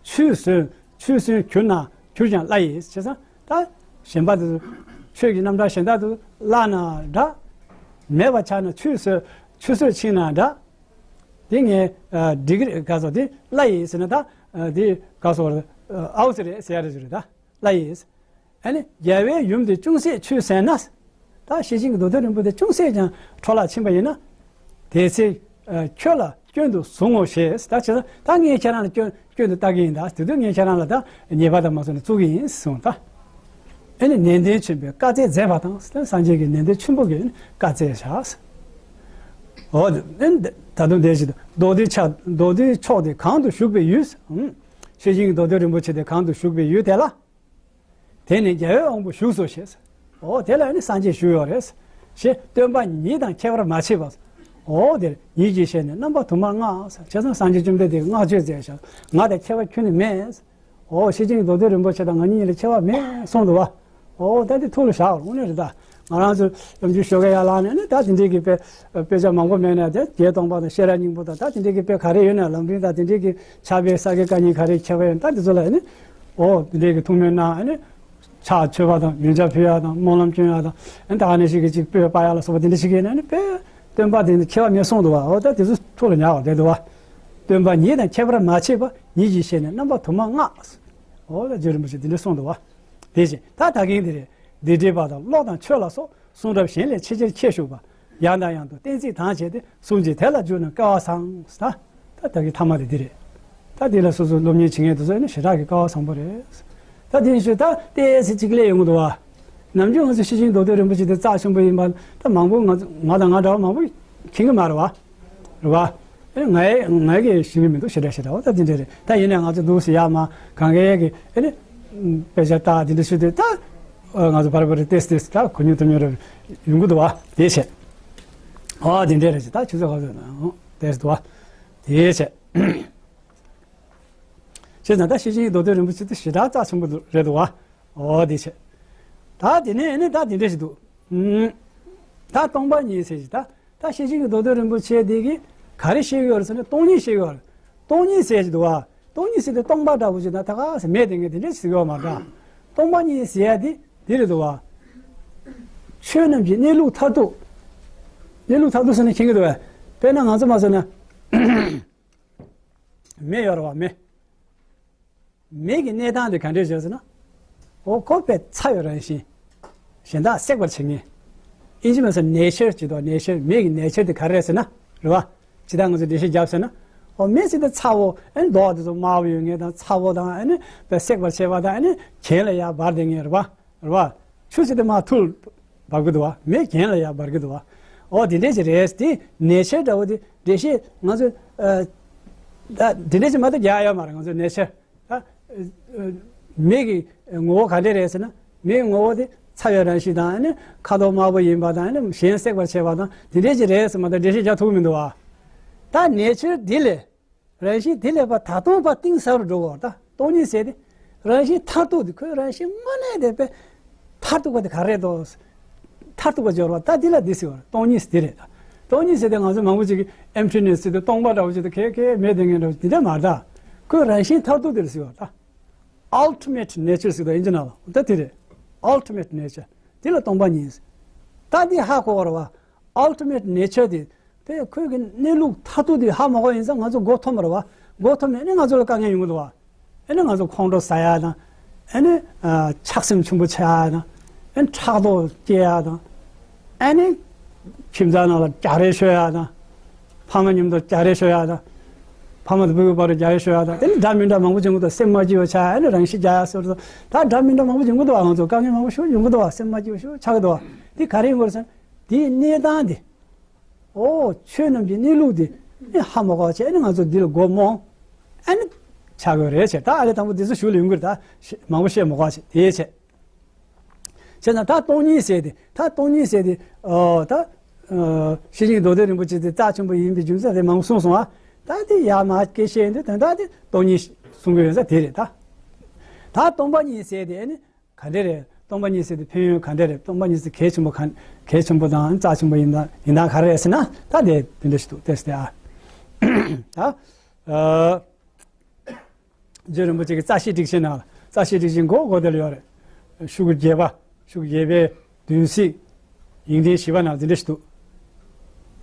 ཆུད་ཟོས་ཆུད་ཟོས་གྱུར་ན་གྱུར་ཀྱང་བླ་ཡི། བྱས་ཙང་ད་གཞན་པ་དེ་ཚོ། ཆོས་ཀྱི་རྣམ་གྲངས་གཞན་དག་དེ་ཚོ་བརླག་ན་འདྲ། མེད་པ་ཆགས་ན། ཆུད་ཟོས་ཆུད་ཟོས་ཕྱིན་ན་འདྲ། དེ་ངས་ཨ་འགྲིག་གི་རེད། ག་སོགས་དེ་བླ་ཡི་ཟེར་ན་ད་ཨ་དེ་ག་སོགས་རེད། ཨ་ཨའུ་ཙི་རེད་ཟེར་ཡ་རེད་ཟེར་རེད་ད། བླ་ཡི། ཨ་ནི་རྒྱལ་བའི་ཡུམ་དེ་ཅུང་ཟད་ཆོས་གསན་ན། ད་ཤེར་ཕྱིན་གྱི་མདོ་དོན་རིན་པོ་ཆེ་ཅུང་ཟད་ཀྱང་འཕྲོ་བརླག་ཕྱིན་པ་ཡིན་ན། དེ་ཚེ་ཨ་ཁྱོད་ལ་སྐྱོན་དུ་བཟུང་ངོ་ཞེས། ད་བྱས་ཙང་ད་ངས་ཁྱེད་རང་ལ་སྐྱོན་སྐྱོན་དུ་བལྟ་གི་ཡིན། ད་དེ་དུས་ངས་ཁྱེད་རང་ལ་ད་ཉེས་པ་དང་མ་སོང་ནས་བཙུགས་ཀྱི་ཡིན་གསུངས་ད། ཨ་ནི་ནན་ཏན་ཆེན་པོས་བཀའ་སྩལ་མཛད་པ་དང་། ད་སངས་རྒྱས་ཀྱིས་ནན་ཏན་ཆེན་པོ་གིས་བཀའ་སྩལ་བཞག་འོ་ད་ཨ་ནི་ད་དུང་དེ་བཞིན་དུ། མདོ་སྡེའི་ཆ་མདོ་སྡེའི་ཕྱོགས་དེ་གང་དུ་བཞུགས་པའི་ཡུལ། ཨུམ། ཤེར་ཕྱིན་གྱི་མདོ་དོན་རིན་པོ་ཆེ་དེ་གང་དུ་བཞུགས་པའི་ཡུལ་དེ་ལ། དེ་ནི་རྒྱལ་བའི་དབང་པོ་བཞུགས་སོ་ཞེས། འོ་དེ་ལ་ནི་སངས་རྒྱས་བཞུགས་ཡོད་རེད། ཞེས་སྟོན་པ་ཉིད་དང་ཁྱད་པར་མ་ཕྱེད་པ། འོ་དེར་ཉིད་ཀྱི་ཞལ་ནས་རྣམ་པ་དུ་མར་བསྔགས། བྱས་ཙང་སངས་རྒྱས་བཅོམ་ལྡན་འདས་ཀྱིས་བསྔགས་བརྗོད་མཛད་བཞག་ང་དང་ཁྱད་པར་ཁྱོན་ནས་མེད། འོ་ཤེར་ཕྱིན་གྱི་མདོ་དོན་རིན་པོ་ཆེ་དང་ང་གཉིས་ལ་ཁྱད་པར་མེད་གསུངས་འདུག་བ། འོ་ད་དེ་ཐུགས་ལ་བཞག་དགོས་ནི་རེད་ད། ང་རང་ཚོ་ལམ་རྒྱུས་ཞོགས་ཀས་ཡར་ལངས་ནས་ནི་ད་དེ་འདྲའི་གི་དཔེ་དཔེ་ཆ་མང་པོ་མེད་ན། དེ་བརྒྱད་སྟོང་པ་དང་ཤེས་རབ་སྙིང་པོ་དང་། ད་དེ་འདྲའི་གི་དཔེ་ག་རེ་ཡོད་ན། ལམ་རིམ་དང་དེ་འདྲའི་གི་ཕྱག་དཔེ་ས་དགེ་བཀའ་རྙིང་ག་རེ་མཁས་པ་ཡོད་ན་ད་དེ་ཚོ་ལ་ནི། འོ་དེ་འདྲའི་གི་ཐུགས་སྨོན་གནང་ནི། ཕྱག་མཆོད་པ་དང་ཡོན་ཆབ་ཕུལ་ཡ་དང་སྨོན་ལམ་སྐྱོན་ཡ་དང་། ཨ་ནི་ད་ག་ནང་བཞིན་གི་ཅིག་སྤོས་སྤར་ཡ་ལ་སོགས་པ་དེ་འདྲ་ཞིག་ཡིན་ན་ནི་དཔེ་སྟོན་པ་དེ་ནི་ཁྱད་པར་མེད་གསུངས་འདུག་བ། འོ་ད་དེ་ཚོ་ཐུགས་ལ་ཉར་བ་བསྡད་འདུག་བ། སྟོན་པ་ཉིད་དང་ཁྱད་པར་མ་ཕྱེད་པ། ཉིད་ཀྱི་ཞལ་ནས་རྣམ་པ་དུ་མར་བསྔགས། འོ་ད་རྗེ་རིན་པོ་ཆེས་དེ་འདྲ་གསུངས་འདུག་བ། དེ་བཞིན་ད་ད་གིན་དེ་རེད། སྡིག་སྒྲིབ་པ་དང་གློག་དང་ཆོས་ལ་སོགས། གསུང་རབ་གཞན་ལས་ཆེས་ཆེར་ཁྱད་ཞུགས་པ། ཡང་དང་ཡང་དུ་གཏན་ཚིགས་དང་བཅས་ཏེ། གསུང་གཅིག་དེ་ལ་འཇུག་ནས་སྐལ་བ་བཟང་། ད་ད་ད་གི་ཐ་མ་དེ་འདི་རེད། ད་འདི་ལ་སོ་སོ་སློབ་གཉེར་བྱེད་མཁན་དེ་ཚོ་ནི་ཞེ་དྲག་གི་སྐལ་བ་བཟང་པོ་རེད། ད་དེ་ཡིན་ཞུ་ད་ལྟའི་ཚེ་གཅིག་ལས་ཡོང་གི་འདུག་བ། ནམ་རྒྱུན་ང་ཚོ་ཤེར་ཕྱིན་མདོ་དོན་རིན་པོ་ཆེ་དེ་རྩ་ཆེན་པོ་ཡིན་པ་ད་མང་པོ་ང་ཚོ་ང་དང་ང་འདྲ་བ་མང་པོ་མཁྱེན་གི་མ་རེད་བ། རེད་བ། ཨེ་ང་ཡི་ང་གིས་ཤེས་ཀྱི་མི་འདུག་ཞེ་དྲག་ཞེ་དྲག་འོ་ད་དེ་འདྲ་རེད། ད་ཡིན་ནའི་ང་ཚོ་འདུག་སེ་ཡར་མར་གང་གའི་གི་ཨེ་ནི་དཔེ་ཆ་ལྟ་དེ་འདྲ་ཞུ་དུས་ད་ང་ཚོ་བར་བར་ཏེས་ཏེས་ད་གོ་མྱོང་ཐུབ་མྱོང་རེ་ཡོང་གི་འདུག་བ། དེ་བྱས། ཨ་དེ་འདྲ་རེད་ཅེས་ད་ཆུ་ཚོད་ག་ཚོད་ན་ཏེས་འདུག་བ། དེ་བྱས། བྱས་ཙང་ད་ཤེར་ཕྱིན་གྱི་མདོ་དོན་རིན་པོ་ཆེ་དེ་ཞེ་དྲག་རྩ་ཆེན་པོ་རེད་འདུག་བ། ཨོ་དེ་བྱས། ད་དེ་ནས་ཨེ་ནི་ད་དེ་འདྲ་ཞིག་འདུག་ད་སྟོང་པ་ཉིད་ཟེར་ཞིག་ད། ད་ཤེར་ཕྱིན་གྱི་མདོ་དོན་རིན་པོ་ཆེ་དེ་གིས་ག་རེ་བཤད་ཀྱི་ཡོད་རེད་ཟེར་ན་སྟོང་ཉིད་བཤད་ཀྱི་ཡོད་རེད། སྟོང་ཉིད་ཟེར་གྱི་འདུག་བ། སྟོང་ཉིད་ཟེར་དུས་སྟོང་པ་འདྲ་པོ་ཞིག་ད་ད་ག་ཟེ་མེད་དེ་ངས་དེ་འདྲ་ཟེར་གྱི་ཡོད་མ་རེད། སྟོང་པ་ཉིད་ཟེར་ཡ་དེ་དེ་རེད་འདུག་བ། ཆོས་རྣམས་ཀྱི་གནས་ལུགས་མཐར་ཐུག་གནས་ལུགས་མཐར་ཐུག་ཟེར་ན་མཁྱེན་གྱི་འདུག་བས། དཔེར་ན་ང་ཚོ་མ་ཟེར་ན། མེ་ཡོད་རེད་བ་མེ། མེ་གི་གནས་སྟངས་དེ་ག་འདྲས་བྱས་ཟེར་ན། འོ་ཁོ་པའི་ཚ་བའི་རང་བཞིན། གཞན་དག་སྲེག་པར་བྱེད་ངེས། ཨིན་ཇི་མ་ཟེར་ནེ་ཅར་ཅིག་འདུག་ནེ་ཅར་མེ་གི་ནེ་ཅར་དེ་ག་རེ་རེད་ཟེར་ན། རེད་བ། ཇི་ལྟར་ང་ཚོ་འགྲེལ་བཤད་བརྒྱབ་ཟེར་ན། འོ་མེ་ཟེར་དེ་ཚ་བོ་ཨེ་མདོག་དེ་ཚོ་དམར་བོ་ཡོད་ངེས་དང་ཚ་བོ་དང་ཨེ་ནི་པའི་སྲེག་པར་བྱེད་པ་དང་ཨེ་ནི་གྱེན་ལ་ཡར་འབར་བསྡད་ངེས་རེད་བ། རེད་བ། ཆུ་ཟེར་དེ་མར་ཐུར་འབར་གི་འདུག་བ། མེ་གྱེན་ལ་ཡར་འབར་གི་འདུག་བ། འོ་དེ་འདྲས་ཅིག་རེད། དེ་ནེ་ཅར་འདྲ་བོ་དེ་འགྲེལ་བཤད་ང་ཚོ་ཨ། ད་དེ་འདྲས་ཅིག་མ་གཏོགས་རྒྱག་ཡོད་མ་རེད་ང་ཚོ་ནེ་ཅར། ད་མེ་གི་ངོ་བོ་ག་འདྲས་རེད་ཟེར་ན། མེ་གི་ངོ་བོ་དེ་ཚ་བའི་རང་བཞིན་དང་ཨ་ནི་ཁ་དོག་དམར་པོ་ཡིན་པ་དང་ཨ་ནི་གཞན་སྲེག་པར་བྱེད་པ་དང་དེ་འདྲས་ཅིག་རེད་ཟེར་མ་གཏོགས་འགྲེལ་བཤད་རྒྱག་ཐུབ་ཀྱི་མི་འདུག་བ། ད་ནེ་ཅར་དེ་ལས། རང་བཞིན་དེ་ལས་པ་ད་སྟོང་པ་གཏིང་ཟབ་རུ་འགྲོ་བར་ད་སྟོང་ཉིད་ཟེར་ཏེ། རང་བཞིན་མཐར་ཐུག་དེ་ཁོའི་རང་བཞིན་དངོས་གནས་དེ་དཔེ་མཐར་ཐུག་པ་དེ་ག་རེ་རེད་དོ། མཐར་ཐུག་པ་ཅིག་ཡོད་རེད་བ། ད་འདི་ལ་འདི་ཟེར་བ་རེད། སྟོང་ཉིད་ཟེར་འདི་རེད་ད། སྟོང་ཉིད་ཟེར་དེ་ང་ཚོ་མང་པོ་ཅིག་གིས་emptiness་ཟེར་དུས་སྟོང་པ་འདྲ་བོ་ཅིག་དང་གས་གས་མེད་དེ་ངས་འདྲ་བོ་འདི་འདྲ་མ་རེད་ད། ཁོས་རང་བཞིན་མཐར་ཐུག་འདི་རེད་ཟེར་བ་རེད་ད། Ultimate nature་ཟེར་དུས་དབྱིན་ཇི་ནང་ལ་ད་དེ་རེད། Ultimate nature་དེ་ལ་སྟོང་པ་ཉིད་ཟེར། ད་འདི་ཧ་གོ་བ་རེད་བ། Ultimate nature་དེ་དེ་ཁོས་གི་གནས་ལུགས་མཐར་ཐུག་དེ་ཧ་མ་གོ་ཡིན་ཙང་ང་ཚོ་མགོ་འཐོམས་པ་རེད་བ། མགོ་འཐོམས་ནས་ཨ་ནི་ང་ཚོ་ལ་དཀའ་ངལ་ཡོང་གི་འདུག་བ། ཨ་ནི་ང་ཚོ་ཁོང་ཁྲོ་ཟ་ཡ་དང་། ཨ་ནི་ཨ་ཆགས་སེམས་ཆེན་པོ་ཆགས་ཡ་དང་། ཨ་ནི་ཕྲག་དོག་སྐྱེ་ཡ་དང་། ཨ་ནི་ཁྱིམ་ཚང་ནང་ལ་རྒྱག་རེས་ཤོར་ཡ་དང་། ཕ་མ་མཉམ་དུ་རྒྱག་རེས་ཤོར་ཡ་དང་། ཕ་མ་དང་བུ་གུ་བར་དུ་རྒྱག་རེས་ཤོར་ཡ་དང་། དེ་ནི་འདྲ་མི་འདྲ་མང་པོ་བྱུང་གི་འདུག་སེམས་མ་སྐྱིད་པ་ཆགས། ཨ་ནི་རང་ཤི་རྒྱག་ཡ་སོགས་སོགས་ད་འདྲ་མི་འདྲ་མང་པོ་བྱུང་གི་འདུག་ང་ཚོ་དཀའ་ངལ་མང་པོ་ཞིག་ཡོང་གི་འདུག་སེམས་མ་སྐྱིད་པ་ཞིག་ཆགས་ཀྱི་འདུག་དེ་ག་རེ་ཡིན་དགོས་ཟེར་ན། དེའི་གནས་སྟངས་དེ། ཨོ། ཆོས་རྣམས་ཀྱི་གནས་ལུགས་དེ་ཨེ་ཧ་མ་གོ་བ་བྱས། ཨ་ནི་ང་ཚོ་འདི་ལ་མགོ་རྨོངས། ཨ་ནི་ཆགས་ཀྱི་རེད་བྱས། ད་ཨ་ལས་དང་པོ་འདི་ཚོ་ཞུ་ལ་ཡོང་གི་རེད་ད། ཤེས་མང་པོ་བཤད་མ་དགོས་བྱས་དེ་བྱས། བྱས་ཙང་ད་སྟོང་ཉིད་ཟེར་དེ། ད་སྟོང་ཉིད་ཟེར་དེ། ཨོ་ད། ཨ་ཤེར་ཕྱིན་མདོ་སྡེ་རིན་པོ་ཆེ་དེ་རྩ་ཆེན་པོ་ཡིན་པའི་རྒྱུ་མཚན་དེ་མང་པོ་གསུངས་སོང་ཨ། ད་དེ་ཡར་མར་སྐད་བཤད་ཡོང་དུས་དོན་དག་དེ་སྟོང་ཉིད་གསུང་གི་ཡོད་ས་དེ་རེད་ད། ད་སྟོང་པ་ཉིད་ཟེར་དེ་ཨ་ནི། ག་འདྲ་རེད། སྟོང་པ་ཉིད་ཟེར་དུས་ཕན་ཡོན་ག་འདྲ་རེད། སྟོང་པ་ཉིད་ཟེར་གལ་ཆེན་པོ་ག་གལ་ཆེན་པོ་དང་རྩ་ཆེན་པོ་ཡིན་དང་ཡིན་སྟངས་ག་རེ་རེད་ཟེར་ན། ད་དེ་དེ་འདྲ་ཞིག་འདུག་ཏེ་ཟེར་ཏེ་ཨ། ད་ཨ་རྗེ་རིན་པོ་ཆེ་གི་རྩ་ཤེ་ཊཱིཀ་ཆེན་ནང་ལ། རྩ་ཤེ་ཊཱིཀ་ཆེན་མགོ་མགོ་དེ་ལ་ཡོད་རེད། ཤོག་གུ་བརྒྱད་པ། ཤོག་གུ་བརྒྱད་པའི་བདུན་ཚིགས། ཡིག་ཕྲེང་བཞི་པ་ནང་དེ་འདྲ་ཞིག་འདུག་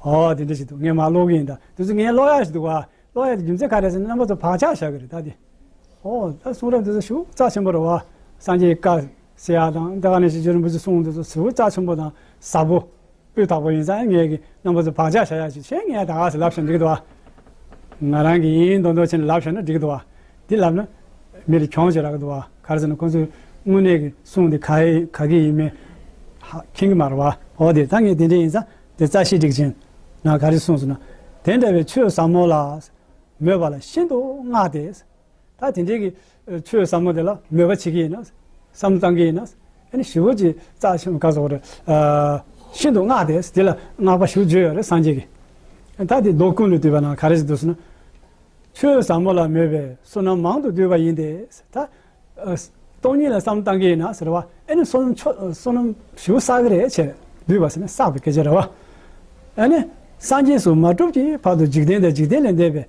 ཨོ་དེ་འདྲ་ཞིག་འདུག་ངས་མར་ཀློག་གི་ཡིན་ད། དེ་ཚོ་ངས་ཀློག་ཡག་ཞིག་འདུག་བ། ཀློག་ཡག་དེ་རྒྱུ་མཚན་ག་རེ་ཟེར་ན་རྣམ་པ་ཚོ་བག་ཆགས་བཞག་གི་རེད་ད་དེ། ཨོ་ད་གསུང་རབ་དེ་ཚོ་ཞེ་པོ་རྩ་ཆེན་པོ་རེད་བ། སངས་རྒྱས་ཀྱི་བཀའ་ཟེར་ཡག་དང་། དེ་ག་ནས་ཞེ་ཆེན་རིན་པོ་ཆེ་གསུང་དེ་ཚོ་ཞེ་པོ་རྩ་ཆེན་པོ་དང་ཟབ་པོ། སྤུས་དག་པོ་ཡིན་ཙང་ངས་ཀྱི་རྣམ་པ་ཚོ་བག་ཆགས་བཞག་ཡག་ཅིག་བྱས། ངས་ད་ག་ཟེ་ལབ་བཞག་འགྲིག་གི་འདུག་བ། ང་རང་གི་ཡིན་མདོག་མདོག་བྱས་ནས་ལབ་བཞག་ན་འགྲིག་གི་འདུག་བ། འདི་ལབ་ན་མི་ལ་གྱོང་ཅིག་རག་གི་འདུག་བ། ག་རེ་ཟེར་ན་ཁོང་ཚོས་དངོས་གནས་ཀྱི་གསུང་དེ་ག་ག་གི་ཡིན་མིན་ཧ་མཁྱེན་གྱི་མ་རེད་བ། འོ་དེ་ད་ངས་དེ་འདྲ་ཡིན་ཙང་དེ་རྩ་ཤེ་ཊཱིཀ་ཆེན་ནང་ག་རེ་གསུངས་སོང་ན། དེ་འདྲ་བའི་ཆོས་ཟབ་མོ་ལ་མོས་པ་ལ་ཤིན་ཏུ་བསྔགས་ཏེ། ད་དེ་འདྲའི་གི་ཆོས་ཟབ་མོ་དེ་ལ་མོས་པ་བྱེད་ཀྱི་ཡིན་ན། བསམ་བློ་བཏང་གི་ཡིན་ན། ཨ་ནི་ཞེ་པོ་ཅིག་རྩ་ཆེན་ག་ཟེར་དགོས་རེད། ཤིན་ཏུ་བསྔགས་ཏེ་དེ་ལ་བསྔགས་པ་ཞེ་པོ་བརྗོད་ཡོད་རེད་སངས་རྒྱས་ཀྱིས། ད་དེ་མདོ་ཀུན་ལས་བཏུས་པ་ནང་ག་རེ་ཞིག་འདུག་ཟེར་ན། ཆོས་ཟབ་མོ་ལ་མོས་པའི་བསོད་ནམས་མང་དུ་བསྡུས་པ་ཡིན་ཏེ། ད་སྟོང་ཉིད་ལ་བསམ་བློ་བཏང་གི་ཡིན་ན་ཟེར་བ། ཨ་ནི་བསོད་ནམས་ཆོ་བསོད་ནམས་ཞེ་པོ་བསགས་ཀྱི་རེད་བྱས་བསྡུས་པ་ཟེར་ན་བསགས་པའི་སྐད་ཆ་རེད་བ། ཨ་ནི་སངས་རྒྱས་སུ་མ་གྲུབ་ཀྱི་བར་དུ་འཇིག་རྟེན་དང་འཇིག་རྟེན་ལས་འདས་པའི་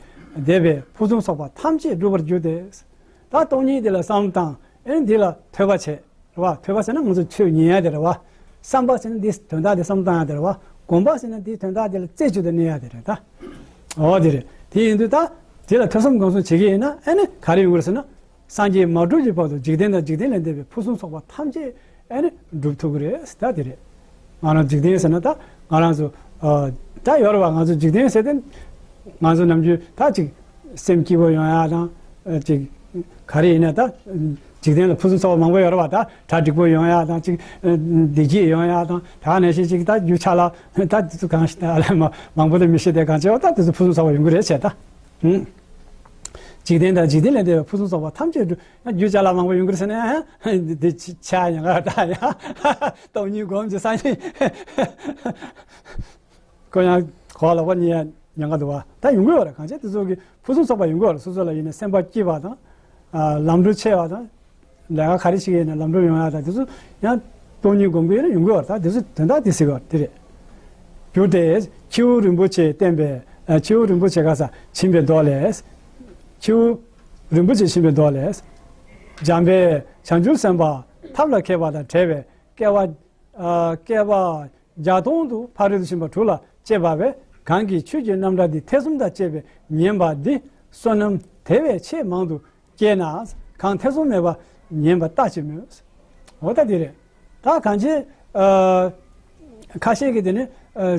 འདས་པའི་ཕུན་སུམ་ཚོགས་པ་ཐམས་ཅད་འགྲུབ་པར་འགྱུར་ཏེ། ད་སྟོང་ཉིད་དེ་ལ་བསམ་བློ་བཏང་། ཨེ་འདི་ལ་ཐོས་པ་བྱེད། རེད་བ། ཐོས་པ་ཟེར་ན་ང་ཚོ་ཆོས་ཉན་ཡ་དེ་རེད་བ། བསམ་པ་ཟེར་ན་འདིའི་དོན་དག་དེ་བསམ་བློ་བཏང་ཡ་དེ་རེད་བ། སྒོམ་པ་ཟེར་ན་འདིའི་དོན་དག་དེ་ལ་རྩེ་གཅིག་ཏུ་གནས་ཡ་དེ་རེད་ད། འོ་དེ་རེད། དེ་ཡིན་དུས་ད་དེ་ལ་ཐོས་བསམ་སྒོམ་གསུམ་བྱེད་ཀྱི་ཡིན་ན་ཨེ་ནི་ག་རེ་ཡོང་གི་རེད་ཟེར་ན། སངས་རྒྱས་མ་གྲུབ་ཀྱི་བར་དུ་འཇིག་རྟེན་དང་འཇིག་རྟེན་ལས་འདས་པའི་ཕུན་སུམ་ཚོགས་པ་ཐམས་ཅད་ཨེ་ནི་འགྲུབ་ཐུབ་ཀྱི་རེད་ད་དེ་རེད། ང་རང་འཇིག་རྟེན་ཟེར་ན་ད་ང་རང་ཚོ་ཨ་ད་ཡོད་རེད་བ། ང་ཚོ་འཇིག་རྟེན་ཟེར་ཏེ་ང་ཚོ་ནམ་རྒྱུན་ད་ཅིག་སེམས་སྐྱིད་པོ་ཡོང་ཡ་དང་། ཨ་ཅིག་ག་རེ་ཡིན་ན་ད་འཇིག་རྟེན་ལ་ཕུན་སུམ་ཚོགས་པ་མང་པོ་ཡོད་རེད་བ། ད་གྲ་འགྲིག་པོ་ཡོང་ཡ་དང་། ཅིག་བདེ་སྐྱིད་ཡོང་ཡ་དང་། ད་ནང་བཞིན་ཅིག་ད་རྒྱུ་ཆ་ལ་ད་དེ་ཚོ་གང་ཞིག་ད་ལ་མ་མང་པོ་ད་མི་ཤེས་དེ་གང་བྱེད་བ། ད་དེ་ཚོ་ཕུན་སུམ་ཚོགས་པ་ཡོང་གི་རེད་བྱས་ད། ཧུམ། འཇིག་རྟེན་དང་འཇིག་རྟེན་ལས་འདས་པའི་ཕུན་སུམ་ཚོགས་པ་ཐམས་ཅད་འགྲུབ། ཡང་རྒྱུ་ཅ་ལག་མང་པོ་ཡོང་གི་རེད་ཟེར་ན་ཡང་འདི་ཆ་ཡང་ག་ད་ཡང་སྟོང་ཉིད་སྒོམ་གྱི་སངས་རྒྱས་ཁོ་ཡང་གོ་ལ་བ་ཉེ་ཡང་ཉང་ག་འདུག་བ། ད་ཡོང་གི་ཡོད་རེད། གང་བྱས་དེ་ཚོ་གི་ཕུན་སུམ་ཚོགས་པ་ཡོང་གི་ཡོད་རེད། སོ་སོ་ལ་ཡིན་ན་སེམས་པ་སྐྱིད་པ་དང་། ཨ་ལམ་འགྲོ་ཆེ་བ་དང་། ལས་ཀ་ག་རེ་བྱེད་ཀྱི་ཡིན་ན་ལམ་འགྲོ་ཡོང་ཡ་དང་དེ་ཚོ་ཡང་སྟོང་ཉིད་སྒོམ་གྱི་ཡོད་ན་ཡོང་གི་ཡོད་རེད། ད་དེ་ཚོ་དོན་དག་དེ་ཟེར་གི་ཡོད་རེད། དེ་རེད། གྱུར་ཏེ་ཁྱེའུ་རིན་པོ་ཆེས་བསྟན་པའི་ཨ་ཁྱེའུ་རིན་པོ་ཆེ་ག་ས་བྱིན་པའི་མདོ་ལས། ཁྱེའུ་རིན་པོ་ཆེས་བྱིན་པའི་མདོ་ལས། འཇམ་དཔལ་བྱང་ཆུབ་སེམས་དཔའ་ཐབས་ལ་མཁས་པ་དང་བྲལ་བའི་བསྐལ་པ་ཨ་བསྐལ་པ་བརྒྱ་སྟོང་དུ་ཕ་རོལ་ཏུ་ཕྱིན་པ་དྲུག་ལ་སྤྱད་པ་བས། གང་གིས་ཆོས་ཀྱི་རྣམ་གྲངས་འདི་ཐེ་ཚོམ་དང་བཅས་པས་ཉན་པ་འདི་བསོད་ནམས་དེ་བས་ཆེས་མང་དུ་སྐྱེས་ན། གང་ཐེ་ཚོམ་མེད་པར་ཉན་པ་ལྟ་ཅི་སྨོས། འོ་ད་འདི་རེད། ད་གང་ཅི། ཨ་ཁ་ཤས་ཀྱིས་དེ་ནི་ཨ་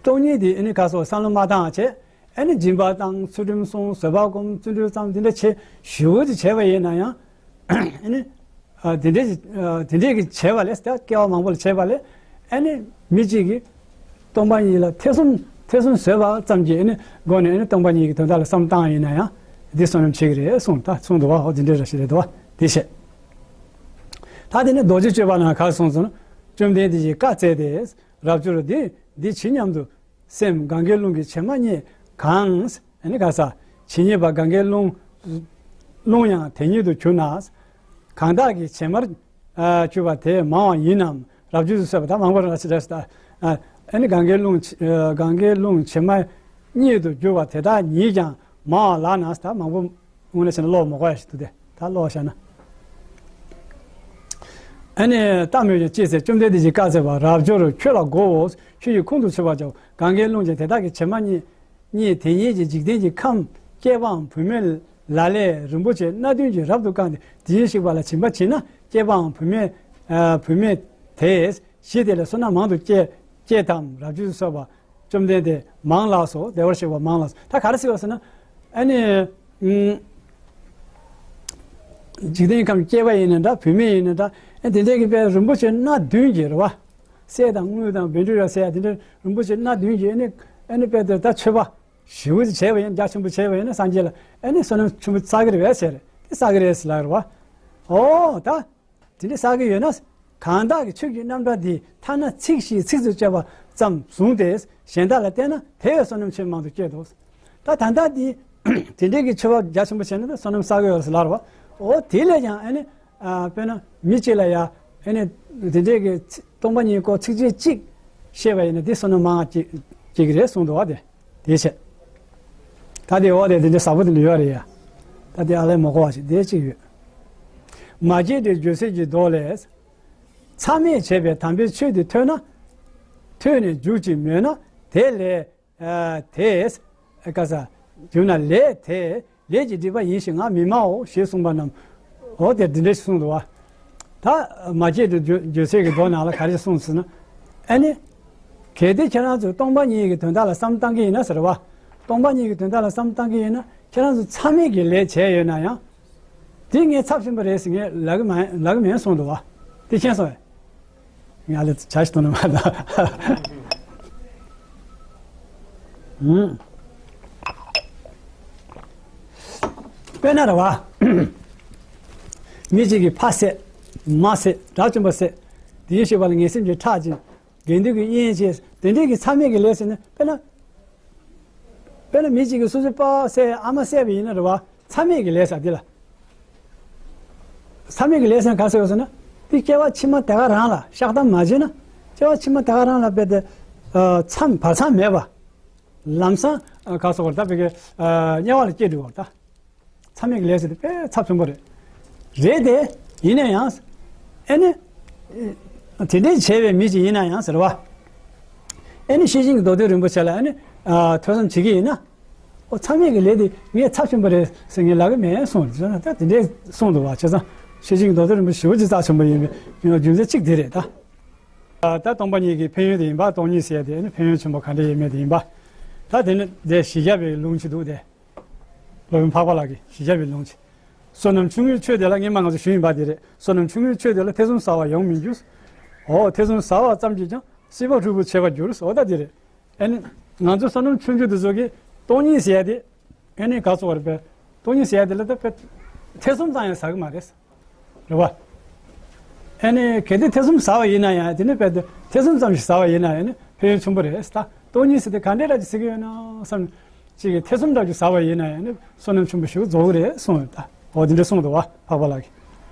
སྟོང་ཉིད་དེ་ཨ་ནི་ག་སོགས་བསམ་བློ་མ་བཏང་བྱས། ཨ་ནི་སྦྱིན་པ་བཏང་། ཚུལ་ཁྲིམས་སྲུང་། བཟོད་པ་སྒོམ། བརྩོན་འགྲུས་བརྩམས། འདི་འདྲ་བྱས་ཞུ་བོ་དེ་བྱས་པ་ཡིན་ན་ཡང་། ཨ་ནི་ཨ་དེ་འདྲས་ཀྱི་ཨ་དེ་འདྲས་ཀྱི་བྱས་པ་ལས། ད་སྐྱེ་བ་མང་པོ་ལ་བྱས་པ་ལས། ཨ་ནི་མི་གཅིག་གིས་སྟོང་པ་ཉིད་ལ་ཐེ་ཚོམ་ཐེ་ཚོམ་བཟོས་པ་ཙམ་གྱིས་ཨ་ནི་སྒོ་ནས་ཨ་ནི་སྟོང་པ་ཉིད་ཀྱི་དོན་དག་ལ་བསམ་བཏང་ཡིན་ན་ཡང་འདི་བསོད་ནམས་ཆེ་གི་རེད་གསུངས། ད་གསུངས་འདུག་བ། ཧོ་འདི་འདྲས་ར་ཞིག་རེད་འདུག་བ། དེ་བཤད། ད་དེ་ནི་རྡོ་རྗེ་གཅོད་པ་ན་ག་གསུངས་སོང་ན། བཅོམ་ལྡན་འདས་ཀྱིས་བཀའ་སྩལ་ཏེ། རབ་འབྱོར་འདི་འདི་ཇི་སྙམ་དུ། སེམས་གང་གའི་ཀླུང་གི་བྱེ་མ་སྙེད་གང་། ཨ་ནི་ག་ས་ཇི་སྙེད་པ་གང་གའི་ཀླུང་། ཀླུང་ཡང་དེ་ཉིད་དུ་གྱུར་ན། གང་དག་གིས་བྱེ་མར་ཨ་གྱུར་པ་དེ་མང་བ་ཡིན་ནམ། རབ་བྱུང་དུ་གསོལ་བ་ད་མང་པོ་རེད་ཟེར་ད། ཨ་ནི་གངྒཱའི་ཀླུང་ཆེ་ཨ་གངྒཱའི་ཀླུང་ཆེ་མ་གཉིས་སུ་གྱུར་པ་དེ་དག་ཉིད་ཀྱང་མང་བ་ལགས་ན་ད་མང་པོ་དངོས་གནས་བྱས་ན་ཀློག་མི་དགོས་ཡ་ཞིག་འདུག་སྟེ་ད་ཀློག་བཞག་ན། ཨ་ནི་རྟ་མོས་ཀྱང་ཅི་ཟེར། བཅོམ་ལྡན་འདས་ཀྱིས་བཀའ་སྩལ་པ། རབ་འབྱོར་ཁྱོད་ལ་བསྒོའོ། ཁྱོད་ཀྱིས་ཁོང་དུ་ཆུད་པར་བྱའོ། གངྒཱའི་ཀླུང་ཆེ་དེ་དག་གི་བྱེ་མ་སྙེད་སྙེད་དེ་ཉིད་ཀྱིས་འཇིག་རྟེན་གྱི་ཁམས་སྐྱེས་པའམ་བུད་མེད་ལ་ལས་རིན་པོ་ཆེ་སྣ་བདུན་གྱིས་རབ་ཏུ་བཀང་སྟེ་དེ་བཞིན་གཤེགས་པ་ལ་སྦྱིན་པ་བྱས་ན་སྐྱེས་པའམ་བུད་མེད་ཨ་བུད་མེད་དེས་གཞི་དེ་ལས་བསོད་ནམས་མང་དུ་སྐྱེ་སྐྱེ་དང་། རབ་བྱུང་དུ་གསོལ་བ། བཅོམ་ལྡན་འདས་མང་ལགས་སོ། བདེ་བར་གཤེགས་པ་མང་ལགས་སོ། ད་ག་རེ་ཟེར་བ་ཟེར་ན། ཨ་ནི་ཨུམ། འཇིག་རྟེན་ཁམས་སྐྱེས་པ་ཡིན་ན་འདྲ་བུད་མེད་ཡིན་ན་འདྲ་ཨ་དེ་འདྲའི་གི་དཔེ་རིན་པོ་ཆེ་སྣ་བདུན་གྱིས་རེད་བ། གསེར་དང་དངུལ་དང་བཻ་ཌཱུརྱ་ཟེར་ཡ་དེ་འདྲ་རིན་པོ་ཆེ་སྣ་བདུན་གྱིས་ཨ་ནི་ཨ་ནི་དཔེ་དེ་ད་མཆོད་པ་ཞེ་པོ་ཅིག་བྱས་པ་ཡིན་རྒྱ་ཆེན་པོ་བྱས་པ་ཡིན་ན་སངས་རྒྱས་ལ་ཨ་ནི་བསོད་ནམས་ཆེན་པོ་བསགས་ཀྱི་རེད་བས་ཟེར་དེ་བསགས་ཀྱི་རེད་ཟེར་ལབ་རེད་བ། ཨོ་ད། དེ་འདྲ་བསགས་ཀྱི་ཡོད་ན། གང་དག་གིས་ཆོས་ཀྱི་རྣམ་གྲངས་འདི་ཐ་ན་ཚིག་བཞིའི་ཚིགས་སུ་བཅད་པ་ཙམ་བཟུང་སྟེ་གཞན་དག་ལ་བསྟན་ན་དེ་བས་བསོད་ནམས་ཆེས་མང་དུ་སྐྱེད་དོ། ད་ད་ལྟ་འདི་དེ་འདྲའི་གི་ཆོས་བ་རྒྱ་ཆེན་པོ་བྱས་ན་ད་བསོད་ནམས་བསགས་ཀྱི་ཡོད་ཟེར་ལབ་རེད་བ། འོ་དེ་ལས་ཀྱང་ཨ་ནི་ཨ་དཔེར་ན་མི་གཅིག་ལ་ཡ་ཨ་ནི་དེ་འདྲའི་གི་ཚིག་སྟོང་པ་ཉིད་སྐོར་ཚིགས་བཅད་གཅིག་བཤད་པ་ཡིན་ན་དེ་བསོད་ནམས་མང་ང་སྐྱེ་སྐྱེ་གི་རེད་གསུངས་འདུག་བ་དེ། དེ་བྱས། ད་དེ་འོག་དེ་དེ་འདྲ་ཟབ་པོ་དེ་འདྲ་ཡོད་རེད་ཡ། ད་དེ་ཨ་ལས་མ་གོ་བ་ཞིག་དེ་གཅིག་ཡོད། མ་སྐྱེས་དགྲའི་འགྱོད་སེལ་གྱི་མདོ་ལས། མཚམས་མེད་བྱས་པའི་དམ་པའི་ཆོས་དེ་ཐོས་ན། ཐོས་ནས་འཇུག་ཅིང་མོས་ན་དེ་ལས་ཨ་དེས་ཨ་ག་ས་འཇུག་ན་ལས་དེ་ལས་ཀྱི་སྒྲིབ་པ་ཡིན་ཞེས་ང་མི་སྨྲའོ་ཞེས་གསུངས་པ་རྣམས། འོ་དེ་འདི་འདྲ་ཞིག་གསུངས་འདུག་བ། ད་མ་སྐྱེས་དགྲའི་འགྱོད་འགྱོད་སེལ་གྱི་མདོ་ནང་ལ་ག་རེ་གསུངས་ཟེར་ན། ཨ་ནི། གལ་ཏེ་ཁྱེད་རང་ཚོས་སྟོང་པ་ཉིད་ཀྱི་དོན་དག་ལ་བསམ་བཏང་གི་ཡིན་ན་ཟེར་བ། སྟོང་པ་ཉིད་ཀྱི་དོན་དག་ལ་བསམ་བཏང་གི་ཡིན་ན་ཁྱེད་རང་ཚོས་མཚམས་མེད་ཀྱི་ལས་བྱས་ཡོད་ན་ཡང་། དེ་ངས་ཚབས་ཆེན་པོ་རེད་ཟེར་ངས་ལབ་གི་མ་ལབ་གི་མིན་གསུངས་འདུག་བ། དེ་མཁྱེན་སོང་ངས། ང་ལ་བྱ་ཞིག་གཏོང་ནི་མ་ལ། ཨུམ། དཔེར་ན་རེད་བ། མི་གཅིག་གིས་ཕ་བསད། མ་བསད། དགྲ་བཅོམ་པ་བསད། དེའི་ཤེས་པ་ལ་ངན་སེམས་ཀྱིས་ཁྲག་བྱིན། དགེ་འདུན་གྱི་དབྱེན་བྱས། དེ་འདྲའི་གི་མཚམས་མེད་ཀྱི་ལས་ཟེར་ན་དཔེར་ན། དཔེར་ན་མི་གཅིག་གིས་སོ་སོའི་པ་བསད་ཨ་མ་བསད་པ་ཡིན་ན་རེད་བ། མཚམས་མེད་ཀྱི་ལས་ཟེར་འདི་ལ། མཚམས་མེད་ཀྱི་ལས་ཟེར་ན་ག་ཟེར་ཡོད་ཟེར་ན། འདི་སྐྱེ་བ་ཕྱི་མ་དེ་ག་རང་ལ་བཤགས་ཐབས་མ་བྱས་ན། སྐྱེ་བ་ཕྱི་མ་དེ་ག་རང་ལ་དཔེ་དེ། མཚམས་བར་མཚམས་མེད་པ། ལམ་སང་ག་ཟེར་བ་ད་བི་གའི་དམྱལ་བ་ལ་སྐྱེ་འགྲོ་བ་ད། མཚམས་མེད་ཀྱི་ལས་ཟེར་དེ་དཔེ་ཚབས་ཆེན་པོ་རེད། རེད་དེ། ཡིན་ན་ཡང་། ཨེ་ནི། དེ་འདྲའི་བྱས་པའི་མི་ཅིག་ཡིན་ན་ཡང་ཟེར་བ། ཨེ་ནི་ཤེར་ཕྱིན་གྱི་མདོ་སྡེ་རིན་པོ་ཆེ་ལ་ཨེ་ནི། ཐོས་བསམ་བྱེད་ཀྱི་ཡིན་ན། ཨོ་མཚམས་མེད་ཀྱི་ལས་དེ་ངས་ཚབས་ཆེན་པོ་རེད་ཟེར་ངས་ལབ་གི་མེད་གསུངས་རེད་ཟེར་ན་ད་དེ་འདྲའི་གསུངས་འདུག་བ། བྱས་ཙང་ཤེར་ཕྱིན་གྱི་མདོ་སྡེ་རིན་པོ་ཆེ་ཞེ་པོ་ཅིག་རྩ་ཆེན་པོ་ཡིན་པའི་རྒྱུ་མཚན་གཅིག་དེ་རེད་ད། ད་སྟོང་པ་ཉིད་ཀྱི་ཕན་ཡོན་དེ་ཡིན་པ། སྟོང་ཉིད་ཟེར་ཡ་དེ་ཨེ་ནི་ཕན་ཡོན་ཆེན་པོ་ག་འདྲ་ཡོད་མེད་དེ་ཡིན་པ། ད་དེ་ནི་དེ་བཞི་བརྒྱ་པའི་ལུང་ཅིག་འདུག་དེ། སློབ་དཔོན་འཕགས་པ་ལགས་ཀྱི་བཞི་བརྒྱ་པའི་ལུང་ཆེ། བསོད་ནམས་ཆུང་ངུའི་ཆོས་དེ་ལ་སྔན་མ་ང་ཚོ་ཞུས་ཡིན་པ་དེ་རེད། བསོད་ནམས་ཆུང་ངུའི་ཆོས་དེ་ལ་ཐེ་ཚོམ་ཟ་བར་ཡོང་མི་འགྱུར། འོ་ཐེ་ཚོམ་ཟ་བ་ཙམ་གྱིས་ཀྱང་སྲིད་པ་འཁྲུལ་པར་བྱེད་པར་འགྱུར། འོ་ད་དེ་རེད། ཨེ་ནི། ང་ཚོ་བསོད་ནམས་ཆུང་ཆུང་དེ་ཚོ་གིས་སྟོང་ཉིད་ཟེར་ཡ་དེ། ཨེ་ནི་ག་ཚོད་བར་པས། སྟོང་ཉིད་ཟེར་ཡ་དེ་ལ་ད་དཔེ། ཐེ་ཚོམ་ཙམ་ཡང་ཟ་གི་མ་རེད། རེད་བ། ཨ་ནི་གལ་ཏེ་ཐེ་ཚོམ་ཟ་བ་ཡིན་ན་ཡང་དེ་ནི་དཔེ་དེ་ཐེ་ཚོམ་ཙམ་ཞིག་ཟ་བ་ཡིན་ན་ཡང་ནི་ཕན་ཡོན་ཆེན་པོ་རེད་ད། སྟོང་ཉིད་ཟེར་དེ་ག་འདྲའི་ར་ཅིག་ཟེར་གི་ཡོད་ན་བསམ། ཅིག་གིས་ཐེ་ཚོམ་འདྲ་ཅིག་ཟ་བ་ཡིན་ན་ཡང་ནི་བསོད་ནམས་ཆེན་པོ་ཞིག་རྫོགས་གི་རེད་གསུངས་ཡོད་ད། འོ་དེ་འདྲ་གསུངས་འདུག་བ་འཕགས་པ་ལགས་ཀྱིས།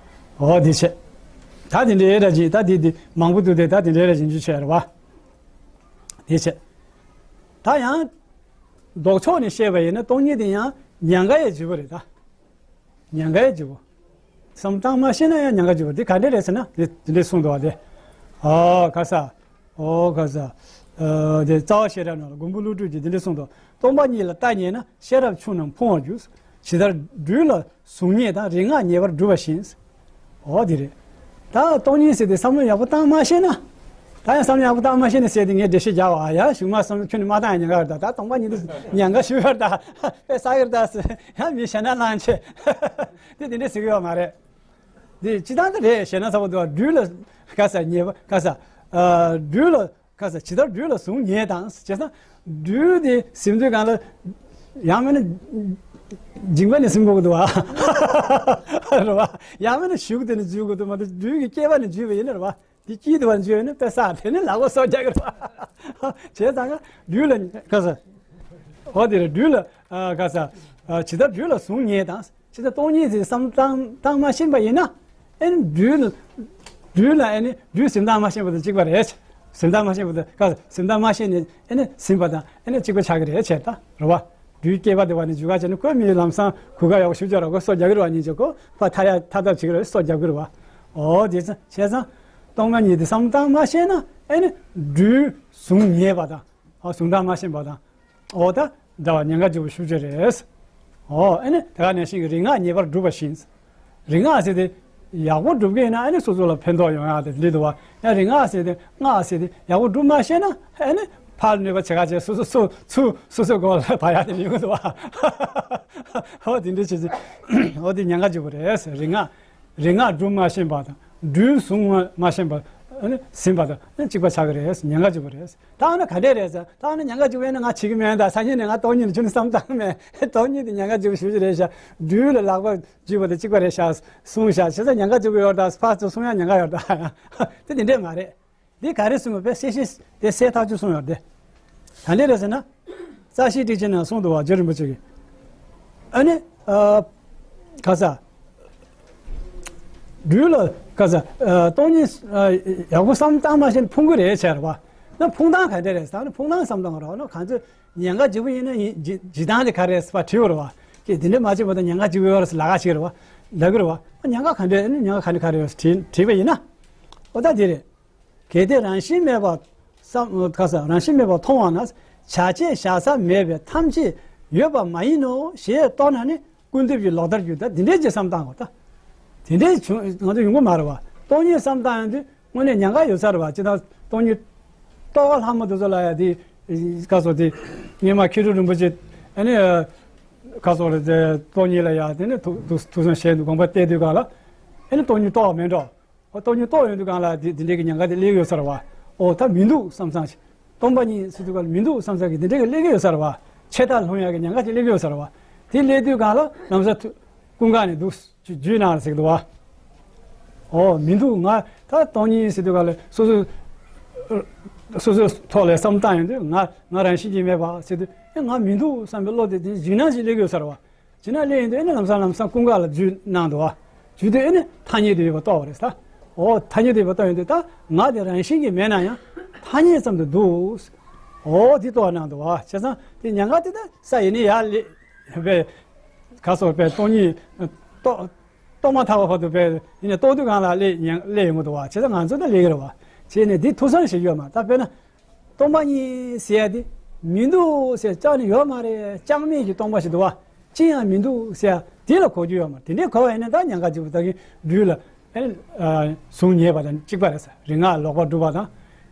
འོ་དེ་བྱས། ད་དེ་འདྲའི་ར་ཅིག་ད་དེ་དེ་མང་པོ་འདུག་དེ་ད་དེ་འདྲའི་ར་ཅིག་འཇུ་ཆོག་རེད་བ། དེ་བྱས། ད་ཡང་། ལྡོག་ཕྱོགས་ནས་བཤད་པ་ཡིན་ན་སྟོང་ཉིད་དེ་ཡང་ཉེན་ཁ་ཡི་བརྗིད་པོ་རེད་ད། ཉེན་ཁའི་བརྗིད་པོ། བསམ་བཏང་མ་ཤེས་ན་ཡང་ཉེན་ཁ་བརྗིད་པོ་འདི་ག་འདྲ་རེད་ཟེར་ན་འདི་འདི་འདྲས་གསུངས་འདུག་བ་དེ། ཨོ་ག་ས། ཨོ་ག་ས། ཨ་དེ་རྩ་བ་ཤེས་རབ་ནང་ལ་མགོན་པོ་ཀླུ་སྒྲུབ་ཀྱིས་འདི་འདྲས་གསུངས་འདུག་སྟོང་པ་ཉིད་ལ་ལྟ་ཉེས་ན་ཤེས་རབ་ཆུང་རྣམས་ཕུང་བར་འགྱུར། ཇི་ལྟར་སྦྲུལ་ལ་ཟུངས་ཉེས་དང་རིག་སྔགས་ཉེས་པར་སྒྲུབ་པ་བཞིན། འོ་དེ་རེད། ད་སྟོང་ཉིད་ཟེར་དེ་བསམ་བློ་ཡག་པོ་བཏང་མ་ཤེས་ན། ད་ཡང་བསམ་བློ་ཡག་པོ་བཏང་མ་ཤེས་ན་ཟེར་དེ་ངས་འགྲེལ་བཤད་རྒྱག་པ་ཡ་གཞུག་མ་བསམ་བློ་ཁྱོན་ནས་མ་བཏང་ཡ་ཉེན་ཁ་རེད་ད། ད་སྟོང་པ་ཉིད་དུ་ཉེན་ཁ་ཞུ་ཡོད་ད། དཔེ་བསགས་ཡོད་ད་ཟེར་ཡང་མི་ཞེད་སྣང་ལངས་བྱས། དེ་དེ་འདྲས་ཟེར་གི་ཡོད་མ་རེད། དེ་སྤྱི་བཏང་དེ་རེད་ཞེད་སྣང་ཚ་པོ་འདུག་བ། སྦྲུལ་ལ་ག་ས་ཉེས་པ་ག་ས། ཨ་སྦྲུལ་ལ། ཁ་ས་ཇི་ལྟར་སྦྲུལ་ལ་ཟུངས་ཉེས་དང་། བྱས་ཙང་སྦྲུལ་དེ་ཟིན་དུས་གང་ལ་ཡང་མིན་ན་མཇིང་པ་ནས་ཟིན་དགོས་ཀྱི་འདུག་བ། རེད་བ། ཡང་མིན་ན་གཞུ་དེ་ནས་འཇུ་དགོས་འདུག་མ་གཏོགས་སྦྲུལ་གྱི་སྐེད་པ་ནས་འཇུས་པ་ཡིན་ན་རེད་བ། དེ་དཀྱིལ་དུ་བ་འཇུས་ཡིན་ན་དཔེ་བསགས་དེ་ནས་ལག་པ་སོ་རྒྱག་གི་རེད་བ། བྱས་ཙང་ཀ་སྦྲུལ་ལ་ཁ་ས། འོ་དེ་རེད་སྦྲུལ་ལ་ཁ་ས། ཇི་ལྟར་སྦྲུལ་ལ་ཟུངས་ཉེས་དང་། ཇི་ལྟར་སྟོང་ཉིད་དེ་བསམ་བཏང་བཏང་མ་ཤེས་པ་ཡིན་ན། ཨེ་ནི་སྦྲུལ། སྦྲུལ་ལ་ཨེ་ནི་སྦྲུལ་གཟི་མདངས་མ་ཞིམ་པ་དང་གཅིག་པ་རེད། གཟི་མདངས་མ་ཞིམ་པ་དང་ག་གཟི་མདངས་མ་ཞིམ་ནི་ཨེ་ནི་ཟིན་པ་དང་ཨེ་ནི་གཅིག་པ་ཆགས་ཀྱི་རེད་བྱས་ད་རེད་བ། སྦྲུལ་སྐྱེས་པ་དེ་བ་ནི་རྒྱུ་ག་བྱས་ནི་ཁོའི་མིའི་ལམ་སང་གོ་སྐབས་ཡག་པོ་ཞིག་བྱས་ར་ཁོ་སོ་རྒྱག་གི་རེད་བ། སྙིང་རྗེ་ཁོ་ཕར་ཐར་ཡ་ཐར་ཐབས་བྱེད་ཀྱི་རེད། སོ་རྒྱག་གི་རེད་བ། འོ་དེ་ཚོ་བྱས་ཙང་སྟོང་པ་ཉིད་དེ་བསམ་བློ་བཏང་མ་ཤེས་ན་ཨེ་ནི་སྦྲུལ་གཟུངས་ཉེས་པ་དང་། ཨ་གཟུངས་མདངས་མ་ཞིམ་པ་དང་། འོ་ད་འདྲ་བ་ཉེན་ཁ་ཆེ་བོ་ཞེ་པོ་ཅིག་རེད། འོ་ཨེ་ནི་དེ་ག་ནང་བཞིན་གྱི་རིག་སྔགས་ཉེས་པར་སྒྲུབ་པ་བཞིན། རིག་སྔགས་ཟེར་དེ་ཡག་པོ་སྒྲུབ་ཀྱི་ཡིན་ན་ཨེ་ནི་སོ་སོ་ལ་ཕན་ཐོགས་ཡོང་ཡག་དེ་འདི་འདུག་བ། ཡང་རིག་སྔགས་ཟེར་དེ་སྔགས་ཟེར་དེ་ཡག་པོ་སྒྲུབ་མ་ཤེས་ན་ཨེ་ནི་ཕར་གནོད་པ་བྱེད་ག་བྱེད་སོ་སོ་སོ་སོ་སོ་སོའི་མགོ་ལ་བབས་ཡག་དེ་མི་འདུག་བ། འོ་དེ་འདྲ་བྱེད་ཅིག་འོ་དེ་ཉེན་ཁ་ཆེ་བོ་རེད། རིག་སྔགས་རིག་སྔགས་སྒྲུབ་མ་ཤེས་པ་དང་སྦྲུལ་གཟུངས་མ་ཤེས་པ་ཨེ་ནི་ཟིན་པ་དང་ཨེ་ནི་གཅིག་པ་ཆགས་ཀྱི་རེད། ཉེན་ཁ་ཆེ་བོ་རེད། ད་ཨ་ནི་ག་འདྲས་རེད་ཟེར། ད་ཨ་ནི་ཉེན་ཁ་ཆེ་བོ་ཡིན་ན་ང་བྱེད་ཀྱི་མེད། ད་སང་ཉིན་ནས་ང་སྟོང་ཉིད་ནས་ཁྱོན་ནས་བསམ་བཏང་གི་མེད། སྟོང་ཉིད་དེ་ཉེན་ཁ་ཆེ་བོ་ཞེ་པོ་ཅིག་རེད་ཤག་སྦྲུལ་ལ་ལག་པ་འཇུས་པ་དང་གཅིག་པ་རེད་ཤག་གསུངས་ཤག་བྱས་ཙང་ཉེན་ཁ་ཆེ་བོ་ཡོད་ད། ཕར་ཚུར་གསུང་ཡ་ཉེན་ཁ་ཡོད་ད། དེ་དེ་འདྲས་མ་རེད། འདི་ག་རེ་གསུངས་པ་དཔེ་གསལ་བཤད་དེ་གསལ་ཐག་ཆོད་གསུངས་ཡོད་དེ། ག་འདྲས་རེད་ཟེར་ན། རྩ་ཤེའི་ཊཱིཀ་ཆེན་ནང་གསུངས་འདུག་བ། རྗེ་རིན་པོ་ཆེ་གིས། ཨ་ནི། ཨ། ག་ས། སྦྲུལ་ལ་ག་ས། ཨ། སྟོང་ཉིད། ཨ། ཡག་པོ་བསམ་བཏང་མ་ཤེས་ན་ཕུང་གི་རེད་བྱས་རེད་བ། ན་ཕུང་སྟངས་ག་འདྲས་རེད་ཟེར་ན་ཕུང་སྟངས་བསམ་བཏང་རོགས་ན་གང་ཚོད་ཉེན་ཁ་ཆེ་བོ་ཡིན་ན་ཡིན་ཇི་ཇི་ལྟར་དེ་ག་རེ་ཟེར་བ་དྲིས་པ་རེད་བ། ཀྱེ་དེ་འདྲས་མ་བྱེད་པ་དང་ཉེན་ཁ་ཆེ་བོ་ཡོད་རེད་ཟེར་ལབ་ག་ཞིག་རེད་བ། ལབ་གི་རེད་བ། ཉེན་ཁ་ག་འདྲས་ཨ་ནི་ཉེན་ཁ་ག་འདྲས་ག་རེ་ཡོད་ཟེར་དྲིས་དྲིས་པ་ཡིན་ན། ཨོ་ད་དེ་རེད། གལ་ཏེ་རང་བཞིན་མེད་པར་བསམ་ག་ས་རང་བཞིན་མེད་པར་མཐོང་བ་ན་བྱ་བྱེད་བཞག་ས་མེད་པས་ཐམས་ཅད་ཡོད་པ་མ་ཡིན་ནོ་ཞེས་རྟོགས་ན་ནི་ཀུན་རྫོབ་ཀྱི་ལོག་ལྟར་གྱུར། ད་དེ་འདྲའི་ཅིག་བསམ་བཏང་དགོས་ད། དེ་འདྲའི་བྱུང་ང་ཚོ་ཡོང་གི་མ་རེད་བ། སྟོང་ཉིད་བསམ་བཏང་ཡོང་དུས་དངོས་གནས་ཉེན་ཁ་ཡོད་ས་རེད་བ། ཅི་ད་སྟོང་ཉིད་རྟོགས་པ་ལྷག་མ་དེ་ཚོ་ལ་ཡ་དེ་ག་སོ་དེ་སྔོན་མ་མཁས་གྲུབ་རིན་པོ་ཆེ་ཨ་ནི་ག་སོ་རེད་དེ་སྟོང་ཉིད་ལ་ཡ་དེ་ནི་ཐུགས་ཐུགས་བསམ་བཞེས་འདུག་དགོངས་པ་གཏད་དུས་གང་ལ་ཨ་ནི་སྟོང་ཉིད་རྟོགས་པ་མེད་འགྲོ། ཨོ་སྟོང་ཉིད་རྟོགས་ཡོང་དུས་གང་ལ་དེ་དེ་འདྲའི་གི་ཉེན་ཁ་དེ་སླེབས་ཡོད་ས་རེད་བ། ཨོ་ད་མི་འདུག་བསམ་བསམ་ཞིག་སྟོང་པ་ཉིད་ཟེར་དུས་གང་ལ་མི་འདུག་བསམ་བསམ་གི་དེ་འདྲའི་གི་སླེབས་ཀྱི་ཡོད་ས་རེད་བ། ཆད་མཐར་ལྷུང་ཡག་གི་ཉེན་ཁ་དེ་སླེབས་ཀྱི་ཡོད་ས་རེད་བ། དེ་སླེབས་དུས་གང་ལ་ལམ་སང་ཐུ་ཀུན་དགའ་ནས་འདུག་རྒྱུད་ནང་ལ་ཟེར་གི་འདུག་བ། ཨོ་མི་འདུག་ང་ད་སྟོང་ཉིད་ཟེར་དུས་གང་ལ་སོ་སོ་སོ་སོའི་ཐོག་ལ་བསམ་བཏང་ཡོང་དུས་ང་ང་རང་བཞིན་གྱིས་མེད་པ་ཟེར་དུས་ཨེ་ང་མི་འདུག་བསམ་པའི་བློ་དེ་དེ་འཇིགས་སྣང་ཞིག་སླེབས་ཀྱི་ཡོད་ས་རེད་བ། བྱས་ན་སླེབས་ཡོང་དུས་ཨེ་ནི་ལམ་སང་ལམ་སང་ཀུན་དགའ་ལ་རྒྱུད་གནང་འདུག་བ། རྒྱུད་དུ་ཨེ་ནི་ཐ་སྙད་དུ་ཡོད་པ་རྟོགས་པ་རེད་ད། འོ་ཐ་སྙད་དུ་ཡོད་པ་རྟོགས་ཡོང་དུས་ད་ང་དེ་རང་བཞིན་གྱིས་མེད་ན་ཡང་ཐ་སྙད་ཙམ་དུ་འདུག་འོ་དེ་རྟོགས་གནང་འདུག་བ། བྱས་ཙང་དེ་ཉེན་ཁ་དེ་ད་ས་ཡིན་ནི་ཡར་སླེབས་པའི་ག་སོགས་པའི་སྟོང་ཉིད་རྟོགས་རྟོགས་མ་ཐག་པ་བར་དུ་པའི་ཡིན་ནི་རྟོགས་དུས་གང་ལ་སླེབས་ཉེན་སླེབས་ཡོང་གི་འདུག་བ། བྱས་ཙང་ང་ཚོ་ད་སླེབས་ཀྱི་རེད་བ། བྱས་ནས་འདི་ཐུགས་བསམ་བཞེས་རྒྱུ་ཡོད་མ་ད་དཔེར་ན། སྟོང་པ་ཉིད་ཟེར་ཡ་དེ་མི་འདུག་ཟེར་ཅང་ནི་ཡོད་མ་རེད། ཅང་མེད་ཀྱི་སྟོང་པ་ཞིག་འདུག་བ། ཅི་ཡང་མི་འདུག་ཟེར་ཡ་དེ་ལ་གོ་རྒྱུ་ཡོད་མ་རེད། དེ་འདྲའི་གོ་བ་ཡིན་ན་ད་ཉེན་ཁ་ཆེ་བོ་ད་གིན་སྦྲུལ་ལ་ཨེ་ནི་གཟུངས་ཉེས་པ་དང་གཅིག་པ་རེད་ཟེར། རིག་སྔགས་ལོག་པར་སྒྲུབ་པ་དང་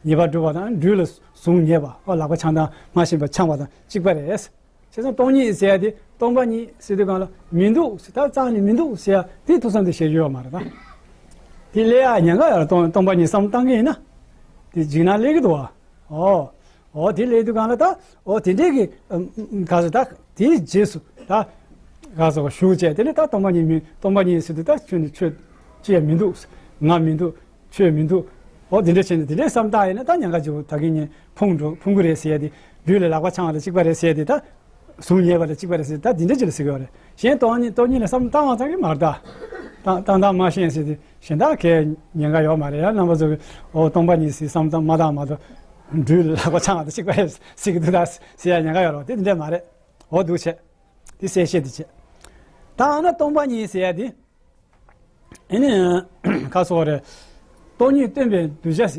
ཉེས་པར་སྒྲུབ་པ་དང་སྦྲུལ་ལ་གཟུངས་ཉེས་པ་ཨོ་ལག་པ་འཆང་སྟངས་མ་ཤེས་པ་འཆང་བ་དང་གཅིག་པ་རེད། བྱས་ཙང་སྟོང་ཉིད་ཟེར་ཡ་དེ་སྟོང་པ་ཉིད་ཟེར་དུས་གང་ལ་མི་འདུག་ཟེར་ད་རྩ་ནས་མི་འདུག་ཟེར་ཡ་དེ་ཐུགས་བསམ་དེ་བཞེས་རྒྱུ་ཡོད་མ་རེད་ད། དེ་སླེབས་ཡ་ཉེན་ཁ་ཡོད་རེད། སྟོང་སྟོང་པ་ཉིད་བསམ་བཏང་གི་ཡིན་ན་དེ་འཇིགས་སྣང་སླེབས་ཀྱི་འདུག་བ། ཨོ། ཨོ་དེ་སླེབས་དུས་གང་ལ་ད་ཨོ་དེ་འདྲས་ཀྱི་ག་ཟེར་ད་དེའི་རྗེས་སུ་ད་ག་ཟེར་བ་ཞུགས་བྱས་དེ་ནས་ད་སྟོང་པ་ཉིད་མིན་སྟོང་པ་ཉིད་ཟེར་དུས་ད་ཁྱོད་ནི་ཁྱོད་ཅི་ཡང་མི་འདུག་ང་མི་འདུག་ཁྱོད་མི་འདུག་ཨོ་དེ་འདྲས་བྱས་ནས་དེ་འདྲས་བསམ་བཏང་ཡིན་ན་ད་ཉེན་ཁ་ཆེ་བོ་ད་གིན་ཉིན་ཕུང་འགྲོ་ཕུང་གི་རེད་ཟེར་ཡ་དེ་ལུས་ལ་ལག་པ་འཆང་བ་དང་གཅིག་པ་རེད་ཟེར་ཡ་དེ་ད། གཟུངས་ཉེས་པ་དང་གཅིག་པ་རེད་ཟེར་ད་འདི་འདྲ་ཅིག་ལ་ཟེར་གྱི་ཡོད་རེད། གཞན་སྟོང་ཉིད་སྟོང་ཉིད་ལ་བསམ་བཏང་བ་ཙམ་གྱིས་མ་རེད་ད། བཏང་བཏང་བཏང་མ་ཤེས་ཟེར་ཏེ་གཞན་དག་གས་ཉེན་ཁ་ཡོད་མ་རེད་ཡ། རྣམ་པ་ཚོ་གིས་ཨོ་སྟོང་པ་ཉིད་ཟེར་བསམ་བཏང་མ་བཏང་མ་གཏོགས་སྦྲུལ་ལག་པ་འཆང་བ་དང་གཅིག་པ་རེད་ཟེར་གྱི་འདུག་ད་ཟེར་ཡ་ཉེན་ཁ་ཡོད་རེད་བ། དེ་འདི་འདྲ་མ་རེད། འོ་འདུག་བྱས། དེ་གསལ་བཤད་དེ་བྱས། ད་ཨ་ན་སྟོང་པ་ཉིད་ཟེར་ཡ་དེ། ཨེ་ནི། ཁ་སོགས་རེད། སྟོང་ཉིད་སྟོན་པའི་གདུལ་བྱ་ཟེར།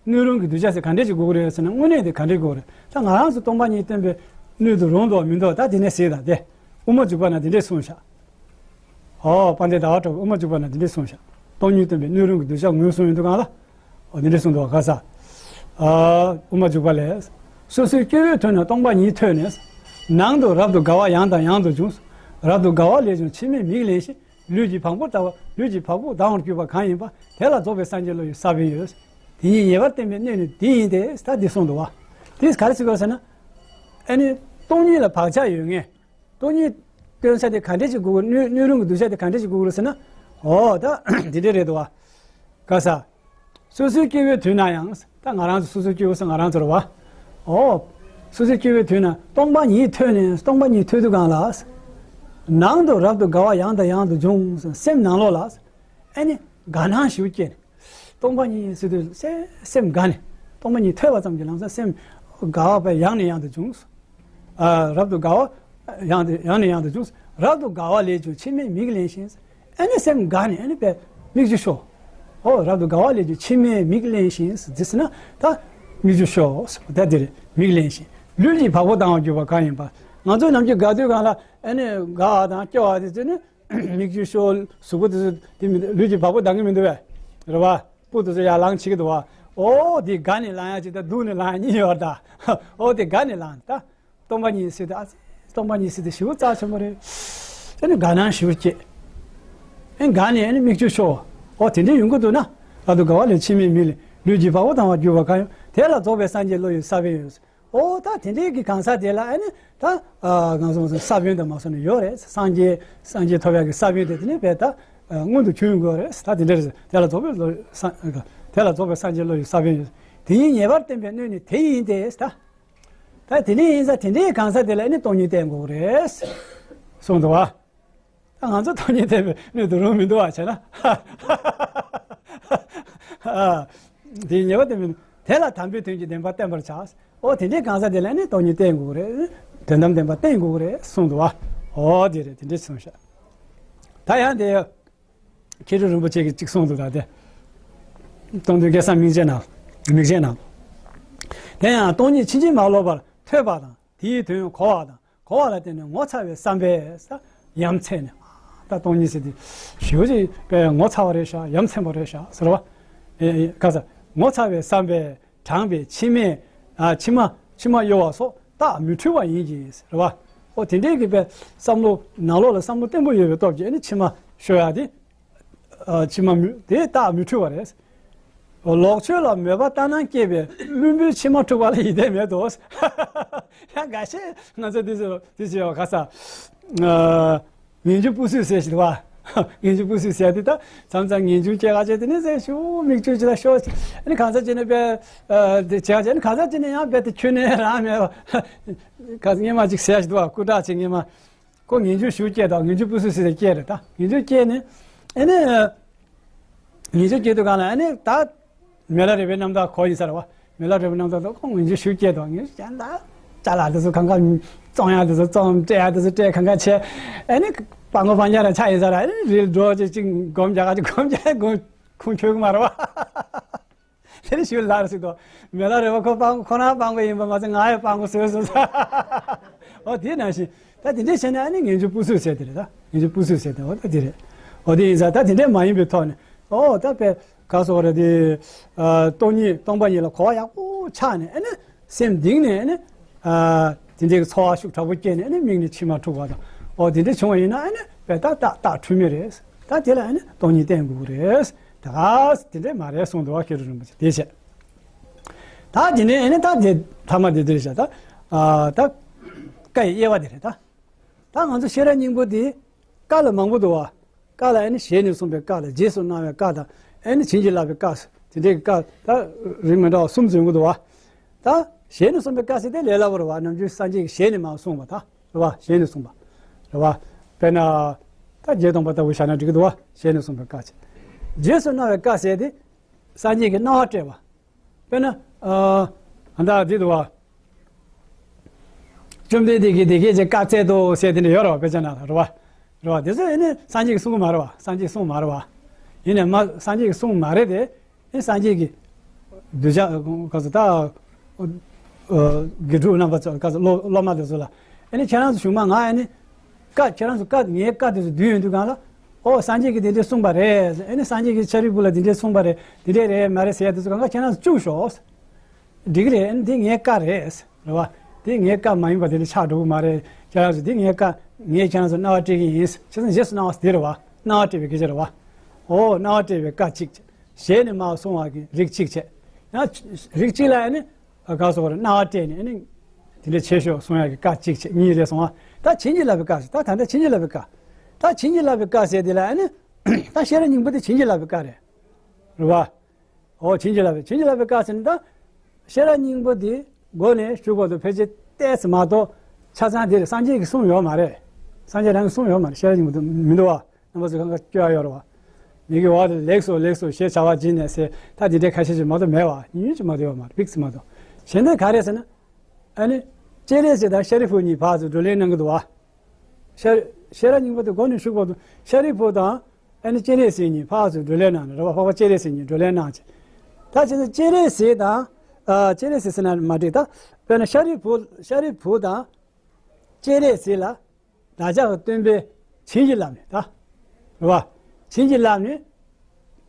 སྣོད་རུང་གི་གདུལ་བྱ་ཟེར་ག་འདྲས་ཅིག་དགོས་ཀྱི་རེད་ཟེར་ན་དངོས་གནས་དེ་ག་འདྲས་དགོས་རེད། ད་ང་རང་ཚོ་སྟོང་པ་ཉིད་སྟོན་པའི་སྣོད་དུ་རུང་འདུག་མི་འདུག་ད་དེ་ནས་ཟེར་དང་དེ། དབུ་མ་འཇུག་པ་ན་དེ་འདྲས་གསུངས་ཤག་ཨོ་དཔལ་ལྡན་ཟླ་བ་གྲགས་པས་དབུ་མ་འཇུག་པ་ན་དེ་འདྲས་གསུངས་ཤག་སྟོང་ཉིད་སྟོན་པའི་སྣོད་རུང་གི་གདུལ་བྱ་ངོས་བཟུང་ཡོང་དུས་གང་ལ། ཨོ་དེ་འདྲས་གསུངས་འདུག་ག་ས། ཨ་དབུ་མ་འཇུག་པ་ལས། སོ་སོའི་སྐྱེ་བོའི་དོན་ནི་སྟོང་པ་ཉིད་ཐོས་ནས། ནང་དུ་རབ་ཏུ་དགའ་བ་ཡང་དང་ཡང་དུ་འབྱུང་། རབ་ཏུ་དགའ་བ་ལས་བྱུང་ཕྱི་མའི་མིག་ལེན་ཞིང་། ལུས་ཀྱི་བ་སྤུ་ལྟ་བུ་ལུས་ཀྱི་བ་སྤུ་ལྡང་བར་གྱུར་པ་གང་ཡིན་པ། དེ་ལ་རྫོགས་པའི་སངས་རྒྱས་བློ་ཡི་ས་བོན་ཡོད། དེ་ཉིད་ཉེ་བར་བསྟན་པའི་སྣོད་ནི་འདི་ཡིན་ཏེ། ད་འདི་གསུངས་འདུག་བ། དེས་ག་རེ་ཟེར་དགོས་ཟེར་ན། ཨ་ནི། སྟོང་ཉིད་ལ་བག་ཆགས་ཡོད་ངེས། སྟོང་ཉིད་སྟོན་ས་དེ་ག་འདྲས་ཅིག་དགོས་ཀྱི་སྣོད་སྣོད་རུང་གི་གདུལ་བྱ་དེ་ག་འདྲས་ཅིག་དགོས་ཀྱི་རེད་ཟེར་ན། འོ་ད་འདི་འདྲས་རེད་འདུག་བ། ག་ས། སོ་སོའི་སྐྱེ་བོའི་དུས་ན་ཡང་། ད་ང་རང་ཚོ་སོ་སོའི་སྐྱེ་བོ་ཟེར་ང་རང་ཚོ་རེད་བ། ཨོ། སོ་སོའི་སྐྱེ་བོའི་དུས་ན་སྟོང་པ་ཉིད་ཐོས་ནས་སྟོང་པ་ཉིད་ཐོས་དུས་གང་ལ། ནང་དུ་རབ་ཏུ་དགའ་བ་ཡང་དང་ཡང་དུ་འབྱུང་། སེམས་ནང་ལོགས་ལ། ཨ་ནི་དགའ་སྣང་ཞིག་སྐྱེས་ནས། སྟོང་པ་ཉིད་ཟེར་དུས་སེམས་སེམས་དགའ་ནས། སྟོང་པ་ཉིད་ཐོས་པ་ཙམ་གྱིས་ལམ་སང་སེམས་དགའ་བ་ཡང་ནས་ཡང་དུ་འབྱུང་། ཨ། རབ་ཏུ་དགའ་བ་ཡང་དུ་ཡང་ནས་ཡང་དུ་འབྱུང་། རབ་ཏུ་དགའ་བ་ལས་བྱུང་མཆི་མས་མིག་བརླན་ཞིང་། ཨ་ནི་སེམས་དགའ་ནས་ཨ་ནི་པས་མིག་ཆུ་ཤོར། ཨོ། རབ་ཏུ་དགའ་བ་ལས་བྱུང་མཆི་མས་མིག་བརླན་ཞིང་ཟེར་ན་ད་མིག་ཆུ་ཤོར། ད་དེ་རེད། མིག་བརླན་ཞིང་། ལུས་ཀྱི་བ་སྤུ་ལྡང་བར་གྱུར་པ་གང་ཡིན་པ། ང་ཚོ་ནམ་རྒྱུན་དགའ་དུས་གང་ལ་ཨ་ནི་དགའ་བ་དང་སྐྱོ་བ་དེ་ཚོ་ནི། མིག་ཆུ་ཤོར། གཟུགས་པོ་དེ་ཚོ་དེ་མི་འདུག་ལུས་ཀྱི་བ་སྤུ་ལྡང་གི་མི་འདུག་བས། རེད་བ། སྤུ་དེ་ཚོ་ཡར་ལངས་བྱེད་ཀྱི་འདུག་བ། ཨོ་དེ་དགའ་ནས་ལངས་ཡ་གཅིག་དང་སྡུག་ནས་ལངས་ཡ་གཉིས་ཡོད་རེད་ད། ཨོ་དེ་དགའ་ནས་ལངས་ད། སྟོང་པ་ཉིད་ཟེར་དེ། ཨ་ཙི། སྟོང་པ་ཉིད་ཟེར་དེ་ཞེ་པོ་རྩ་ཆེན་པོ་རེད། དེ་ནི་དགའ་སྣང་ཞེ་པོ་སྐྱེས། ཨེ་དགའ་ནས་ཨེ་ནི་མིག་ཆུ་ཤོར། ཨོ་དེ་འདྲ་ཡོང་གི་འདུག་ན། རབ་ཏུ་དགའ་བ་ལས་མཆི་མས་མིག་བརླན། ལུས་ཀྱི་བ་སྤུ་ལྡང་བར་གྱུར་པ་གང་ཡིན། དེ་ལ་རྫོགས་པའི་སངས་རྒྱས་བློ་ཡི་ས་བོན་ཡོད། ཨོ་ད་དེ་འདྲའི་གི་གང་ཟག་དེ་ལ་ཨ་ནི་ད་ཨ་ང་ཚོ་ས་བོན་དུ་མ་སོང་ནས་ཡོད་རེད། སངས་རྒྱས་སངས་རྒྱས་ཐོབ་ཡག་གི་ས་བོན་དེ་དེ་ནས་བས་ད་ཨ་མངོན་དུ་གྱུར་ཡོང་གི་ཡོད་རེད། ད་དེ་འདྲ་རེད། དེ་ལ་རྫོགས་པའི་བློ་ས་དེ་ལ་རྫོགས་པའི་སངས་རྒྱས་བློ་ཡི་ས་བོན་ཡོད། དེ་ཉིད་ངེས་པར་བསྟན་པའི་སྣོད་ནི་དེ་ཡིན་ཏེ། ད་ད་དེ་འདྲའི་ཡིན་ཙང་དེ་འདྲའི་གང་ཟག་དེ་ལ་ཨ་ནི་སྟོང་ཉིད་བསྟན་དགོས་རེད་གསུངས་འདུག་བ། ད་ང་ཚོ་སྟོང་ཉིད་བསྟན་པའི་སྣོད་དུ་རུང་མི་འདུག་བ་བྱས་ན། ཨ། དེ་ཉེ་བ་དེ་མིན། དེ་ལ་དམ་པའི་དོན་གྱི་བདེན་པ་བསྟན་པར་བྱ། ཨོ་དེ་འདྲའི་གང་ཟག་དེ་ལ་ནི་སྟོང་ཉིད་བསྟན་དགོས་རེད། དོན་དམ་བདེན་པ་བསྟན་དགོས་རེད་གསུངས་འདུག་བ། ཨོ་དེ་རེད། དེ་འདྲས་གསུངས་ཤག་ད་ཡང་དེ་མཁས་གྲུབ་རིན་པོ་ཆེ་གིས་གཅིག་གསུངས་འདུག་ད་དེ་སྟོང་ཐུན་སྐལ་བཟང་མིག་འབྱེད་ནང་། མིག་འབྱེད་ནང་། དེ་ཡང་སྟོང་ཉིད་ཕྱིན་ཅི་མ་ལོག་པར་ཐོས་པ་དང་། དེའི་དོན་གོ་བ་དང་། གོ་བ་ལ་བརྟེན་ནས་ངོ་ཚ་བའི་བསམ་པས་ས་ཡ་མཚན་ནས། ད་སྟོང་ཉིད་ཟེར་དེ་ཞེ་པོ་ཅིག་པས་ངོ་ཚ་བ་རེད་ཤག་ཡ་མཚན་པོ་རེད་ཤག་ཟེར་བ། ཨེ་ཨེ་ག་ས་ངོ་ཚ་བའི་བསམ་པས་དྲངས་པའི་མཆི་མས། ཨ་མཆི་མ་མཆི་མ་གཡོ་བ་སོགས་རྟགས་མི་འཁྲུལ་བ་ཡིན་གྱི་ཟེར་བ། ཨོ་དེ་འདྲའི་གི་པས་བསམ་བློ་ནང་ལོགས་ལ་བསམ་བློ་བརྟན་པོ་ཡོད་པའི་སྟོབས་ཀྱིས་ཨ་ནི་མཆི་མ་ཤོར་ཡ་དེ། ཨ་མཆི་མ་མུ་དེ་རྟགས་མི་འཁྲུལ་བ་རེད། ལོག་ཆོས་ལ་མོས་པ་ལྟར་སྣང་སྐྱེས་པས་བླུན་པོའི་མཆི་མ་འཁྲུགས་པ་ལ་ཡིད་བརྟན་མེད་དོ། ཡང་འགའ་ཤས་ང་ཚོ་དེ་ཚོ་དེ་ཚོ་ཡོད་ག་ས། ཨ་ངེས་འབྱུང་སྤུ་སུད་ཟེར་ཞིག་འདུག་བ། ངེས་འབྱུང་སྤུ་སུད་ཟེར་དེ་ད་མཚམས་མཚམས་ངེས་འབྱུང་སྐྱེ་ག་བྱས་དེ་ནས་ཟེར་ཞུ་མིག་ཆུ་ཅི་ལ་ཤོར། ཨ་ནི་གང་ཟག་ཅིག་ནས་དཔེ་ཨ་དེ་བྱས་བྱས་ཨ་ནི་གང་ཟག་ཅིག་ནས་ཡང་དཔེ་དེ་ཁྱོན་ནས་རང་མེད་པ། ག་ས་སྔོན་མ་ཅིག་ཟེར་ཞིག་འདུག་བ། སྐུ་དྲག་ཅིག་སྔོན་མ། ཁོ་ངེས་འབྱུང་ཞུགས་སྐྱེས་དང་། ངེས་འབྱུང་སྤུ་སུད་ཟེར་ཏེ་སྐྱེས་རེད་ད། ངེས་འབྱུང་སྐྱེས་ནས་ཨ་ནི། ངེས་འབྱུང་སྐྱེས་དུས་གང་ལ་ཨ་ནི་ད། མེ་ལ་རས་པའི་རྣམ་ཐར་གོ་ཡིན་ས་རེད་བ། མེ་ལ་རས་པའི་རྣམ་ཐར་དུ་ཁོ་ངེས་འབྱུང་ཞུགས་སྐྱེས་དང་། ངེས་འབྱུང་ད། ཅ་ལག་དེ་ཚོ་གང་ག་བཙོང་ཡག་དེ་ཚོ་བཙོང་། སྤྲད་ཡག་དེ་ཚོ་སྤྲད། གང་ག་བྱས། ཨ་ནི་སྤྲང་པོ་སྤྲང་རྐྱང་རང་ཆགས་ཡིན་ས་རེད། ཨ་ནི་རིལ་འགྲོ་ཅིག་ཅིག་སྒོམ་རྒྱག་ག་ཅིག་སྒོམ་རྒྱག་སྒོམ་ཁུངས་འཁྱོལ་གི་མ་རེད་བ། དེ་ནི་ཞུ་ལར་ཟིག་དོ། མེ་ལ་རས་པ་ཁོ་སྤྲང་པོ་ཁོ་རང་སྤྲང་པོ་ཡིན་པ་མ་ཟད་ང་ཡང་སྤྲང་པོ་བཟོས་སོང་ས། འོ་དེ་ནང་བཞིན་ད་དེ་འདྲས་བྱས་ན་ཨ་ནི་ངེས་འབྱུང་སྤུ་སུད་ཟེར་དེ་རེད་ད། ངེས་འབྱུང་སྤུ་སུད་ཟེར་དེ་འོ་ད་དེ་རེད། འོ་དེ་ཡིན་ཙང་ད་དེ་འདྲས་མ་ཡིན་པའི་ཐོག་ནས་འོ་ད་དཔེ་ག་སོགས་རེད་དེ། ཨ་སྟོང་ཉིད་སྟོང་པ་ཉིད་ལ་གོ་བ་ཡག་པོ་ཆགས་ནས་ཨ་ནི་སེམས་གཏིང་ནས་ཨ་ནི། ཨ་དེ་འདྲས་ཀྱི་ཚོར་བ་ཤུགས་དྲག་པོ་སྐྱེས་ནས་ཨ་ནི་མིག་ནས་མཆི་མ་འཁྲུག་པ་དང་། འོ་དེ་འདྲས་བྱུང་བ་ཡིན་ན་ཨ་ནི་དཔེ་ད་རྟགས་རྟགས་འཁྲུལ་མེད་རེད། ད་དེ་ལ་ཨ་ནི་སྟོང་ཉིད་བསྟན་དགོས་ཀྱི་རེད། ད་ག་ས་དེ་འདྲས་མ་རེད་གསུངས་འདུག་བ། མཁས་གྲུབ་རིན་པོ་ཆེ་དེ་བྱས། ད་དེ་ནས་ཨ་ནི་ད་དེ་ཐ་མ་དེ་དེ་བྱས་ད། ཨ་ད་བཀའ་ཡི་དབྱེ་བ་དེ་རེད་ད། ད་ང་ཚོ་ཤེས་རབ་སྙིང་པོ་དེ་བཀའ་ལ་མང་པོ་འདུག་བ། བཀའ་ལ་ཨ་ནི་ཞལ་ནས་གསུངས་པའི་བཀའ་དང་། རྗེས་སུ་གནང་བའི་བཀའ་དང་། ཨ་ནི་བྱིན་གྱིས་བརླབས་པའི་བཀའ། དེ་འདྲའི་བཀའ་ད་རིགས་མི་འདྲ་བ་གསུམ་ཟིན་གྱི་འདུག་བ། ད་ཞལ་ནས་གསུངས་པའི་བཀའ་ཟེར་དེ་ལས་སླ་པོ་རེད་བ། ནམ་རྒྱུན་སངས་རྒྱས་ཀྱིས་ཞལ་ནས་མར་གསུངས་པ་ད། རེད་བ། ཞལ་ནས་གསུངས་པ། རེད་བ། དཔེར་ན། ད་བརྒྱད་སྟོང་པ་ལྟ་བུ་བཞག་ན་འགྲིག་གི་འདུག་བ། ཞལ་ནས་གསུངས་པའི་བཀའ་བྱས། རྗེས་སུ་གནང་བའི་བཀའ་ཟེར་དེ། སངས་རྒྱས་ཀྱིས་གནང་བ་སྤྲད་པ། དཔེར་ན། ཨ་ད་འདི་འདུག་བ། བཅོམ་ལྡན་འདས་ཀྱིས་འདི་སྐད་ཅེས་བཀའ་སྩལ་ཏོ་ཟེར་དེ་འདྲ་ཡོད་རེད་བ། དཔེ་ཆ་ནང་ལ་རེད་བ། རེད་བ། དེ་ཚོ་ཨ་ནི་སངས་རྒྱས་ཀྱིས་གསུངས་གི་མ་རེད་བ། སངས་རྒྱས་ཀྱིས་གསུངས་མ་རེད་བ། ཡིན་ནའི་མ་སངས་རྒྱས་ཀྱིས་གསུངས་མ་རེད་དེ། ཨེ་སངས་རྒྱས་ཀྱི་གདུལ་བྱ་ག་ཚོད་ད། ཨ་དགེ་ཕྲུག་རྣམ་པ་ཚོ་ག་ཚོད་སློབ་སློབ་མ་དེ་ཚོ་ལ། ཨ་ནི་ཁྱེད་རང་ཚོ་གཞུག་མ་ང་ཨ་ནི། བཀའ་ཁྱེད་རང་ཚོ་བཀའ་ངའི་བཀའ་དེ་ཚོ་བསྡུས་ཡོང་དུས་གང་ལ། ཨོ་སངས་རྒྱས་ཀྱིས་དེ་འདྲས་གསུངས་པ་རེད། ཨ་ནི་སངས་རྒྱས་ཀྱིས་ཆ་རིག་པོ་ལ་དེ་འདྲས་གསུངས་པ་རེད། དེ་འདྲས་རེད་མ་རེད་ཟེར་ཡ་དེ་ཚོ་གང་ག་ཁྱེད་རང་ཚོ་བཅུག་ཤོག་འགྲིག་གི་རེད། ཨ་ནི་དེ་ངའི་བཀའ་རེད། རེད་བ། དེ་ངའི་བཀའ་མ་ཡིན་པ་དེ་འདྲས་ཆགས་འགྲོ་གི་མ་རེད། ཁྱེད་རང་ཚོ་དེ་ངའི་བཀའ། ངས་ཁྱེད་རང་ཚོ་གནང་བ་སྤྲད་གི་ཡིན། བྱས་ཙང་རྗེས་སུ་གནང་བ་དེ་རེད་བ། གནང་བ་སྤྲད་པའི་སྐད་ཆ་རེད་བ། ཨོ་གནང་བ་སྤྲད་པའི་བཀའ་གཅིག་བྱས། ཞལ་ནས་མར་གསུང་བ་གི་རིགས་གཅིག་བྱས། ཡང་རིགས་གཅིག་ལ་ཨ་ནི་ག་སོགས་རེད། གནང་བ་སྤྲད་ནས་ཨ་ནི་དེ་འདྲ་བྱེད་ཤོག་གསུང་ཡག་གི་བཀའ་གཅིག་བྱས། གཉིས་རེད་སོང་བ། ད་བྱིན་གྱིས་བརླབས་པའི་བཀའ་ཟེར། ད་ད་ལྟ་བྱིན་གྱིས་བརླབས་པའི་བཀའ། ད་བྱིན་གྱིས་བརླབས་པའི་བཀའ་ཟེར་དེ་ལ་ཨ་ནི་ད་ཤེས་རབ་སྙིང་པོ་དེ་བྱིན་གྱིས་བརླབས་པའི་བཀའ་རེད། རེད་བ། ཨོ་བྱིན་གྱིས་བརླབས་པའི། བྱིན་གྱིས་བརླབས་པའི་བཀའ་ཟེར་ན་ད། ཤེས་རབ་སྙིང་པོ་དེ་མགོ་ནས་མཇུག་བར་དུ་ཕལ་ཆེར་བལྟས་ཙམ་མ་གཏོགས་ཆ་ཚང་དེ་རེད། སངས་རྒྱས་ཀྱིས་གསུངས་ཡོད་མ་རེད། སངས་རྒྱས་རང་གིས་གསུངས་ཡོད་མ་རེད། ཤེས་རབ་སྙིང་པོ་དེ་མི་འདུག་བ། རྣམ་པ་ཚོ་གང་ག་སྐྱོ་ཡ་ཡོད་རེད་བ། མི་གི་འོག་ཏུ་ལེགས་སོ་ལེགས་སོ་ཞེས་བྱ་བ་བགྱིས་ནས་ཟེར། ད་འདི་འདྲའི་ཁ་ཤས་ཅིག་མ་གཏོགས་མེད་བ། ཉུང་ཉུང་ཅིག་མ་གཏོགས་ཡོད་མ་རེད། ཕིགས་མ་གཏོགས། གཞན་དག་ག་རེ་ཟེར་ན། ཨ་ནི། སྤྱན་རས་གཟིགས་དང་ཤཱ་རིའི་བུ་གཉིས་ཕར་ཚུར་བགྲོ་གླེང་གནང་གི་འདུག་བ། ཤཱ་ཤེས་རབ་སྙིང་པོ་དེ་མགོ་ནས་ཞུགས་བར་དུ་ཤཱ་རིའི་བུ་དང་། ཨ་ནི་སྤྱན་རས་གཟིགས་གཉིས་ཕར་ཚུར་བགྲོ་གླེང་གནང་ནས་རེད་བ། འཕགས་པ་སྤྱན་རས་གཟིགས་གཉིས་བགྲོ་གླེང་གནང་བྱས། ད་བྱས་ཙང་སྤྱན་རས་གཟིགས་དང་། ཨ། སྤྱན་རས་གཟིགས་ཟེར་ན་མ་འགྲིག་ད། དཔེར་ན་ཤཱ་རིའི་བུ་ཤཱ་རིའི་བུ་དང་། སྤྱན་རས་གཟིགས་ལ། བདག་ཅག་གི་སྟོན་པས་བྱིན་གྱིས་བརླབས་ནས་ད། རེད་བ། བྱིན་གྱིས་བརླབས་ནས།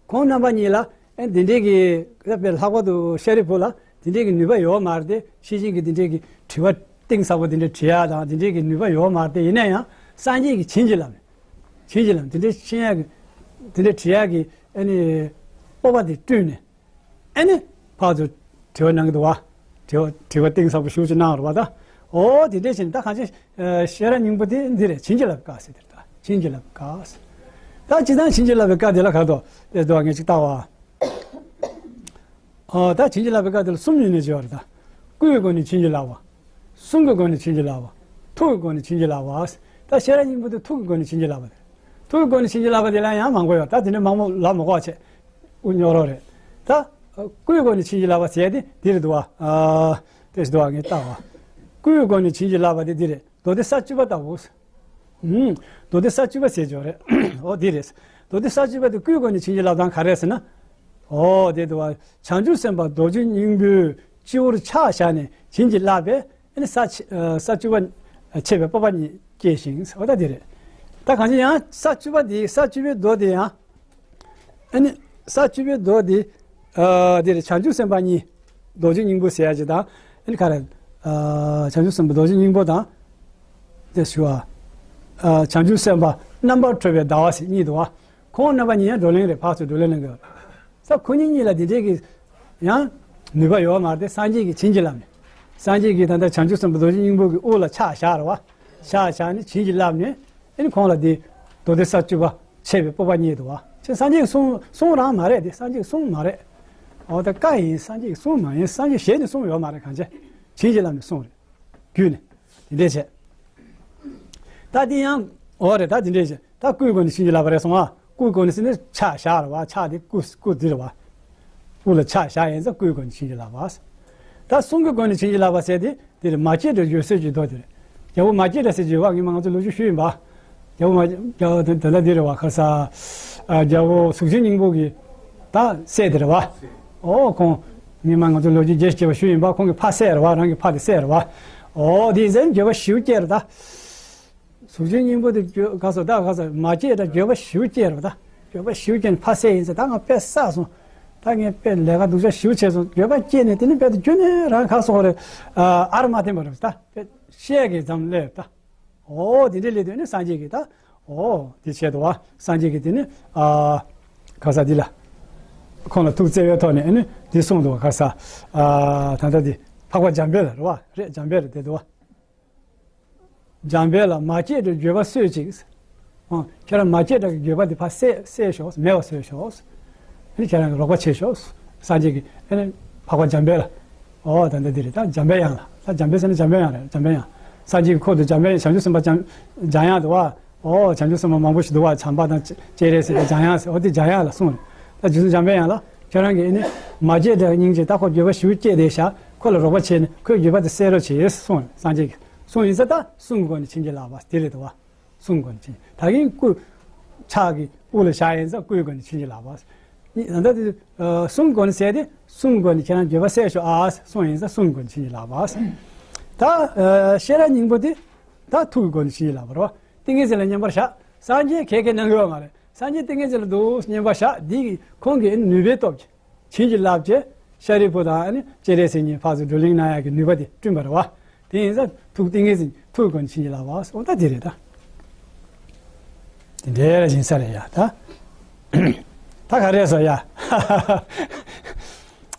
ཁོང་རྣམ་པ་གཉིས་ལ། ཨེ་འདི་འདྲའི་གི། ལྷག་པར་དུ་ཤཱ་རིའི་བུ་ལ་འདི་འདྲའི་གི་ནུས་པ་ཡོད་མ་རེད་དེ། ཤེས་བཞིན་གྱི་འདི་འདྲའི་གི་དྲི་བ་གཏིང་ཟབ་པོ་འདི་འདྲ་དྲི་ཡ་དང་འདི་འདྲའི་གི་ནུས་པ་ཡོད་མ་རེད་དེ། ཡིན་ན་ཡང་སངས་རྒྱས་ཀྱིས་བྱིན་གྱིས་བརླབས་ནས། བྱིན་གྱིས་བརླབས་ནས་འདི་འདྲའི་ཤེས་ཡ་གི། འདི་འདྲའི་དྲི་ཡ་གི། ཨ་ནི། སྤོབས་པ་དེ་བསྐྲུན་ནས། ཨ་ནི། ཕར་ཚུར་དྲི་བ་གནང་གི་འདུག་བ། དྲི་བ་དྲི་བ་གཏིང་ཟབ་པོ་ཞེ་པོ་ཅིག་གནང་རེད་བ་ད། འོ་དེ་འདྲས་བྱས་ནས་ད་གང་ཅི། ཤེས་རབ་སྙིང་པོ་དེ་འདི་རེད། བྱིན་གྱིས་བརླབས་པའི་བཀའ་ཟེར་དེ་རེད་ད། བྱིན་གྱིས་བརླབས་པའི་བཀའ་ཟེར། ད་སྤྱིར་བཏང་བྱིན་གྱིས་བརླབས་པའི་བཀའ་དེ་ལ་ག་རེ་འདུག་དེ་འདུག་བ། ངས་ཅིག་བལྟ་བ། ཨོ་ད་བྱིན་གྱིས་བརླབས་པའི་བཀའ་དེ་ལ་གསུམ་ཡོད་ནས་བརྗོད་པ་རེད་ད། སྐུའི་སྒོ་ནས་བྱིན་གྱིས་བརླབས་པ། གསུང་གི་སྒོ་ནས་བྱིན་གྱིས་བརླབས་པ། ཐུགས་ཀྱི་སྒོ་ནས་བྱིན་གྱིས་བརླབས་པ། ད་ཤེས་རབ་སྙིང་པོ་དེ་ཐུགས་ཀྱི་སྒོ་ནས་བྱིན་གྱིས་བརླབས་པ་རེད། ཐུགས་ཀྱི་སྒོ་ནས་བྱིན་གྱིས་བརླབས་པ་དེ་ལ་ཡང་མང་པོ་ཡོད། ད་དེ་འདྲ་མང་པོ་ལབ་མི་དགོས་བྱས། དབུ་རྙོག་རོགས་རེད། ད། སྐུའི་སྒོ་ནས་བྱིན་གྱིས་བརླབས་པ་ཟེར་ཡ་དེ་འདི་རེད་འདུག་བ། ཨ། དེ་ཞིག་འདུག་བ། ངས་བལྟ་བ། སྐུའི་སྒོ་ནས་བྱིན་གྱིས་བརླབས་པ་དེ་འདི་རེད། མདོ་སྡེ་ས་བཅུ་པ་ལྟ་བུ། ཨུམ། མདོ་སྡེ་ས་བཅུ་པ་ཟེར་ཅོག་རེད། འོ་འདི་རེད། མདོ་སྡེ་ས་བཅུ་པ་དེ་སྐུའི་སྒོ་ནས་བྱིན་གྱིས་བརླབས་སྟངས་ག་རེ་ཟེར་ན། འོ་དེ་འདུག་བ། བྱང་ཆུབ་སེམས་དཔའ་རྡོ་རྗེ་སྙིང་པོའི་སྤྱི་བོར་ཕྱག་བཞག་ནས་བྱིན་གྱིས་བརླབས་པས། ཨ་ནི་ས་ཆ་ས་བཅུ་པ་ཕྱེད་པའི་སྤོབས་པ་ཉིད་སྐྱེས་ཤིང་། འོ་ད་འདི་རེད། ད་གང་ཅི་ཡང་ས་བཅུ་པ་འདི་ས་བཅུ་པའི་མདོ་འདི་ཡང་། ཨ་ནི་ས་བཅུ་པའི་མདོ་འདི། ཨ། འདི་རེད། བྱང་ཆུབ་སེམས་དཔའ་གཉིས། རྡོ་རྗེ་སྙིང་པོ་ཟེར་ཡ་ཅིག་དང་། ཨ་ནི་ག་རེ། ཨ། བྱང་ཆུབ་སེམས་དཔའ་རྡོ་རྗེ་སྙིང་པོ་དང་། དེ་ཞུ་བ། ཨ། བྱང་ཆུབ་སེམས་དཔའ་རྣམ་པར་གྲོལ་བའི་ཟླ་བ་ཟེར་གཉིས་འདུག་བ། ཁོང་རྣམ་པ་གཉིས་ཡང་བགྲོ་གླེང་རེད། ཕར་ཚུར་བགྲོ་གླེང་གནང་གི་ཡོད། ས་ཁོ་གཉིས་གཉིས་ལ་འདི་འདྲའི་གི་ཡང་ནུས་པ་ཡོད་མ་རེད་དེ། སངས་རྒྱས་ཀྱིས་བྱིན་གྱིས་བརླབས་ནས། སངས་རྒྱས་ཀྱིས་ད་ལྟ་བྱང་ཆུབ་སེམས་དཔའ་རྡོ་རྗེ་སྙིང་པོ་གི་དབུ་ལ་ཕྱག་བཞག་རེད་བ། ཕྱག་བཞག་ནས་བྱིན་གྱིས་བརླབས་ནས། ཨ་ནི་ཁོང་ལ་འདི་མདོ་སྡེ་ས་བཅུ་པ་ཕྱེད་པའི་སྤོབས་པ་རྙེད་འདུག་བ། ཅེས་སངས་རྒྱས་ཀྱི་གསུང་གསུང་རང་མ་རེད་དེ། སངས་རྒྱས་ཀྱི་གསུང་མ་རེད། འོ་ད་བཀའ་ཡིན། སངས་རྒྱས་ཀྱི་གསུང་མ་ཡིན། སངས་རྒྱས་ཞལ་ནས་གསུང་ཡོད་མ་རེད། གང་བྱས་བྱིན་གྱིས་བརླབས་ནས་གསུང་རེད། བརྒྱུད་ནས་དེ་འདྲས་བྱས། ད་དེ་ཡང་འོ་རེད། ད་དེ་འདྲས་བྱས། ད་སྐུའི་སྒོ་ནས་བྱིན་གྱིས་བརླབས་པ་རེད་སོང་ཨ། སྐུའི་སྒོ་ནས་ཟེར་ནས་ཕྱག་བཞག་རེད་བ། ཕྱག་དེ་སྐུ་སྐུ་འདི་རེད་བ། དབུ་ལ་ཕྱག་བཞག་ཡིན་ཙང་སྐུའི་སྒོ་ནས་བྱིན་གྱིས་བརླབས་པ། ད་གསུང་གི་སྒོ་ནས་བྱིན་གྱིས་བརླབས་པ་ཟེར་དེ་དེ་རེད། མ་སྐྱེས་དགྲ་འགྱོད་སེལ་གྱི་མདོ་དེ་རེད། རྒྱལ་པོ་མ་སྐྱེས་དགྲ་ཟེར་གྱི་ཡོད་པ། ངས་མ་ང་ཚོ་ལོ་རྒྱུས་ཞུས་ཡིན་པ། རྒྱལ་པོ་མ་རྒྱལ་པོ་དེ་ད་ལྟ་འདི་རེད་བ། ཁ་ས། ཨ། རྒྱལ་པོ་གཟུགས་ཅན་སྙིང་པོ་གི་ད་སྲས་དེ་རེད་བ། ཨོ་ཁོང་། ངས་མ་ང་ཚོ་ལོ་རྒྱུས་རྒྱས་བྱས་པ་ཞུས་ཡིན་པ། ཁོང་གི་ཕ་སྲས་རེད་བ། རང་གི་ཕ་དེ་སྲས་རེད་བ། ཨོ་དེ་ཡིན་ཙང་འགྱོད་པ་ཞེ་པོ་སྐྱེས་རེད་ད། གཟུགས་ཅན་སྙིང་པོ་དེ་འགྱོད་ག་སོ་ད་ག་ས་མ་སྐྱེས་དགྲ་འགྱོད་པ་ཞེ་པོ་སྐྱེས་རེད་ད། འགྱོད་པ་ཞེ་པོ་སྐྱེས་ནས་ཕ་སྲས་ཡིན་ཟེར། ད་ང་དཔེ་བསགས་སོང་། ད་ངས་དཔེ་ལས་ཀ་སྡུག་ཅག་ཞེ་པོ་བྱས་སོང་། འགྱོད་པ་སྐྱེས་ནས་དེ་ནས་དཔེ་དེ་རྒྱུ་ནས་རང་ག་སོ་རེད། ཨ་ཨར་མ་འཐེན་པ་རེད་ད། དཔེ་བཤད་ཀྱི་མཚམས་སླེབས་ད། ཨོ་དེ་འདྲའི་སླེབས་དུས་ནི་སངས་རྒྱས་ཀྱིས་ད། ཨོ་དེ་བྱས་འདུག་བ། སངས་རྒྱས་ཀྱིས་དེ་ནི་ཨ་ག་ས་འདི་ལ། ཁོང་ལ་ཐུགས་བརྩེ་བའི་ཐོག་ནས་ནི་འདི་གསུངས་འདུག་བ། ག་ས། ཨ་ད་ལྟ་འདི་འཕགས་པ་འཇམ་དཔལ་ལ་རེད་བ། རེད། འཇམ་དཔལ་རེད་དེ་འདུག་བ། འཇམ་དཔལ་ལ་མ་སྐྱེས་དགྲའི་འགྱོད་པ་སོས་ཅིག། ཨོ་ཁྱེད་རང་མ་སྐྱེས་དགྲ་གི་འགྱོད་པ་དེ་ཕར་བསལ་བསལ་ཤོག། མེད་པ་བཟོས་ཤོག། ཨ་ནི་ཁྱེད་རང་གི་རོགས་པ་བྱེད་ཤོག། སངས་རྒྱས་ཀྱིས་ཨ་ནི་འཕགས་པ་འཇམ་དཔལ་ལ། ཨོ་ད་ལྟ་འདི་རེད་ད། འཇམ་དཔལ་དབྱངས་ལ། ད་འཇམ་དཔལ་ཟེར་ན་འཇམ་དཔལ་དབྱངས་རེད། འཇམ་དཔལ་དབྱངས། སངས་རྒྱས་ཀྱི་འཁོར་དུ་འཇམ་དཔལ། བྱང་ཆུབ་སེམས་དཔའ་འཇམ་འཇམ་དབྱངས་འདུག་བ། ཨོ་བྱང་ཆུབ་སེམས་དཔའ་མང་པོ་ཞིག་འདུག་བ། བྱམས་པ་དང་སྤྱན་རས་གཟིགས་དང་འཇམ་དབྱངས་ཟེར། ཨོ་དེ་འཇམ་དབྱངས་ལ་གསུངས་རེད། ད་རྗེ་བཙུན་འཇམ་དཔལ་དབྱངས་ལ་ཁྱེད་རང་གིས་ཨ་ནི་མ་སྐྱེས་དགྲ་སྙིང་རྗེ། ད་ཁོ་འགྱོད་པ་ཞེ་པོ་སྐྱེས་བསྡད་ཤག། ཁོ་ལ་རོགས་པ་བྱས་ནས་ཁོའི་འགྱོད་པ་དེ་སེལ་རོགས་བྱེད་གསུངས་རེད། སངས་རྒྱས་ཀྱིས་གསུངས་ཡིན་ཙང་ད་གསུང་གི་སྒོ་ནས་བྱིན་གྱིས་བརླབས་པ་དེ་རེད་འདུག་བ། གསུང་གི་སྒོ་ནས་བྱིན། ད་གིན་སྐུ་ཕྱག་གི་དབུ་ལ་བཞག་ཡིན་ཙང་སྐུའི་སྒོ་ནས་བྱིན་གྱིས་བརླབས་པ། ད་ལྟ་དེ་གསུང་གི་སྒོ་ནས་ཟེར་ཏེ། གསུང་གི་སྒོ་ནས་ཁྱེད་རང་འགྱོད་པ་སེལ་ཤོག་ཨ་གསུངས་ཡིན་ཙང་གསུང་གི་སྒོ་ནས་བྱིན་གྱིས་བརླབས་པ། ད་ཤེས་རབ་སྙིང་པོ་དེ་ད་ཐུགས་ཀྱི་སྒོ་ནས་བྱིན་གྱིས་བརླབས་པ་རེད་བ། ཏིང་ངེ་འཛིན་ལ་མཉམ་པར་བཞག། སངས་རྒྱས་ག་གེ་གནང་གི་ཡོད་མ་རེད། སངས་རྒྱས་ཏིང་ངེ་འཛིན་ལ་འདུག་མཉམ་པར་བཞག། འདི་གིས་ཁོང་གི་ནུས་པའི་སྟོབས་ཀྱིས། བྱིན་གྱིས་བརླབས་བྱས། ཤཱ་རིའི་བུ་དང་ཨ་ནི་སྤྱན་རས་གཟིགས་གཉིས་ཕར་ཚུར་བགྲོ་གླེང་གནང་ཡག་གི་ནུས་པ་དེ་བསྐྲུན་པ་རེད་བ། དེ་ཡིན་ཙང་ཐུགས་ཏིང་ངེ་འཛིན་ཐུགས་ཀྱི་སྒོ་ནས་བྱིན་གྱིས་བརླབས་པ། འོ་ད་དེ་རེད་ད། དེ་འདྲའི་ར་ཡིན་ས་རེད་ཡ་ད། ད་ག་རེ་སོ་ཡ།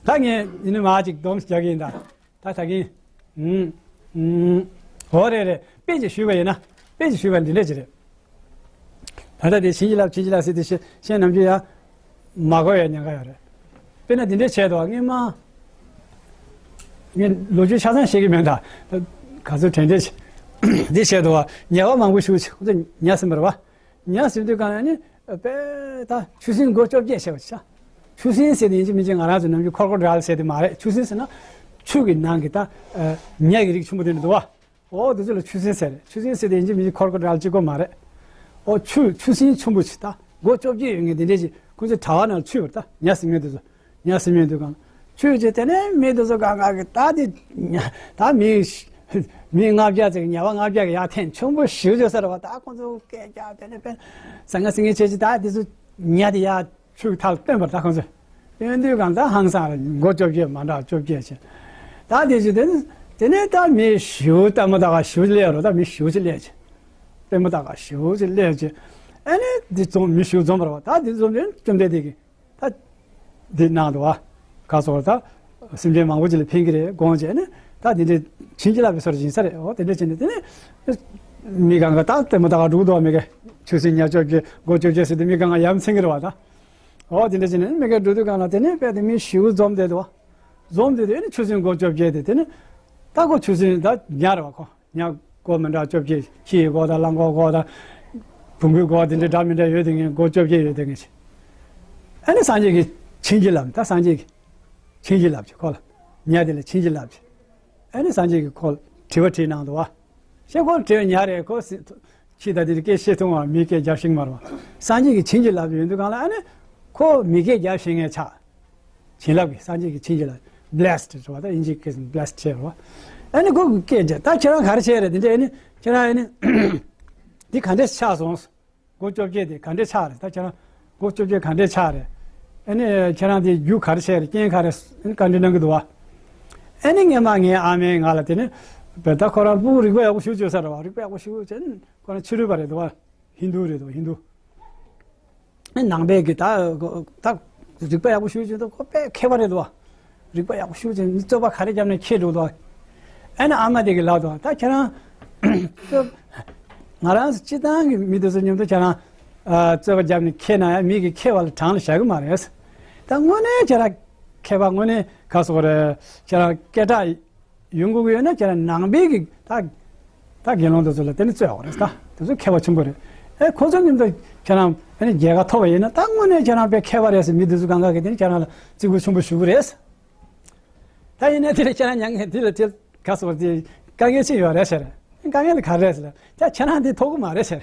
ད་ངས་ཡིན་ནི་མ་ཅིག་སྡོམ་རྒྱག་གི་ཡིན་ད། ད་ད་གིན། ཨུམ། ཨུམ། འོ་རེད་རེད། དཔེ་ཅིག་ཞུས་པ་ཡིན་ན། དཔེ་ཅིག་ཞུས་པ་འདི་འདྲ་ཅིག་རེད། ད་ལྟ་དེ་བྱིན་གྱིས་བརླབས་བྱིན་གྱིས་བརླབས་ཟེར་དེ་བཤད་བཤད་ནམ་རྒྱུན་ཡང་མ་གོ་ཡ་ཉེན་ཁ་ཡོད་རེད། དཔེར་ན་འདི་འདྲའི་བྱས་འདུག་བ། སྔོན་མ་ངས་ལོ་རྒྱུས་ཆ་ཚང་ཤེས་ཀྱི་མེད་ད། ག་ཚོད་དྲན་དྲན་ཅིག་འདི་བྱས་འདུག་བ། ཉེས་པ་མང་པོ་ཞུགས་ཅིག་ཁོ་ཚོ་ཉར་ཟིན་པ་རེད་བ། ཉར་ཟིན་དུས་གང་ཡང་ནི། པས་ད་ཆུ་སྲིན་མགོ་བཅོ་བརྒྱད་བྱས་པ་ཆ། ཆུ་སྲིན་ཟེར་དེ་ཡིན་གཅིག་མིན་གཅིག་ང་རང་ཚོ་ནམ་རྒྱུན་ཁོར་ཁོ་ཌ་ཡལ་ཟེར་དེ་མ་རེད། ཆུ་སྲིན་ཟེར་ན་ཆུ་གི་ནང་གི་ད་ཉ་གི་རིགས་ཆེན་པོ་དེ་འདྲ་འདུག་བ། ཨོ་དེ་ཚོ་ལ་ཆུ་སྲིན་ཟེར་རེད། ཆུ་སྲིན་ཟེར་དེ་ཡིན་གཅིག་མིན་གཅིག་ཁོར་ཁོ་ཌ་ཡལ་གཅིག་པོ་མ་རེད། ཨོ་ཆུ་ཆུ་སྲིན་ཆེན་པོ་ཅིག་ད་མགོ་བཅོ་བརྒྱད་ཡོད་ངེས་དེ་འདྲས་ཅིག་ཁོ་ཚོ་དྲ་བ་ནང་ཆུ་ཡོད་ད། ཉ་ཟིན་མེད་དེ་ཚོ། ཉ་ཟིན་མེད་དུས་གང་ཆུ་ཅིག་དེ་ནས་མི་དེ་ཚོ་གང་ག་གི་ད་དེ་ཉ་ད་མི་མི་ལྔ་བརྒྱ་ཙམ་ཉ་པ་ལྔ་བརྒྱ་གི་ཡར་འཐེན་ཆེན་པོ་ཞིག་བྱོས་ས་རེད་བ། ད་ཁོ་ཚོ་སྐད་རྒྱག་དེ་ནས་དཔེ་ཟང་ངེ་ཟིང་ངེ་བྱས་ཅིག་ད་དེ་ཚོ་ཉ་དེ་ཡར་ཆུ་ཐལ་བཏོན་པར་ད་ཁོ་ཚོས་བཏོན་དུས་གང་ད་ཧང་སང་རེད། མགོ་བཅོ་བརྒྱད་མ་འདྲ་བཅོ་བརྒྱད་བྱས། ད་དེ་ཅིག་དེ་ནས་དེ་ནས་ད་མི་ཞིག་ལྟད་མོ་ལྟ་ག་ཞིག་སླེབས་རོགས། ད་མི་ཞིག་ཅིག་སླེབས་ཅིག་ལྟད་མོ་ལྟ་ག་ཞིག་ཅིག་སླེབས་ཅིག་ཨ་ནི་དེ་འཛོམས་མི་ཞིག་འཛོམས་པ་རེད་བ། ད་དེ་འཛོམས་དུས་བཅོམ་ལྡན་འདས་ཀྱིས་ད་འདི་གནང་འདུག་བ། ག་སོགས་ད་སེམས་ཅན་མང་པོ་ཅིག་ལ་ཕན་གྱི་རེད་དགོངས་བྱས་ནས། ད་འདི་འདྲའི་བྱིན་གྱིས་བརླབས་པའི་སོར་ཡིན་ས་རེད། འོ་དེ་འདྲ་བྱས་ནས་དེ་ནས་མི་གང་ག་ད་ལྟད་མོ་ལྟ་ག་འགྲོ་གི་འདུག་བ། མི་ག་ཆུ་སྲིན་ཉ་བཅོ་བརྒྱད་མགོ་བཅོ་བརྒྱད་ཟེར་དུས་མི་གང་ག་ཡ་མཚན་གྱི་རེད་བ་ད། འོ་དེ་འདྲ་བྱས་ནས་མི་ག་འགྲོ་དུས་གང་ལ་དེ་ནས་དཔེ་དེ་མི་ཞིག་འཛོམས་བསྡད་འདུག་བ། འཛོམས་བསྡད་དུས་ཨ་ནི་ཆུ་སྲིན་མགོ་བཅོ་བརྒྱད་དེ་དེ་ནས་ད་ཁོ་ཆུ་སྲིན་ད་ཉ་རེད་བ། ཁོ་ཉ་མགོ་མི་འདྲ་བཅོ་བརྒྱད། ཁྱི་ཡི་མགོ་དང་གླང་མགོ་མགོ་དང་བོང་བུའི་མགོ་དེ་འདྲ་འདྲ་མི་འདྲ་ཡོད་དེ་ངས་མགོ་བཅོ་བརྒྱད་ཡོད་དེ་ངས། ཨ་ནི་སངས་རྒྱས་ཀྱིས་བྱིན་གྱིས་བརླབས། ད་སངས་རྒྱས་ཀྱིས་བྱིན་གྱིས་བརླབས་ཀྱི་ཁོ་ལ། ཉ་དེ་ལ་བྱིན་གྱིས་བརླབས་ཀྱི། ཨ་ནི་སངས་རྒྱས་ཀྱིས་ཁོ་ལ་དྲི་བ་དྲིས་གནང་འདུག་བ། ཤེས་ཁོ་ལ་དྲི་བ་ཉ་རེད། ཁོ་སི་ཁྱི་ད་དེ་སྐད་བཤད་ཐུབ་མ་རེད། མིའི་སྐད་རྒྱབ་ཤེས་མ་རེད་བ། སངས་རྒྱས་ཀྱིས་བྱིན་གྱིས་བརླབས་ཡོད་དུས་གང་ལ་ཨ་ནི་ཁོ་མི་སྐད་རྒྱབ་ཤེས་མཁན་ཆགས། བྱིན་རླབས་ཀྱིས་སངས་རྒྱས་ཀྱིས་བྱིན་གྱིས་བརླབས། བྷི་ལེ་སི་ཌི་རེད་བ། ད་དབྱིན་ཇིའི་སྐད་ཟེར་བྷི་ལེ་སི་ཌི་བྱས་རེད་བ། ཨ་ནི་ཁོ་གི་སྐད་རྒྱབ། ད་ཁྱེད་རང་ག་རེ་བྱས་རེད། དེ་འདྲས་ཨ་ནི་ཁྱེད་རང་ཨ་ནི་འདི་ག་འདྲས་ཆགས་སོང་། མགོ་བཅོ་བརྒྱད་དེ་ག་འདྲས་ཆགས་རེད། ད་ཁྱེད་རང་མགོ་བཅོ་བརྒྱད་ག་འདྲས་ཆགས་རེད། ཨ་ནི་ཁྱེད་རང་དེ་རྒྱུ་ག་རེ་བྱས་རེད། རྐྱེན་ག་རེ། ཨ་ནི་བཀའ་འདྲི་གནང་གི་འདུག་བ། ཨ་ནི་སྔས་མ་ངའི་ཨ་མས་ང་ལ་དེ་ནི་བེ་ད་ཁོ་རང་སྤུ་གུ་རིག་པ་ཡག་པོ་ཞེ་པོ་བྱེད་ས་རེད་བ། རིག་པ་ཡག་པོ་ཞེ་པོ་བྱས་ནས་ཁོ་རང་ཕྱི་རོལ་པ་རེད་འདུག་བ། ཧིན་དུ་རེད་འདུག་བ། ཧིན་དུ། ནང་པའི་གི་ད་ད་རིག་པ་ཡག་པོ་ཞེ་པོ་ཅིག་འདུག་ཁོ་དཔེ་མཁས་པ་རེད་འདུག་བ། རིག་པ་ཡག་པོ་ཞེ་པོ་ཅིག་རྩོད་པ་ག་རེ་བརྒྱབ་ནས་ཁྱེད་འགྲོ་འདུག་ཨ་ནི་ཨ་མ་དེ་གི་ལབ་འདུག་ད་ཁྱེད་རང་རྩོད། ང་རང་སྤྱི་བཏང་གི་མི་དེ་ཚོ་མཉམ་དུ་ཁྱེད་རང་ཨ་རྩོད་པ་བརྒྱབ་ནས་ཁྱེད་ན་ཡང་མི་གི་མཁས་པ་ལ་བྲང་ལ་བཞག་གི་མ་རེད། ད་དངོས་གནས་ཁྱེད་རང་མཁས་པ་དངོས་གནས་ག་སོགས་རེད། ཁྱེད་རང་སྐད་གྲགས་ཡོང་དགོས་ཀྱི་ཡོད་ན་ཁྱེད་རང་ནང་པའི་གི་ད་ད་དགེ་སློང་དེ་ཚོ་ལ་དེ་ནི་རྩོད་ཡོད་རེད། ད་དེ་ཚོ་མཁས་པ་ཆེན་པོ་རེད། ཨེ་ཁོ་ཚོ་མཉམ་དུ་ཁྱེད་རང་ཨ་ནི་རྒྱལ་ཁ་ཐོབ་པ་ཡིན་ན་ད་དངོས་གནས་ཁྱེད་རང་དཔེ་མཁས་པ་རེད་ཟེར་མི་དེ་ཚོ་གང་ག་གི་དེ་ནི་ཁྱེད་རང་ལ་བརྩི་བཀུར་ཆེན་པོ་ཞུ་གི་རེད། ད་ཡིན་ན་དེ་ལ་ཁྱེད་རང་མྱ་ངན་དེ་ལ་དེ་ག་སོགས་དེ་དཀའ་ངལ་ཅི་ཡོད་རེད་ཟེར། དཀའ་ངལ་ག་རེ་རེད་ཟེར། ད་ཁྱེད་རང་དེ་ཐོབ་གི་མ་རེད་ཟེར།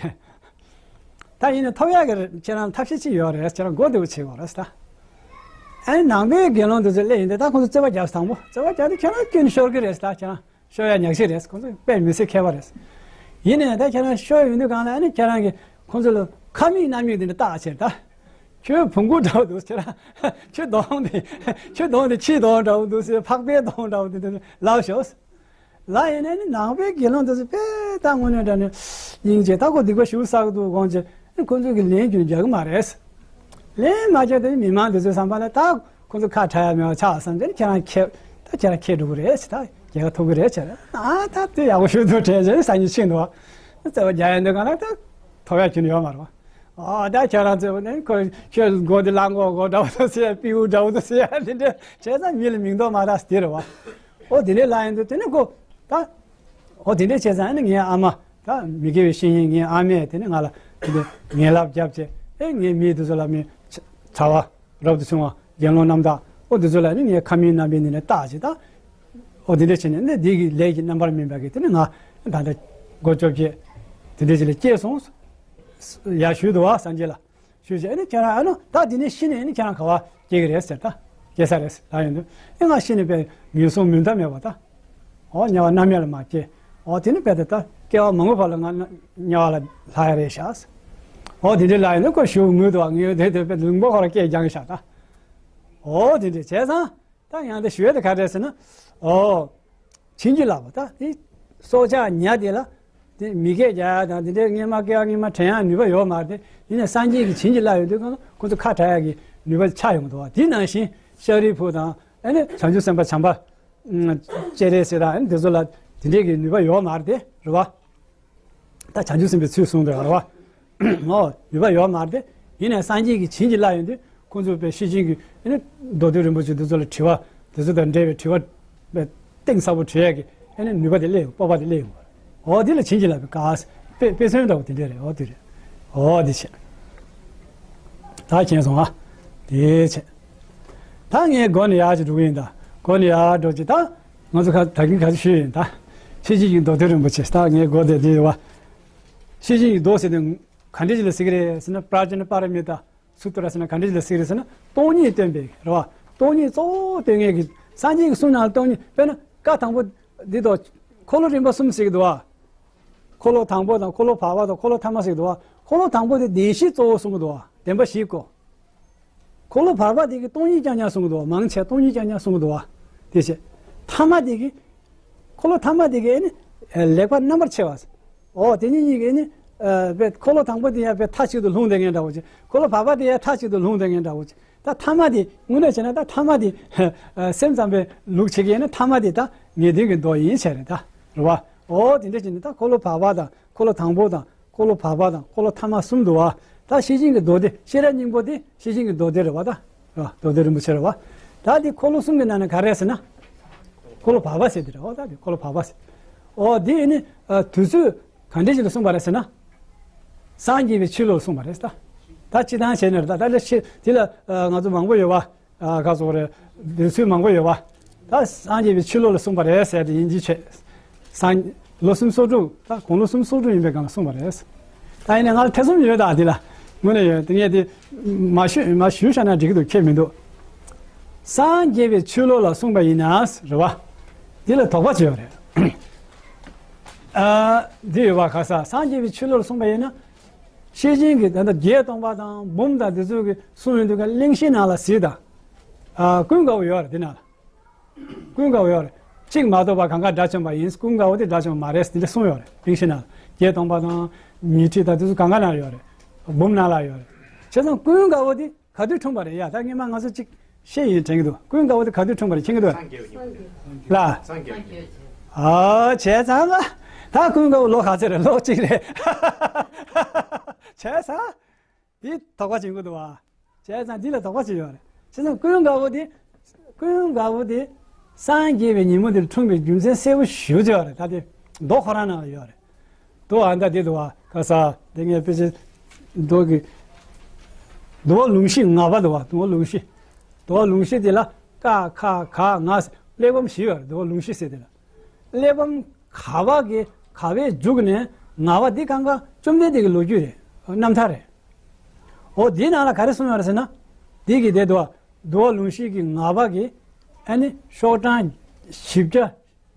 ད་ཡིན་ན་ཐོབ་ཡག་གི་ཁྱེད་རང་ཐབས་ཤེས་ཅི་ཡོད་རེད། ཁྱེད་རང་མགོ་བདེ་བོ་བྱེད་དགོས་རེད་ད། ཨ་ནི་ནང་པའི་དགེ་སློང་དེ་ཚོ་སླེབས་ཡིན་ཏེ་ད་ཁོང་ཚོ་རྩོད་པ་རྒྱབ་དང་པོ་རྩོད་པ་རྒྱབ་དུས་ཁྱེད་རང་སྐྱོན་ཤོར་གི་རེད་ད། ཁྱེད་རང་ཤོར་ཡ་ཉག་གཅིག་རེད། ཁོང་ཚོ་དཔེ་མི་སྲིད་མཁས་པ་རེད། ཡིན་ནའི་ད་ཁྱེད་རང་ཤོར་ཡོང་དུས་གང་ལ་ཨ་ནི་ཁྱེད་རང་གིས་ཁོང་ཚོ་ལ་ཁ་མིག་སྣ་མིག་དེ་འདྲ་བལྟ་བྱས་ད། ཁྱོད་བོང་གུ་འདྲ་བོ་འདུག་ཁྱེད་རང་ཁྱོད་གདོང་དེ་ཁྱོད་གདོང་དེ་ཁྱིའི་གདོང་འདྲ་བོ་འདུག་ཟེར། ཕག་པའི་གདོང་འདྲ་བོ་འདུག་ཟེར་ལབ་ཤོག་ལ་ཡིན་ནའི་ནང་པའི་དགེ་སློང་དེ་ཚོ་དཔེ་ད་དངོས་གནས་དྲང་གནས་སྙིང་རྗེ། ད་ཁོ་སྡིག་པ་ཞེ་པོ་བསགས་འདུག་དགོངས་བྱས་ཁོ་ཚོ་གིས་ལན་ཀྱང་རྒྱག་གི་མ་རེད། ལན་མ་རྒྱག་དེ་མི་མང་དེ་ཚོའི་བསམ་པ་ལ་ད་ཁོ་ཚོ་ཁ་བྲལ་ཡ་མེད་པ་ཆགས་བསམ་བྱས་ནས་ཁྱེད་རང་ཁྱེད་ད་ཁྱེད་རང་ཁྱེད་འགྲོ་གི་རེད་ཟེར། ད་རྒྱལ་ཁ་ཐོབ་གི་རེད་ཟེར། ཨ་ད་དེ་ཡག་པོ་ཞེ་པོ་འདུག་དྲན་བྱས་སང་ཉིན་ཕྱིན་འདུག་བ། རྩོད་པ་རྒྱག་ཡ་འདུག་གང་ལ་ད་ཐོབ་ཡ་ཁྱོན་ཡོད་མ་རེད་བ། ཨོ་ད་ཁྱོད་རང་ཚོས་ནི་ཁོ་ཁྱོད་མགོ་འདི་གླང་མགོ་མགོ་འདྲ་བོ་དུ་ཟེར། སྤྲེའུ་འདྲ་བོ་དུ་ཟེར། དེ་འདྲ་བྱས་ཙང་མི་ལ་མིང་འདོགས་མ་རག་དེ་རེད་བ། ཨོ་དེ་འདྲས་ལབ་ཡིན་དུས་དེ་ནི་ཁོ་ད་ཨོ་དེ་འདྲས་བྱས་ཙང་ནི་ངའི་ཨ་མ་ད་མི་དགེ་བའི་བཤེས་གཉེན་ངའི་ཨ་མས་དེ་ནི་ང་ལ་དེ་འདྲས་ངན་ལབ་བརྒྱབ་བྱས། ཨེ་ངའི་མི་དེ་ཚོ་ལ་མི་གྲྭ་པ་རབ་ཏུ་བྱུང་བ་དགེ་སློང་རྣམ་དག་ཨོ་དེ་ཚོ་ལ་ནི་ངའི་ཁ་མིན་སྣ་མིན་ནི་ནས་བཏགས་བྱས་ད། ཨོ་དེ་འདྲས་བྱས་ནས་ནི་འདི་གི་ལས་ཀྱི་རྣམ་པར་སྨིན་པ་གི་དེ་ནི་ང་ད་ལྟ་མགོ་བཅོ་བརྒྱད་དེ་འདྲས་ཅིག་ལ་སྐྱེས་སོང་། ཡར་ཞུས་འདུག་བ་སངས་རྒྱས་ལ། ཞུས་བྱས་ཨ་ནི་ཁྱེད་རང་ཨ་ནི་ད་འདི་ནས་ཤི་ནས་ཨ་ནི་ཁྱེད་རང་ག་བ་སྐྱེ་གི་རེད་ཟེར། ད་སྐྱེ་ས་རེད་ལབ་ཡོང་དུས་ཨེ་ང་ཤི་ནས་དཔེ་ངན་སོང་མུ་མཐའ་མེད་པ་ད། ཨོ་དམྱལ་བ་མནར་མེད་ལ་མ་སྐྱེ། ཨོ་དེ་ནི་དཔེ་ད་ད་སྐྱེ་བ་མང་པོ་བར་ལ་ང་དམྱལ་བ་ལ་ལྷག་ཡ་རེད་ཤག་ཨོ་དེ་འདྲས་ལབ་ཡོང་དུས་ཁོ་ཞུ་ངུས་འདུག་བ། ངས་དེ་དེ་དཔེ་ལུང་པ་ཁོ་ར་སྐད་རྒྱག་གི་ཤག་ད། ཨོ་དེ་འདྲས་བྱས་ཙང་། ད་ཡང་དེ་ཞུ་ཡ་དེ་ག་རེ་ཟེར་ན། ཨོ། བྱིན་གྱིས་བརླབས་པ་ད་དེ་སྲོག་ཆགས་ཉ་དེ་ལ་དེ་མི་སྐད་རྒྱག་ཡ་དང་དེ་འདྲའི་སྔས་མ་སྐྱེ་བ་སྔས་མ་དྲན་ཡ་ནུས་པ་ཡོད་མ་རེད་དེ། ཡིན་ནའི་སངས་རྒྱས་ཀྱིས་བྱིན་གྱིས་བརླབས་ཡོང་དུས་ཁོང་ཚོ་ཁ་བྲལ་ཡ་གི་ནུས་པ་ཆགས་ཡོང་གི་འདུག་བ། དེ་ནང་བཞིན་ཤཱ་རིའི་བུ་དང་ཨ་ནི་བྱང་ཆུབ་སེམས་དཔའ་བྱམས་པ་སྤྱན་རས་གཟིགས་དང་ཨ་ནི་དེ་ཚོ་ལ་དེ་འདྲའི་གི་ནུས་པ་ཡོད་མ་རེད་དེ་རེད་བ། ད་བྱང་ཆུབ་སེམས་དཔའི་ཚུལ་གསུངས་འདུག་རེད་བ། ཨོ་ནུས་པ་ཡོད་མ་རེད་དེ། ཡིན་ནའི་སངས་རྒྱས་ཀྱིས་བྱིན་གྱིས་བརླབས་ཡོང་དུས་ཁོང་ཚོ་དཔེ་ཤེར་ཕྱིན་གྱི་ཨ་ནི་མདོ་སྡེ་རིན་པོ་ཆེ་འདི་ཚོ་ལ་དྲི་བ་འདི་ཚོ་དང་འབྲེལ་བའི་དྲི་བ་དཔེ་གཏིང་ཟབ་པོ་དྲི་ཡས་ཀྱི་ཨ་ནི་ནུས་པ་དེ་སླེབས་ཡོང་། སྤོབས་པ་དེ་སླེབས་ཡོང་བ་རེད། ཨོ་འདི་ལ་བྱིན་གྱིས་བརླབས་པའི་ག་དཔེ་དཔེ་མཚོན་འདྲ་བོ་དེ་འདྲས་རེད། ཨོ་དེ་རེད། ཨོ་འདི་བྱས། ད་མཁྱེན་སོང་ཨ། དེ་བྱས། ད་ངས་སྒོ་ནས་ཡར་ཅིག་འགྲོ་གི་ཡིན་ད། སྒོ་ནས་ཡར་འགྲོ་ཅིག་ད། ང་ཚོ་ཁ་ད་གིན་ག་ཚོད་ཞུས་ཡིན་ད། ཤེར་ཕྱིན་གྱི་མདོ་སྡེ་རིན་པོ་ཆེ་ད་ངས་སྒོ་དེ་དེ་བ། ཤེར་ཕྱིན་གྱི་མདོ་ཟེར་དུས་ག་འདྲ་ཞིག་ལ་ཟེར་གི་རེད་ཟེར་ན། པྲ་ཛྙཱ་ན་པཱ་ར་མི་ཏཱ་སུ་ཏྲ་ཟེར་ན་ག་འདྲ་ཞིག་ལ་ཟེར་གི་རེད་ཟེར་ན། སྟོང་ཉིད་སྟོན་པའི་རེད་བ། སྟོང་ཉིད་གཙོ་བོ་སྟོན་མཁན་གྱི་སངས་རྒྱས་ཀྱི་གསུང་ནང་ལ་སྟོང་ཉིད། དཔེར་ན་བཀའ་དང་པོ་འདི་དང་། འཁོར་ལོ་རིམ་པ་གསུམ་ཟེར་གི་འདུག་བ། འཁོར་ལོ་དང་པོ་དང་འཁོར་ལོ་བར་པ་དང་འཁོར་ལོ་ཐ་མ་ཟེར་གི་འདུག་བ། འཁོར་ལོ་དང་པོ་དེ་བདེན་བཞི་གཙོ་བོ་གསུང་གི་འདུག་བ། བདེན་པ་བཞིའི་སྐོར། འཁོར་ལོ་བར་པ་དེ་གིས་སྟོང་ཉིད་རྐྱང་རྐྱང་གསུང་གི་འདུག་བ། མང་ཆེ་སྟོང་ཉིད་རྐྱང་རྐྱང་གསུང་གི་འདུག་བ། དེ་བྱས། ཐ་མ་དེ་གིས། འཁོར་ལོ་ཐ་མ་དེ་གིས་ཨེ་ནི། ལེགས་པར་རྣམ་པར་ཕྱེ་བ། འོ་དེ་གཉིས་གཉིས་ཀྱིས་ཨེ་ནི། དཔེ་འཁོར་ལོ་དང་པོ་དེ་ཡང་དཔེ་མཐའ་གཅིག་ཏུ་ལྷུང་བསྡད་མཁན་འདྲ་བོ་ཅིག་འཁོར་ལོ་བར་པ་དེ་ཡང་མཐའ་གཅིག་ཏུ་ལྷུང་བསྡད་མཁན་འདྲ་བོ་ཅིག་ད་ཐ་མ་དེ་དངོས་གནས་བྱས་ན་ད་ཐ་མ་དེ་སེམས་ཙམ་པའི་ལུགས་བྱེད་ཀྱི་ཡིན་ན་ཐ་མ་དེ་ད་ངེས་དོན་གྱི་མདོ་ཡིན་བྱས་རེད་ད། རེད་བ། འོ་དེ་འདྲ་བྱས་ནས་ད་འཁོར་ལོ་བར་པ་དང་འཁོར་ལོ་དང་པོ་དང་། འཁོར་ལོ་བར་པ་དང་འཁོར་ལོ་ཐ་མ་གསུམ་འདུག་བ། ད་ཤེར་ཕྱིན་གྱི་མདོ་སྡེ། ཤེས་རབ་སྙིང་པོ་དེ་ཤེར་ཕྱིན་གྱི་མདོ་སྡེ་རེད་བ་ད། རེད་བ། མདོ་སྡེ་རིན་པོ་ཆེ་རེད་བ། ད་དེ་འཁོར་ལོ་གསུམ་གྱི་ནང་ནས་ག་རེ་ཟེར་ན། འཁོར་ལོ་བར་པ་ཟེར་དེ་རེད་བ། ད་དེ་འཁོར་ལོ་བར་པ་ཟེར། འོ་དེ་ཨེ་ནི། དུས་ཚོད་ག་འདྲ་ཞིག་ལ་གསུངས་པ་རེད་ཟེར་ན། སངས་རྒྱས་པའི་ཕྱི་ལོགས་ལ་གསུངས་པ་རེད་ད། ད་སྤྱིར་བཏང་བྱས་ནས་རེད་ད། ད་ལ་ཤེ་དེ་ལ་ང་ཚོ་མང་པོ་ཡོད་བ། ཨ་ག་ཟེར་རེད། འདོད་ཚུལ་མང་པོ་ཡོད་པ། ད་སངས་རྒྱས་པའི་ཕྱི་ལོགས་ལ་གསུངས་པ་རེད་ཟེར་ཏེ་ཡིན་གཅིག་བྱས། སངས། ལོ་སུམ་ཅུ་སོ་དྲུག་ད་དགུང་ལོ་སུམ་ཅུ་སོ་དྲུག་ཡིན་པའི་སྒང་ལ་གསུངས་པ་རེད། ད་ཡིན་ནའི་ང་ལ་ཐེ་ཚོམ་ཡོད་ད་འདི་ལ། དངོས་གནས་ཡོད། དེ་ངས་དེ་མ་ཞུ་མ་ཞུས་བཞག་ན་འགྲིག་གི་འདུག་ཁྱད་མི་འདུག་སངས་རྒྱས་པའི་ཕྱི་ལོགས་ལ་གསུངས་པ་ཡིན་ན་རེད་བ། འདི་ལ་དོགས་པ་ཅིག་ཡོད་རེད། ཨ་འདི་ཡོད་བ། ག་ས་སངས་རྒྱས་པའི་ཕྱི་ལོགས་ལ་གསུངས་པ་ཡིན་ན། ཤེར་ཕྱིན་གྱི་ད་ལྟ་བརྒྱད་སྟོང་པ་དང་འབུམ་དང་དེ་ཚོ་གི་གསུང་ཡོང་དུས་ཀ་གླེང་གཞི་ནང་ལ་གཟིགས་དང་། ཨ་ཀུན་དགའ་བོ་ཡོད་རེད་དེ་ནང་ལ། ཀུན་དགའ་བོ་ཡོད་རེད། གཅིག་མ་གཏོགས་པ་གང་ག་དགྲ་བཅོམ་པ་ཡིན། ཀུན་དགའ་བོ་དེ་དགྲ་བཅོམ་པ་མ་རེད་ཟེར་འདི་འདྲ་གསུངས་ཡོད་རེད། གླེང་གཞི་ནང་ལ་བརྒྱད་སྟོང་པ་དང་ཉི་ཁྲི་དང་དེ་ཚོ་གང་ག་ནང་ཡོད་རེད། འབུམ་ནང་ལ་ཡོད་རེད། བྱས་ཙང་ཀུན་དགའ་བོ་དེ། ག་དུས་འཁྲུངས་པ་རེད་ཡ། ད་སྔོན་མ་ང་ཚོ་གཅིག་བཤད་ཡིན་དྲན་གྱི་འདུག་ཀུན་དགའ་བོ་དེ་ག་དུས་འཁྲུངས་པ་རེད་མཁྱེན་གྱི་འདུག་སངས་རྒྱས་པའི་ཉིན་མོ་ལ། སངས་རྒྱས་པའི་ཉིན་མོ། ཨ་བྱས་ཙང་ལ། ད་ཀུན་དགའ་བོ་ལོ་ག་ཚོད་རེད། ལོ་གཅིག་རེད། བྱས་ཙང་། འདི་དོགས་པ་བྱེད་ཀྱི་འདུག་བ། བྱས་ཙང་འདི་ལ་དོགས་པ་བྱེད་ཡོད་རེད། བྱས་ཙང་ཀུན་དགའ་བོ་དེ། ཀུན་དགའ་བོ་དེ། སངས་རྒྱས་པའི་ཉིན་མོ་དེར་འཁྲུངས་པའི་རྒྱུ་མཚན་གསལ་པོ་ཞེ་པོ་ཅིག་ཡོད་རེད། ད་དེ་མདོ་ཁོ་རང་ནང་ལ་ཡོད་རེད། མདོ་ཨ་མདའ་དེ་འདུག་བ། ཁ་ས་དེ་ངས་དཔེ་ཆ་མདོ་གི། འདུལ་བ་ལུང་གཞི་ལྔ་པ་འདུག་བ། འདུལ་བ་ལུང་གཞི། འདུལ་བ་ལུང་གཞི་དེ་ལ་ཀ་ཁ་ག་ང་གླེགས་བམ་བཞི་ཡོད་རེད། འདུལ་བ་ལུང་གཞི་ཟེར་དེ་ལ། གླེགས་བམ་ག་པ་གི་ག་པའི་མཇུག་ནས་ལྔ་པ་འདི་གང་ག་བཅོམ་ལྡན་འདས་ཀྱི་ལོ་རྒྱུས་རེད། རྣམ་ཐར་རེད། འོ་དེའི་ནང་ལ་ག་རེ་གསུངས་ཡོད་རེད་ཟེར་ན། འདི་གི་དེ་འདུལ་བ་འདུལ་བ་ལུང་གཞི་གི་ལྔ་པ་གི་ཨ་ནི་ཤོག་གྲངས་བཞི་བརྒྱ།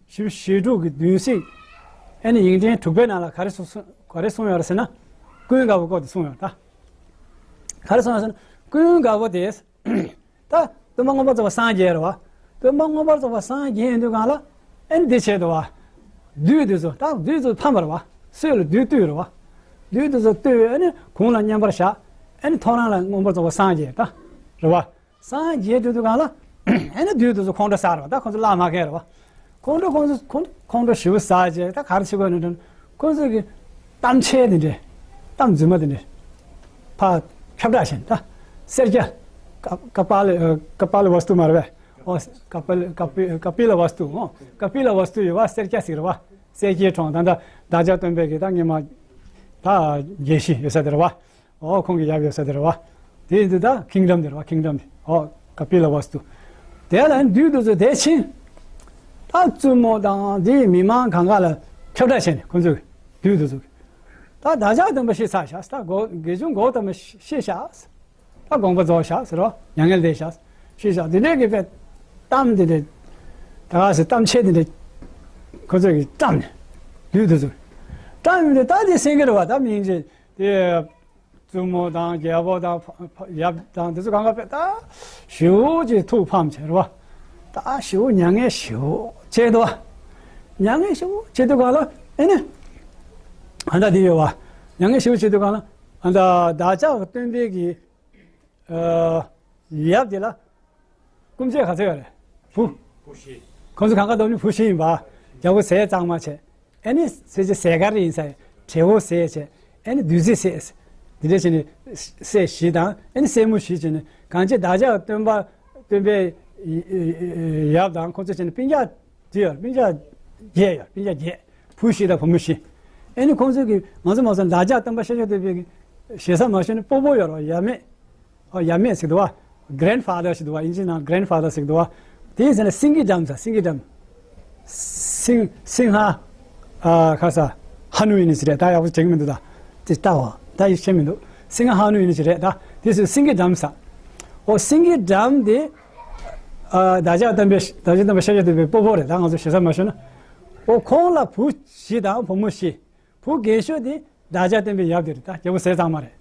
བཞི་བཅུ་ཞེ་དྲུག་གི་བདུན་ཚིགས། ཨ་ནི་ཡིག་ཕྲེང་དྲུག་པའི་ནང་ལ་ག་རེ་གསུངས་ག་རེ་གསུངས་ཡོད་རེད་ཟེར་ན། ཀུན་དགའ་བོའི་སྐོར་དེ་གསུངས་ཡོད་ད། ག་རེ་གསུངས་ཡོད་ཟེར་ན་ཀུན་དགའ་བོ་དེ། ད་སྟོན་པ་མངོན་པར་རྫོགས་པ་སངས་རྒྱས་རེད་བ། སྟོན་པ་མངོན་པར་རྫོགས་པ་སངས་རྒྱས་ཡོང་དུས་སྒང་ལ་ཨ་ནི་འདི་བྱས་འདུག་བ། བདུད་དེ་ཚོ་ད་བདུད་ཚོ་ཕམ་པ་རེད་བ། སྲོད་ལ་བདུད་བཏུལ་རེད་བ། བདུད་དེ་ཚོ་བཏུལ་ཨ་ནི་གུང་ལ་མཉམ་པར་བཞག་ཨ་ནི་ཐོ་རངས་ལ་མངོན་པར་རྫོགས་པ་སངས་རྒྱས་ད། རེད་བ། སངས་རྒྱས་འགྲོ་དུས་སྒང་ལ། ཨེ་ན་བདུད་དེ་ཚོ་ཁོང་ཁྲོ་ཟ་རེད་བ། ད་ཁོང་ཚོ་བརླག་མ་ཁེལ་རེད་བ། ཁོང་ཁྲོ་ཁོང་ཚོ་ཁོང་ཁོང་ཁྲོ་ཞེ་པོ་ཟ་བྱས་ད་ག་རེ་བྱེད་དགོས་ནས་དྲན། ཁོང་ཚོ་གི་གཏམ་འཆལ་དེ་འདྲས། གཏམ་རྫུན་མ་དེ་འདྲས། ཕར་ཁྱབ་བསྒྲགས་བྱས་ནས་ད། སེར་སྐྱ། ཀ་ཀ་པཱ་ལི་ཀ་པཱ་ལི་ཝ་སྟུ་མ་རེད་པས། ཨོ། ཀ་པཱ་ལི་ཀ་པི་ཀ་པི་ལ་ཝ་སྟུ། ཨོ། ཀ་པི་ལ་ཝ་སྟུ་ཡོད་བ། སེར་སྐྱ་ཟེར་བ། སེར་སྐྱའི་གྲོང་ད་ལྟ་བདག་ཅག་སྟོན་པའི་གི་ད་སྔོན་མ། ད་དགེ་བཤེས་ཡོད་ས་དེ་རེད་བ། ཨོ་ཁོང་གི་ཡབ་ཡོད་ས་དེ་རེད་བ། དེ་ཡིན་དུས་ད་ཁིང་ཌམ་དེ་རེད་བ། ཁིང་ཌམ་དེ། ཨོ་ཀ་པི་ལ་ཝ་སྟུ། དེ་ལ་བདུད་དེ་ཚོ་དེ་ཕྱིན། ད་བཙུན་མོ་དང་དེའི་མི་མང་གང་ག་ལ་ཁྱབ་བསྒྲགས་བྱས་ནས་ཁོ་ཚོས་བདུད་དེ་ཚོ་གི། ད་བདག་ཅག་སྟོན་པ་ཤི་ཚར་བཞག་ད་དགེ་སྦྱོང་གོའུ་ཏ་མ་ཤི་བཞག་ད་དགོངས་པ་རྫོགས་བཞག་ཟེར་རོ། མྱ་ངན་ལས་བཞག་ཤི་བཞག་དེ་འདྲའི་གི་དཔེ་གཏམ་དེ་འདྲའི། ད་ག་ཟེ་གཏམ་འཆལ་དེ་འདྲའི། ཁོ་ཚོས་གི་བཀྲམ་ནས། བདུད་དེ་ཚོ། བཀྲམ་ཡོང་དུས་ད་དེ་སེང་གེ་རེད་བ། ད་མིང་ཅན། དེ། བཙུན་མོ་དང་རྒྱལ་པོ་དང་ཕ་ཕ་ཡབ་དང་དེ་ཚོ་གང་ག་དཔེ་ད། ཞེ་པོ་ཅིག་ཐུགས་ཕམ་བྱས་རེད་བ། ད་ཞེ་པོ་མྱ་ངན་ཞེ་པོ་བྱས་འདུག་བ། མྱ་ངན་ཞེ་པོ་བྱེད་དུས་སྒང་ལ་ཨེ་ནི། ཨ་ད་དེ་ཡོད་བ། མྱ་ངན་ཞེ་པོ་བྱེད་དུས་སྒང་ལ་ཨ་ད་བདག་ཅག་སྟོན་པའི་གི། ཨ། ཡབ་དེ་ལ། སྐུ་མཆེད་ག་ཚོད་ཡོད་རེད། བུ། བུ་བཞི། ཁོང་ཚོ་གང་ག་སྡོམ་ནི་བུ་བཞི་ཡིན་པ། རྒྱལ་པོ་ཟས་གཙང་མ་བྱས། ཨེ་ནི་ཟས་ཀྱི་ཟས་ག་རེ་ཡིན་ས། བྲེ་བོ་ཟས་བྱས། ཨེ་ནི་བདུད་རྩི་ཟས། འདི་འདྲ་བྱས་ནས། སྲས་བཞི་དང་ཨེ་ནི་སྲས་མོ་བཞི་བྱས་ནས་གང་ཅི་བདག་ཅག་སྟོན་པ། སྟོན་པའི་ཡབ་དང་ཁོང་ཚོ་བྱས་ནས་སྤུན་ཀྱག་དེ་ཡོད། སྤུན་ཀྱག་བརྒྱད་ཡོད། སྤུན་ཀྱག་བརྒྱད། བུ་བཞི་དང་བུ་མོ་བཞི། ཨེ་ནི་ཁོང་ཚོ་གི་ང་ཚོ་མ་སོང་བདག་ཅག་སྟོན་པ་ཤཱཀྱ་ཐུབ་པའི་གི་ཞེ་ས་མ་ཤོར་ནས་སྤོ་བོ་ཡོད་རེད་བ། ཡབ་མེས། ཨ། ཡབ་མེས་ཟེར་འདུག་བ། གྷི་རེན་ཌ་ཕ་དར་ཟེར་འདུག་བ། ཨིན་ཇི་ནང་གྷི་རེན་ཌ་ཕ་དར་ཟེར་འདུག་བ། དེའི་ཟེར་ན་སིང་གི་ཌམ་ཟེར། སིང་གི་ཌམ། སིང་སིང་ཧ། ཨ། ཁ་ས། ཧ་ནུ་ཡིན་ནི་ཅི་རེད། ད་ཡག་པོ་དྲན་གི་མི་འདུག་ད་དེ་ལྟ་བ་ད་ཡིད་ཆེས་མི་འདུག་སིང་ཧ་ཧ་ནུ་ཡིན་ནི་ཅི་རེད། ད་དེ་ཚོ་སིང་གི་ཌམ་ཟེར། ཨོ། སིང་གི་ཌམ་དེ། ཨ། བདག་ཅག་སྟོན་པའི། བདག་ཅག་སྟོན་པ་ཤཱཀྱ་ཐུབ་པའི་སྤོ་བོ་རེད། ད་ང་ཚོ་ཞེ་ས་མ་ཞུ་ན། ཨོ། ཁོང་ལ་བུ་བཞི་དང་བུ་མོ་བཞི། བུ་རྒན་ཤོས་དེ་བདག་ཅག་སྟོན་པའི་ཡབ་དེ་རེད། ད་རྒྱལ་པོ་ཟས་གཙང་མ་རེད།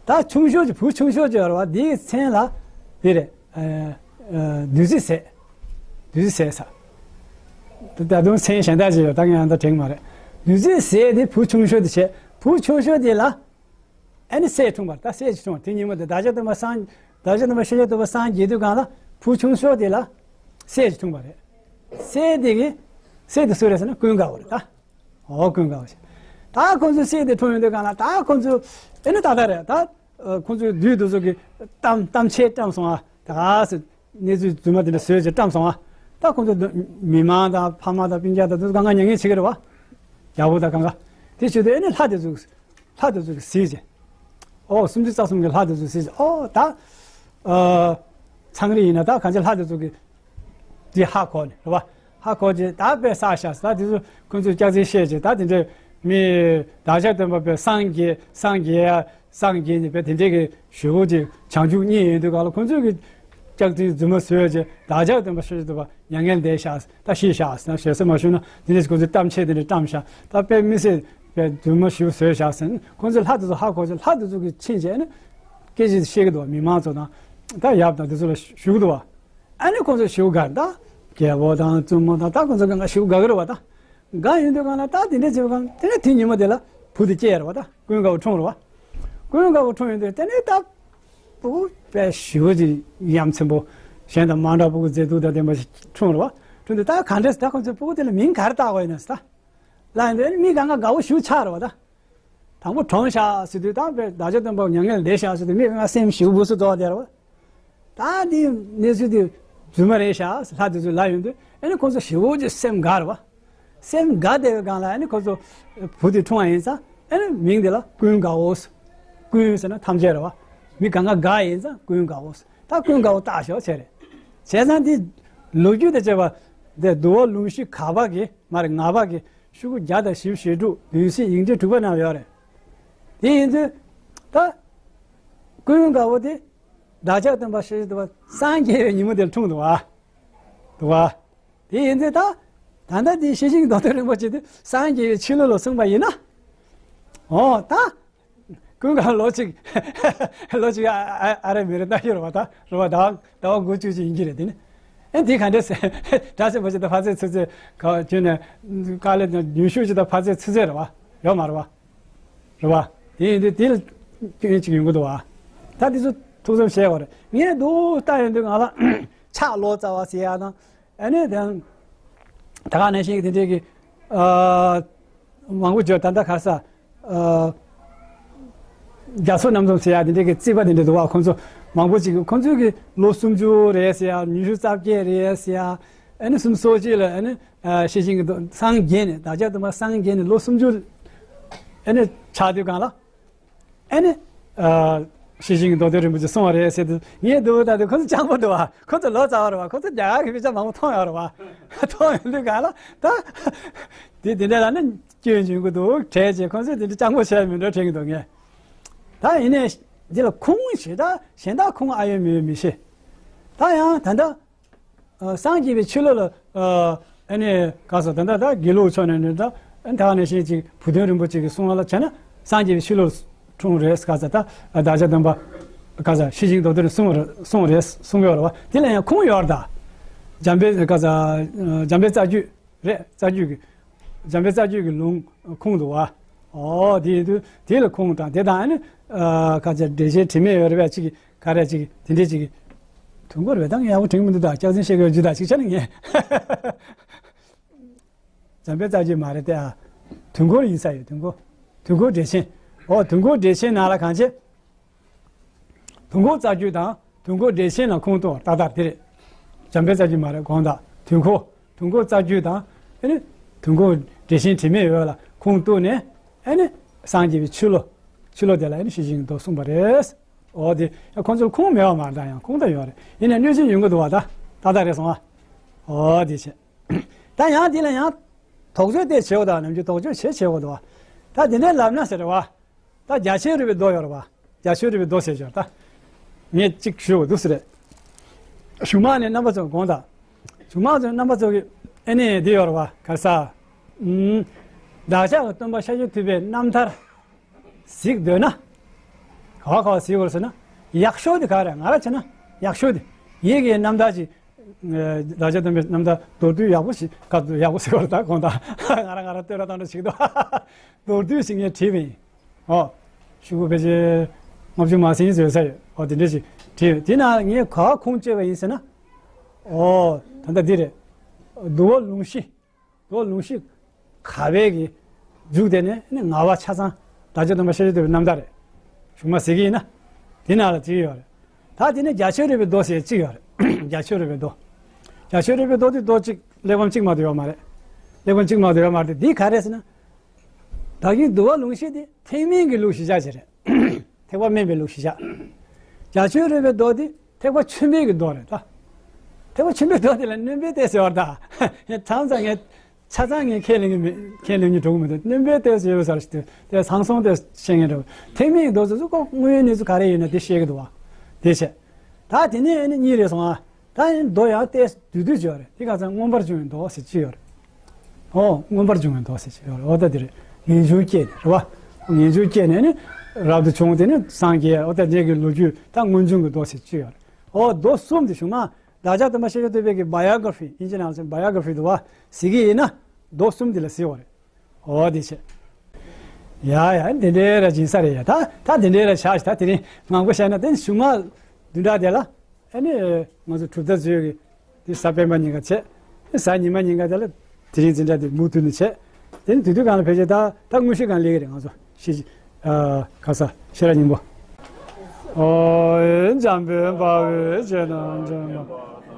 ད་ཆུང་ཤོས་ཀྱི། བུ་ཆུང་ཤོས་ཀྱི་ཡོད་རེད་བ། དེའི་མཚན་ལ་དེ་རེད། ཨ། ཨ། བདུད་རྩི་ཟས། བདུད་རྩི་ཟས་ཟེར། ད་ད་དུང་མཚན་གཞན་དག་ཅིག་ཡོད། ད་ངས་ཡང་ད་དྲན་གི་མ་རེད། བདུད་རྩི་ཟས་དེ་བུ་ཆུང་ཤོས་དེ་བྱས། བུ་ཆུང་ཤོས་དེ་ལ་ཨ་ནི་སྲས་འཁྲུངས་པ་རེད། ད་སྲས་ཅིག་འཁྲུངས་པ་དེ། ཉིན་མོ་དེ་བདག་ཅག་སྟོན་པ་སངས། བདག་ཅག་སྟོན་པ་ཤཱཀྱ་ཐུབ་པ་སངས་རྒྱས་དུས་སྒང་ལ་བུ་ཆུང་ཤོས་དེ་ལ་སྲས་ཅིག་འཁྲུངས་པ་རེད། སྲས་དེ་གི། སྲས་དེ་སུ་རེད་ཟེར་ན་ཀུན་དགའ་བོ་རེད་ད། ཨོ། ཀུན་དགའ་བོ་ཞིག་ད་ཁོང་ཚོའི་སྲས་དེ་འཁྲུངས་ཡོང་དུས་སྒང་ལ། ད་ཁོང་ཚོ་ཨེ་ནི་ཏག་ཏག་རེད། ད་ཁོང་ཚོའི་བདུད་དེ་ཚོ་གིས་གཏམ་གཏམ་འཆལ་བཀྲམ་སོང་ཨ། ད་ག་ཟེར། གནས་ཚུལ་རྫུན་མ་དེ་འདྲ་བཟོས་བྱས་བཀྲམ་སོང་ཨ། ད་ཁོང་ཚོ་མི་མང་དང་ཕ་མ་དང་སྤུན་ཀྱག་དང་དེ་ཚོ་གང་ག་མྱ་ངན་བྱེད་ཀྱི་རེད་བ། རྒྱལ་པོ་དང་གང་ག། དེ་བྱེད་དུས་ཨེ་ནི་ལྷ་དེ་ཚོ། ལྷ་དེ་ཚོ་གིས་གཟིགས་བྱས། ཨོ། སུམ་ཅུ་རྩ་གསུམ་གྱི་ལྷ་དེ་ཚོ་གཟིགས་བྱས། ཨོ། ད། ཨ། མཚང་རིས་ཡིན་ན་ད་གང་ཅི་ལྷ་དེ་ཚོ་གིས་དེ་ཧ་གོ་ནས་རེད་བ། ཧ་གོ་བྱས་ད་དཔེ་བསགས་བཞག་ཟེར། ད་དེ་ཚོ་ཁོང་ཚོས་སྐྱག་རྫུན་བཤད་བྱས། ད་དེ་འདྲའི་མི་བདག་ཅག་སྟོན་པ་དཔེ་སངས་རྒྱས། སངས་རྒྱས་ཡ། སངས་རྒྱས་ནས་དཔེ་དེ་འདྲའི་གི་ཞེ་པོ་ཅིག་བྱང་ཆུབ་བརྙེས་ཡོང་དུས་སྒང་ལ་ཁོང་ཚོས་གི་སྐྱག་རྫུན་རྫུན་མ་བཟོས་བྱས། བདག་ཅག་སྟོན་པ་ཤཱཀྱ་ཐུབ་པ་མྱ་ངན་འདས་བཞག་ཟེར། ད་ཤི་བཞག་ཟེར་ན་ཞེ་ས་མ་ཞུ་ན། དེ་འདྲ་ཞིག་ཁོང་ཚོས་གཏམ་འཆལ་དེ་འདྲ་བཀྲམ་བཞག་ད་དཔེ་མི་སྲིད་པའི་རྫུན་མ་ཞེ་པོ་བཟོས་བཞག་ཟེར་ན། ཁོང་ཚོས་ལྷ་དེ་ཚོ་ཧ་གོ་བྱས། ལྷ་དེ་ཚོ་གིས་ཕྱིན་བྱས་ནས་སྐད་ཆ་བཤད་ཀྱི་འདུག་བ། མི་མང་ཚོ་དང་། ད་ཡབ་དང་དེ་ཚོ་ལ་ཞུ་གི་འདུག་བ། ཨ་ནི་ཁོང་ཚོ་ཞེ་པོ་དགའ། ད་རྒྱལ་པོ་དང་བཙུན་མོ་དང་ད་ཁོང་ཚོ་གང་ག་ཞེ་པོ་དགའ་གི་རེད་བ། ད་དགའ་ཡོང་དུས་སྒང་ལ་ད་དེ་འདྲ་བྱས་པའི་སྒང་དེ་ནས་དེ་ཉིན་མོ་དེ་ལ་བུ་དེ་སྐྱེས་རེད་བ། ད་ཀུན་དགའ་བོ་འཁྲུངས་རེད་བ། ཀུན་དགའ་བོ་འཁྲུངས་ཡོང་དུས་དེ་ནས་ད་སྤུ་གུ་དཔེ་ཞེ་པོ་ཅིག་ཡ་མཚན་པོ། གཞན་དང་མ་འདྲ་བ། སྤུ་གུ་མཛེས་སྡུག་དང་ལྡན་པ་ཞིག་འཁྲུངས་རེད་བ། འཁྲུངས་དུས་ད་ག་འདྲས་ད་ཁོང་ཚོས་སྤུ་གུ་དེ་ལ་མིང་ག་རེ་བཏགས་དགོས་ཡིན་ན་ཟེར། ད་ལབ་ཡོང་དུས་ཨ་ནི་མི་གང་ག་དགའ་བོ་ཞེ་པོ་ཆགས་རེད་བ། ད་དང་པོ་གྲོངས་ཤག་ཟེར་དུས། ད་དཔེ་བདག་ཅག་སྟོན་པ་མྱ་ངན་ལས་འདས་ཤག་ཟེར་དུས་མི་གང་ག་སེམས་ཞེ་པོ་སྡུག་ཙོག་བསྡད་རེད་བ། ད་འདི་གནས་ཚུལ་འདི་རྫུན་མ་རེད་ཤག་ཟེར་ལྷ་དེ་ཚོས་ལབ་ཡོང་དུས་ཨ་ནི་ཁོང་ཚོ་ཞེ་པོ་ཅིག་སེམས་དགའ་རེད་བ། སེམས་དགའ་བསྡད་པའི་སྒང་ལ་ཨ་ནི་ཁོང་ཚོ་བུ་དེ་འཁྲུངས་པ་ཡིན་ཙང་ཨ་ནི་མིང་དེ་ལ་ཀུན་དགའ་བོ་ཟེར། ཀུན་ཟེར་ན་ཐམས་ཅད་རེད་བ། མི་གང་ག་དགའ་ཡིན་ཙང་ཀུན་དགའ་བོ་ཟེར། ད་ཀུན་དགའ་བོ་བཏགས་ཤོག་བྱས་རེད། བྱས་ཙང་འདི་ལོ་རྒྱུས་དང་བཅས་པ་འདི་འདུལ་བ་ལུང་གཞི་ག་པ་གི་མ་རེད། ང་པ་གི་ཤོག་གུ་བརྒྱ་དང་བཞི་བཅུ་ཞེ་དྲུག་བདུན་ཚིགས་ཡིག་འབྲུ་དྲུག་པ་ནང་ཡོད་རེད། དེ་ཡིན་དུས་ད་ཀུན་དགའ་བོ་དེ་བདག་ཅག་སྟོན་པ་ཤཱཀྱ་ཐུབ་པ་སངས་རྒྱས་པའི་ཉིན་མོ་དེར་འཁྲུངས་འདུག་བ། འདུག་བ། དེ་ཡིན་དུས་ད་ད་ལྟ་དེ་ཤེར་ཕྱིན་རྡོ་རྗེ་རིན་པོ་ཆེ་དེ་སངས་རྒྱས་པའི་ཕྱི་ལོ་ལ་གསུངས་པ་ཡིན་ན། འོ་ད། ཀུན་དགའ་ལོ་གཅིག་ལོ་གཅིག་ཨ་ཨ་ཨ་རེ་མི་རེ་ལྟ་ཡོད་རེད་བ། ད་རེད་བ། ཟླ་བ་ཟླ་བ་དགུ་བཅུ་ཅིག་ཡིན་གྱི་རེད། དེ་ནི་ཨེ་འདི་ག་འདྲས་སེ་དྲག་ཆེན་པོ་ཅིག་ད་ཕ་ཚེ་ཚུད་ཚེ་ག་བྱོན་ནས་དཀའ་ལས་དང་ཉུང་ཤོས་ཅིག་ད་ཕ་ཚེ་ཚུད་ཚེ་རེད་བ། ཡོད་མ་རེད་བ། རེད་བ། དེ་ཡིན་དུས་དེ་ལ་སྐྱོན་ཅིག་ཡོང་གི་འདུག་བ། ད་དེ་ཚོ་ཐུགས་བསམ་བཞེས་དགོས་རེད། ངས་འདུག་ལྟ་ཡོང་དུས་ང་ལ་ཕྱག་ལོ་ཙཱ་བ་ཟེར་ཡ་དང་། ཨ་ནི་དང་། ད་ག་ནང་བཞིན་གྱི་དེ་འདྲའི་གི། ཨ། མང་པོ་བརྗོད། ད་ལྟ་ག་ས། ཨ། རྒྱ་མཚོ་རྣམ་གསུམ་ཟེར་ཡ་དེ་འདྲའི་གི་རྩིས་པ་དེ་འདྲ་འདུག་བ། ཁོང་ཚོ་མང་པོ་ཅིག་ཁོང་ཚོའི་གི་ལོ་སུམ་ཅུ་རེད་ཟེར་ཡ། ཉི་ཤུ་རྩ་བརྒྱད་རེད་ཟེར་ཡ། ཨ་ནི་སུམ་ཅུ་སོ་གཅིག་ལ་ཨ་ནི། ཨ། ཤེར་ཕྱིན་གྱི་རྡོ་སངས་རྒྱས་ནས། བདག་ཅག་སྟོན་པ་སངས་རྒྱས་ནས་ལོ་སུམ་ཅུ་ཨ་ནི་ཆགས་དུས་སྒང་ལ། ཨ་ནི། ཨ། ཤེར་ཕྱིན་གྱི་མདོ་སྡེ་རིན་པོ་ཆེ་གསུངས་པ་རེད་ཟེར་དུས། ངས་འདུག་ལྟ་དུས་ཁོ་ཚོ་སྤྱང་པོ་འདུག་བ། ཁོ་ཚོ་ལོ་ཙཱ་བ་རེད་བ། ཁོ་ཚོ་རྒྱ་གར་གྱི་དཔེ་ཆ་མང་པོ་མཐོང་ཡོད་རེད་བ། མཐོང་ཡོང་དུས་སྒང་ལ་ད། དེ་དེ་འདྲ་ལ་ནི་སྐྱོན་བྱུང་གི་འདུག་དྲན་བྱས། ཁོ་ཚོས་དེ་འདྲ་སྤྱང་པོ་བྱས་མི་འགྲོ་དྲན་གྱི་འདུག་ངས། ད་ཡིན་ནའི་འདི་ལ་ཁུངས་ཞེ་དྲག་གཞན་དག་ཁུངས་ཨ་ཡོད་མི་ཡོད་མི་ཤེས། ད་ཡང་ད་ལྟ། ཨ། སངས་རྒྱས་པའི་ཕྱི་ལོ་ལ། ཨ། ཨ་ནི་ག་ས། ད་ལྟ་ད་དགེ་ལུགས་ཕྱོགས་ནས་ནི་ད་ཨ་ནི་ད་ག་ནང་བཞིན་ཅིག་བུ་སྟོན་རིན་པོ་ཆེ་གིས་གསུངས་པ་ལ་བྱས་ན་སངས་རྒྱས་པའི་ཕྱི་ལོ་འཁྲུངས་རེད། ག་ས། ད་བདག་ཅག་སྟོན་པ་ག་ས་ཤེར་ཕྱིན་རྡོ་རྗེ་གསུངས་རེད། གསུངས་རེད་གསུང་གི་ཡོད་རེད་བ། དེ་ལ་ཡང་ཁུངས་ཡོད་རེད་ད། འཇམ་དཔལ་ག་ས། འཇམ་དཔལ་རྩ་རྒྱུད་རེད། རྩ་རྒྱུད་ཀྱི། འཇམ་དཔལ་རྩ་རྒྱུད་ཀྱི་ལུང་ཁུངས་འདུག་བ། ཨོ། དེ་ཡིན་དུས་དེ་ལ་ཁུངས་དང་དེ་དང་ཨ་ནི། ཨ། ག་ས་འགྲེལ་ཆེན་དྲི་མེད་ཡོད་རེད་བ། ཅིག་ག་རེ་ཅིག་དེ་འདྲས་ཅིག་དུས་འཁོར་བས་ད་ངས་ཡག་པོ་དྲན་གྱི་མི་འདུག་ད་སྐྱག་རྫུན་བཤད་དགོས་རྒྱུ་ད་ཅིག་ཆ་ནས་ངས། འཇམ་དཔལ་རྩ་རྒྱུད་མ་རེད་དེ། ཨ། དུས་འཁོར་ཡིན་ས་ཡོད། དུས་འཁོར། དུས་འཁོར་འགྲེལ་ཆེན། ཨོ། དུས་འཁོར་འགྲེལ་ཆེན་ནང་ལ་གང་བྱེད། དུས་འཁོར་རྩ་རྒྱུད་དང་དུས་འཁོར་འགྲེལ་ཆེན་ལ་ཁུངས་གཏུགས་ཏག་ཏག་དེ་རེད། འཇམ་དཔལ་རྩ་རྒྱུད་མ་རེད། དགོངས་དག་དུས་འཁོར། དུས་འཁོར་རྩ་རྒྱུད་དང་། ཨ་ནི། དུས་འཁོར་འགྲེལ་ཆེན་དྲི་མེད་འོད་ལ་ཁུངས་གཏུགས་ནས། ཨ་ནི། སངས་རྒྱས་པའི་ཕྱི་ལོ། ཕྱི་ལོ་དེ་ལ་ཨ་ནི་ཤེར་ཕྱིན་གྱི་མདོ་གསུངས་པ་རེད། འོ་དེ་ཡང་ཁོང་ཚོར་ཁུངས་མེད་པ་མ་རེད། ད་ཡང་ཁུངས་ད་ཡོད་རེད། ཡིན་ནའི་གནོད་སྦྱིན་ཡོང་གི་འདུག་བ། ད་ཏག་ཏག་རེད་སོང་ཨ། འོ་དེ་བྱས། ད་ཡང་དེ་ལ་ཡང་དོགས་གཅོད་དེ་བྱེད་དགོས། ད་ནམ་རྒྱུན་དོགས་གཅོད་བྱེད་བྱེད་དགོས་འདུག་བ། ད་དེ་འདྲའི་ལབ་ན་ཟེར་བ། ད་རྒྱ་ཆེར་རོལ་པའི་མདོ་ཡོད་རེད་བ། རྒྱ་ཆེར་རོལ་པའི་མདོ་ཟེར་ཞོར་ད། ངས་གཅིག་ཞུ་དགོས་འདུག་ཟེར་རེད། གཞུང་མང་ནས་རྣམ་པ་ཚོ་དགོངས་དག། གཞུང་མང་ཚོ་རྣམ་པ་ཚོ་གི་ཨེ་ནས་འདི་ཡོད་རེད་བ། ག་ས། ཨུམ། བདག་ཅག་གི་སྟོན་པ་ཤཱཀྱ་ཐུབ་པའི་རྣམ་ཐར་གཟིགས་འདོད་ན། ག་བ་ག་བ་གཟིགས་དགོས་ཟེར་ན། ཡག་ཤོས་དེ་ག་རེ། ང་ར་བྱས་ན་ཡག་ཤོས་དེ། ཡི་གེའི་རྣམ་ཐར་ཅིག། བདག་ཅག་སྟོན་པའི་རྣམ་ཐར་མདོར་བསྡུས་ཡག་པོ་ཞིག། ག་ཡག་པོ་ཟེར་བ་ད་དགོངས་དག། ང་ར་ང་ར་བསྟོད་ར་བཏང་ར་ཞིག་འདུག། མདོར་བསྡུས་ཤིག་ངས་བྲིས་པ་ཡིན། ཨོ། ཤོག་གུ་ཕལ་ཆེར་ལྔ་བཅུ་མ་ཟིན་ཡོད་ས་ཡོད། ཨོ་དེ་འདྲ་ཞིག་བྲིས་ཡོད། དེ་ན་ངས་ག་བ་ཁུངས་བཅོལ་བ་ཡིན་ཟེར་ན། ཨོ་ད་ལྟ་འདི་རེད། འདུལ་བ་ལུང་གཞི། འདུལ་བ་ལུང་གཞི་ག་བའི་གི་མཇུག་དེ་ནས་ནི་ང་བ་ཆ་ཚང་བདག་ཅག་སྟོན་པ་ཤཱཀྱ་ཐུབ་པའི་རྣམ་ཐར་རེད། གཞུང་མ་ཟེར་གི་ཡིན་ན། དེ་ནང་ལ་བྲིས་ཡོད་རེད། ད་དེ་ནས་རྒྱ་ཆེར་རོལ་པའི་མདོ་ཟེར་གཅིག་ཡོད་རེད། རྒྱ་ཆེར་རོལ་པའི་མདོ། རྒྱ་ཆེར་རོལ་པའི་མདོ་དེ་མདོ་གཅིག་གླེགས་བམ་གཅིག་མ་གཏོགས་ཡོད་མ་རེད། གླེགས་བམ་གཅིག་མ་གཏོགས་ཡོད་མ་རེད། འདི་ག་རེ་ཟེར་ན། ད་གིན་འདུལ་བ་ལུང་གཞི་དེ་ཐེག་དམན་གྱི་ལུགས་གཞི་བཞག་ཅིག་རེད། ཐེག་པ་དམན་པའི་ལུགས་གཞི་བཞག། རྒྱ་ཆེར་རོལ་པའི་མདོ་དེ་ཐེག་པ་ཆེན་པོའི་གི་མདོ་རེད་ད། ཐེག་པ་ཆེན་པོའི་མདོ་དེ་ལ་སྣོན་པའི་ལྟས་ཟེར་བ་ད། ཡང་ཐང་ཚ་ངས་ཆ་ཚང་ངས་ཁས་ལེན་གི་མེད། ཁས་ལེན་གི་འགྲོ་གི་མི་འདུག། སྣོན་པའི་ལྟས་ཟེར་བ་ཟེར་ཞིག་དེ་དེ་ཚང་སོང་དེ་བཤད་ངེས་འགྲོ། ཐེག་དམན་གྱི་མདོ་ཚོ་ཚོ་ཁོ་དངོས་ཡོད་གནས་ཚུལ་ག་རེ་ཡོད་ན་དེ་བཤད་གི་འདུག་བ། དེ་བྱས། ད་དེ་ནས་ཨ་ནི་གཉིས་རེད་སོང་ཨ། ད་ཡིན་མདོ་ཡང་ཏོག་ཙམ་བསྡུས་བསྡུས་ཅིག་ཡོད་རེད། དེ་ག་ཚོད་མངོན་པར་འབྱུང་བའི་མདོ་ཟེར་གཅིག་ཡོད་རེད། ཨོ་མངོན་པར་འབྱུང་བའི་མདོ་ཟེར་གཅིག་ཡོད་རེད། ཨོ་ད་དེ་རེད། ངེས་འབྱུང་སྐྱེས་ནས་རེད་བ། ངེས་འབྱུང་སྐྱེས་ནས་ནི་རབ་ཏུ་བྱུང་། དེ་ནི་སངས་རྒྱས། ཨོ་ད་དེ་གི་ལོ་རྒྱུས་ད་སྔོན་བྱུང་གི་མདོ་ཟེར་གཅིག་ཡོད་རེད། ཨོ་མདོ་གསུམ་དེ་གཞུང་མ་བདག་ཅག་སྟོན་པ་ཤཱཀྱ་ཐུབ་པའི་གི་བ་ཡོ་གྷ་ར་ཕི། ཨིན་ཇི་ནང་ལ་བ་ཡོ་གྷ་ར་ཕི་འདུག་བ། ཟེར་གི་ཡིན་ན་མདོ་གསུམ་དེ་ལ་ཟེར་བ་རེད། འོ་དེ་བྱས། ཡ་ཡ་འདི་འདྲའི་ར་སྦྱིན་ས་རེད་ཡ། ད་ད་འདི་འདྲའི་ར་བྱ་ཞིག། ད་དེ་རིང་མང་པོ་བཤད་ན་དེ་ནི་གཞུང་མ་བདུན་ཕྲག་དེ་ལ་ཨ་ནི་ང་ཚོ་གྲུབ་མཐའ་མཛོད་ཀྱི་དེ་གཟའ་སྤེན་པ་ཉིན་ཀ་བྱས། གཟའ་ཉི་མ་ཉིན་ཀ་དེ་ལ་དེ་རིང་འཛིན་གྲྭ་དེ་མུ་མཐུད་ནས་བྱས། དེ་ནི་དུས་དུས་གང་ལ་ཕལ་ཆེར་ད་ད་དངོས་གཞི་གང་ལས་ཀྱི་རེད། ང་ཚོ་ཤེས་ཨ་ཁ་ས་ཤེས་རབ་སྙིང་པོ། ཨོ་ཡེ་འཇམ་དཔལ་དཔའ་བོས་ཇི་ལྟར་མཛད་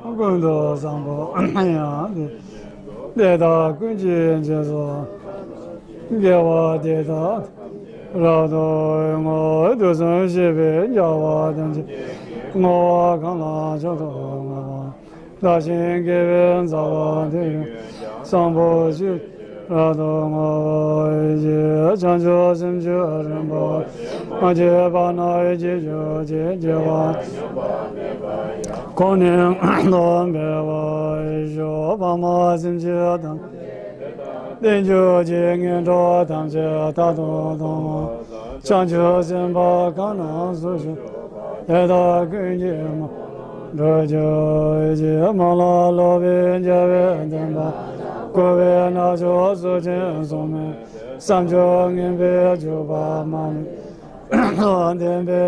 པ། ཀུན་ཏུ་བཟང་པོ་ཡང་དེ། དེ་དག་ཀུན་གྱི་རྗེས་སུ་དགེ་བ་འདི་དག་རབ་ཏུ་བསྔོ། དུས་གསུམ་གཤེགས་པའི་རྒྱལ་བ་ཐམས་ཅད་བསྔོ་བ་གང་ལ་མཆོག་ཏུ་བསྔགས་པ། བདག་གཞན་དགེ་བའི་རྩ་བ་འདི་ཡང་བཟང་པོ་སྤྱོད་རབ་ཏུ་བསྔོ། བྱང་ཆུབ་སེམས་མཆོག་རིན་པོ་ཆེ། མ་སྐྱེས་པ་རྣམས་སྐྱེ་གྱུར་ཅིག། སྐྱེ་བ་གོང་ནས་ལོག་པའི་བར་ཞུ། ཕ་མ་སེམས་ཅན་ཐམས་ཅད་བདེ་གྱུར་ཅིག། ངན་འགྲོ་ཐམས་ཅད་རྟག་ཏུ་སྟོངས། བྱང་ཆུབ་སེམས་དཔའ་གང་རྣམས་སུ་བཞུགས། དེ་དག་ཀུན་གྱི་དམུས་ལོག་འགྲོ་གྱུར་ཅིག། མ་ལ་ལོག་པའི་རྒྱལ་བའི་བསྟན་པ། འཁོར་བའི་མནར་གཅོད་ཚུལ་ཁྲིམས་སྲུང་མའི། བསམ་སྦྱོར་ངན་པའི་སྤྱོད་པ་མ་ལུས། བདེན་པའི་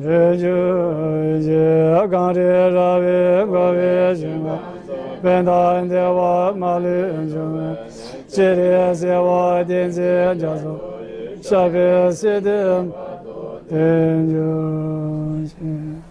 འགྲོ་གྱུར་ཅིག། གངས་རི་ར་བས་བསྐོར་བའི་ཞིང་ཁམས། བས་མཐའ་བདེ་བ་མ་ལུས་འབྱུང་བའི། སྤྱན་རས་གཟིགས་དབང་བསྟན་འཛིན་རྒྱ་མཚོ། ཞབས་པད་སྲིད་མཐའི་བར་དུ་བརྟན་གྱུར་ཅིག།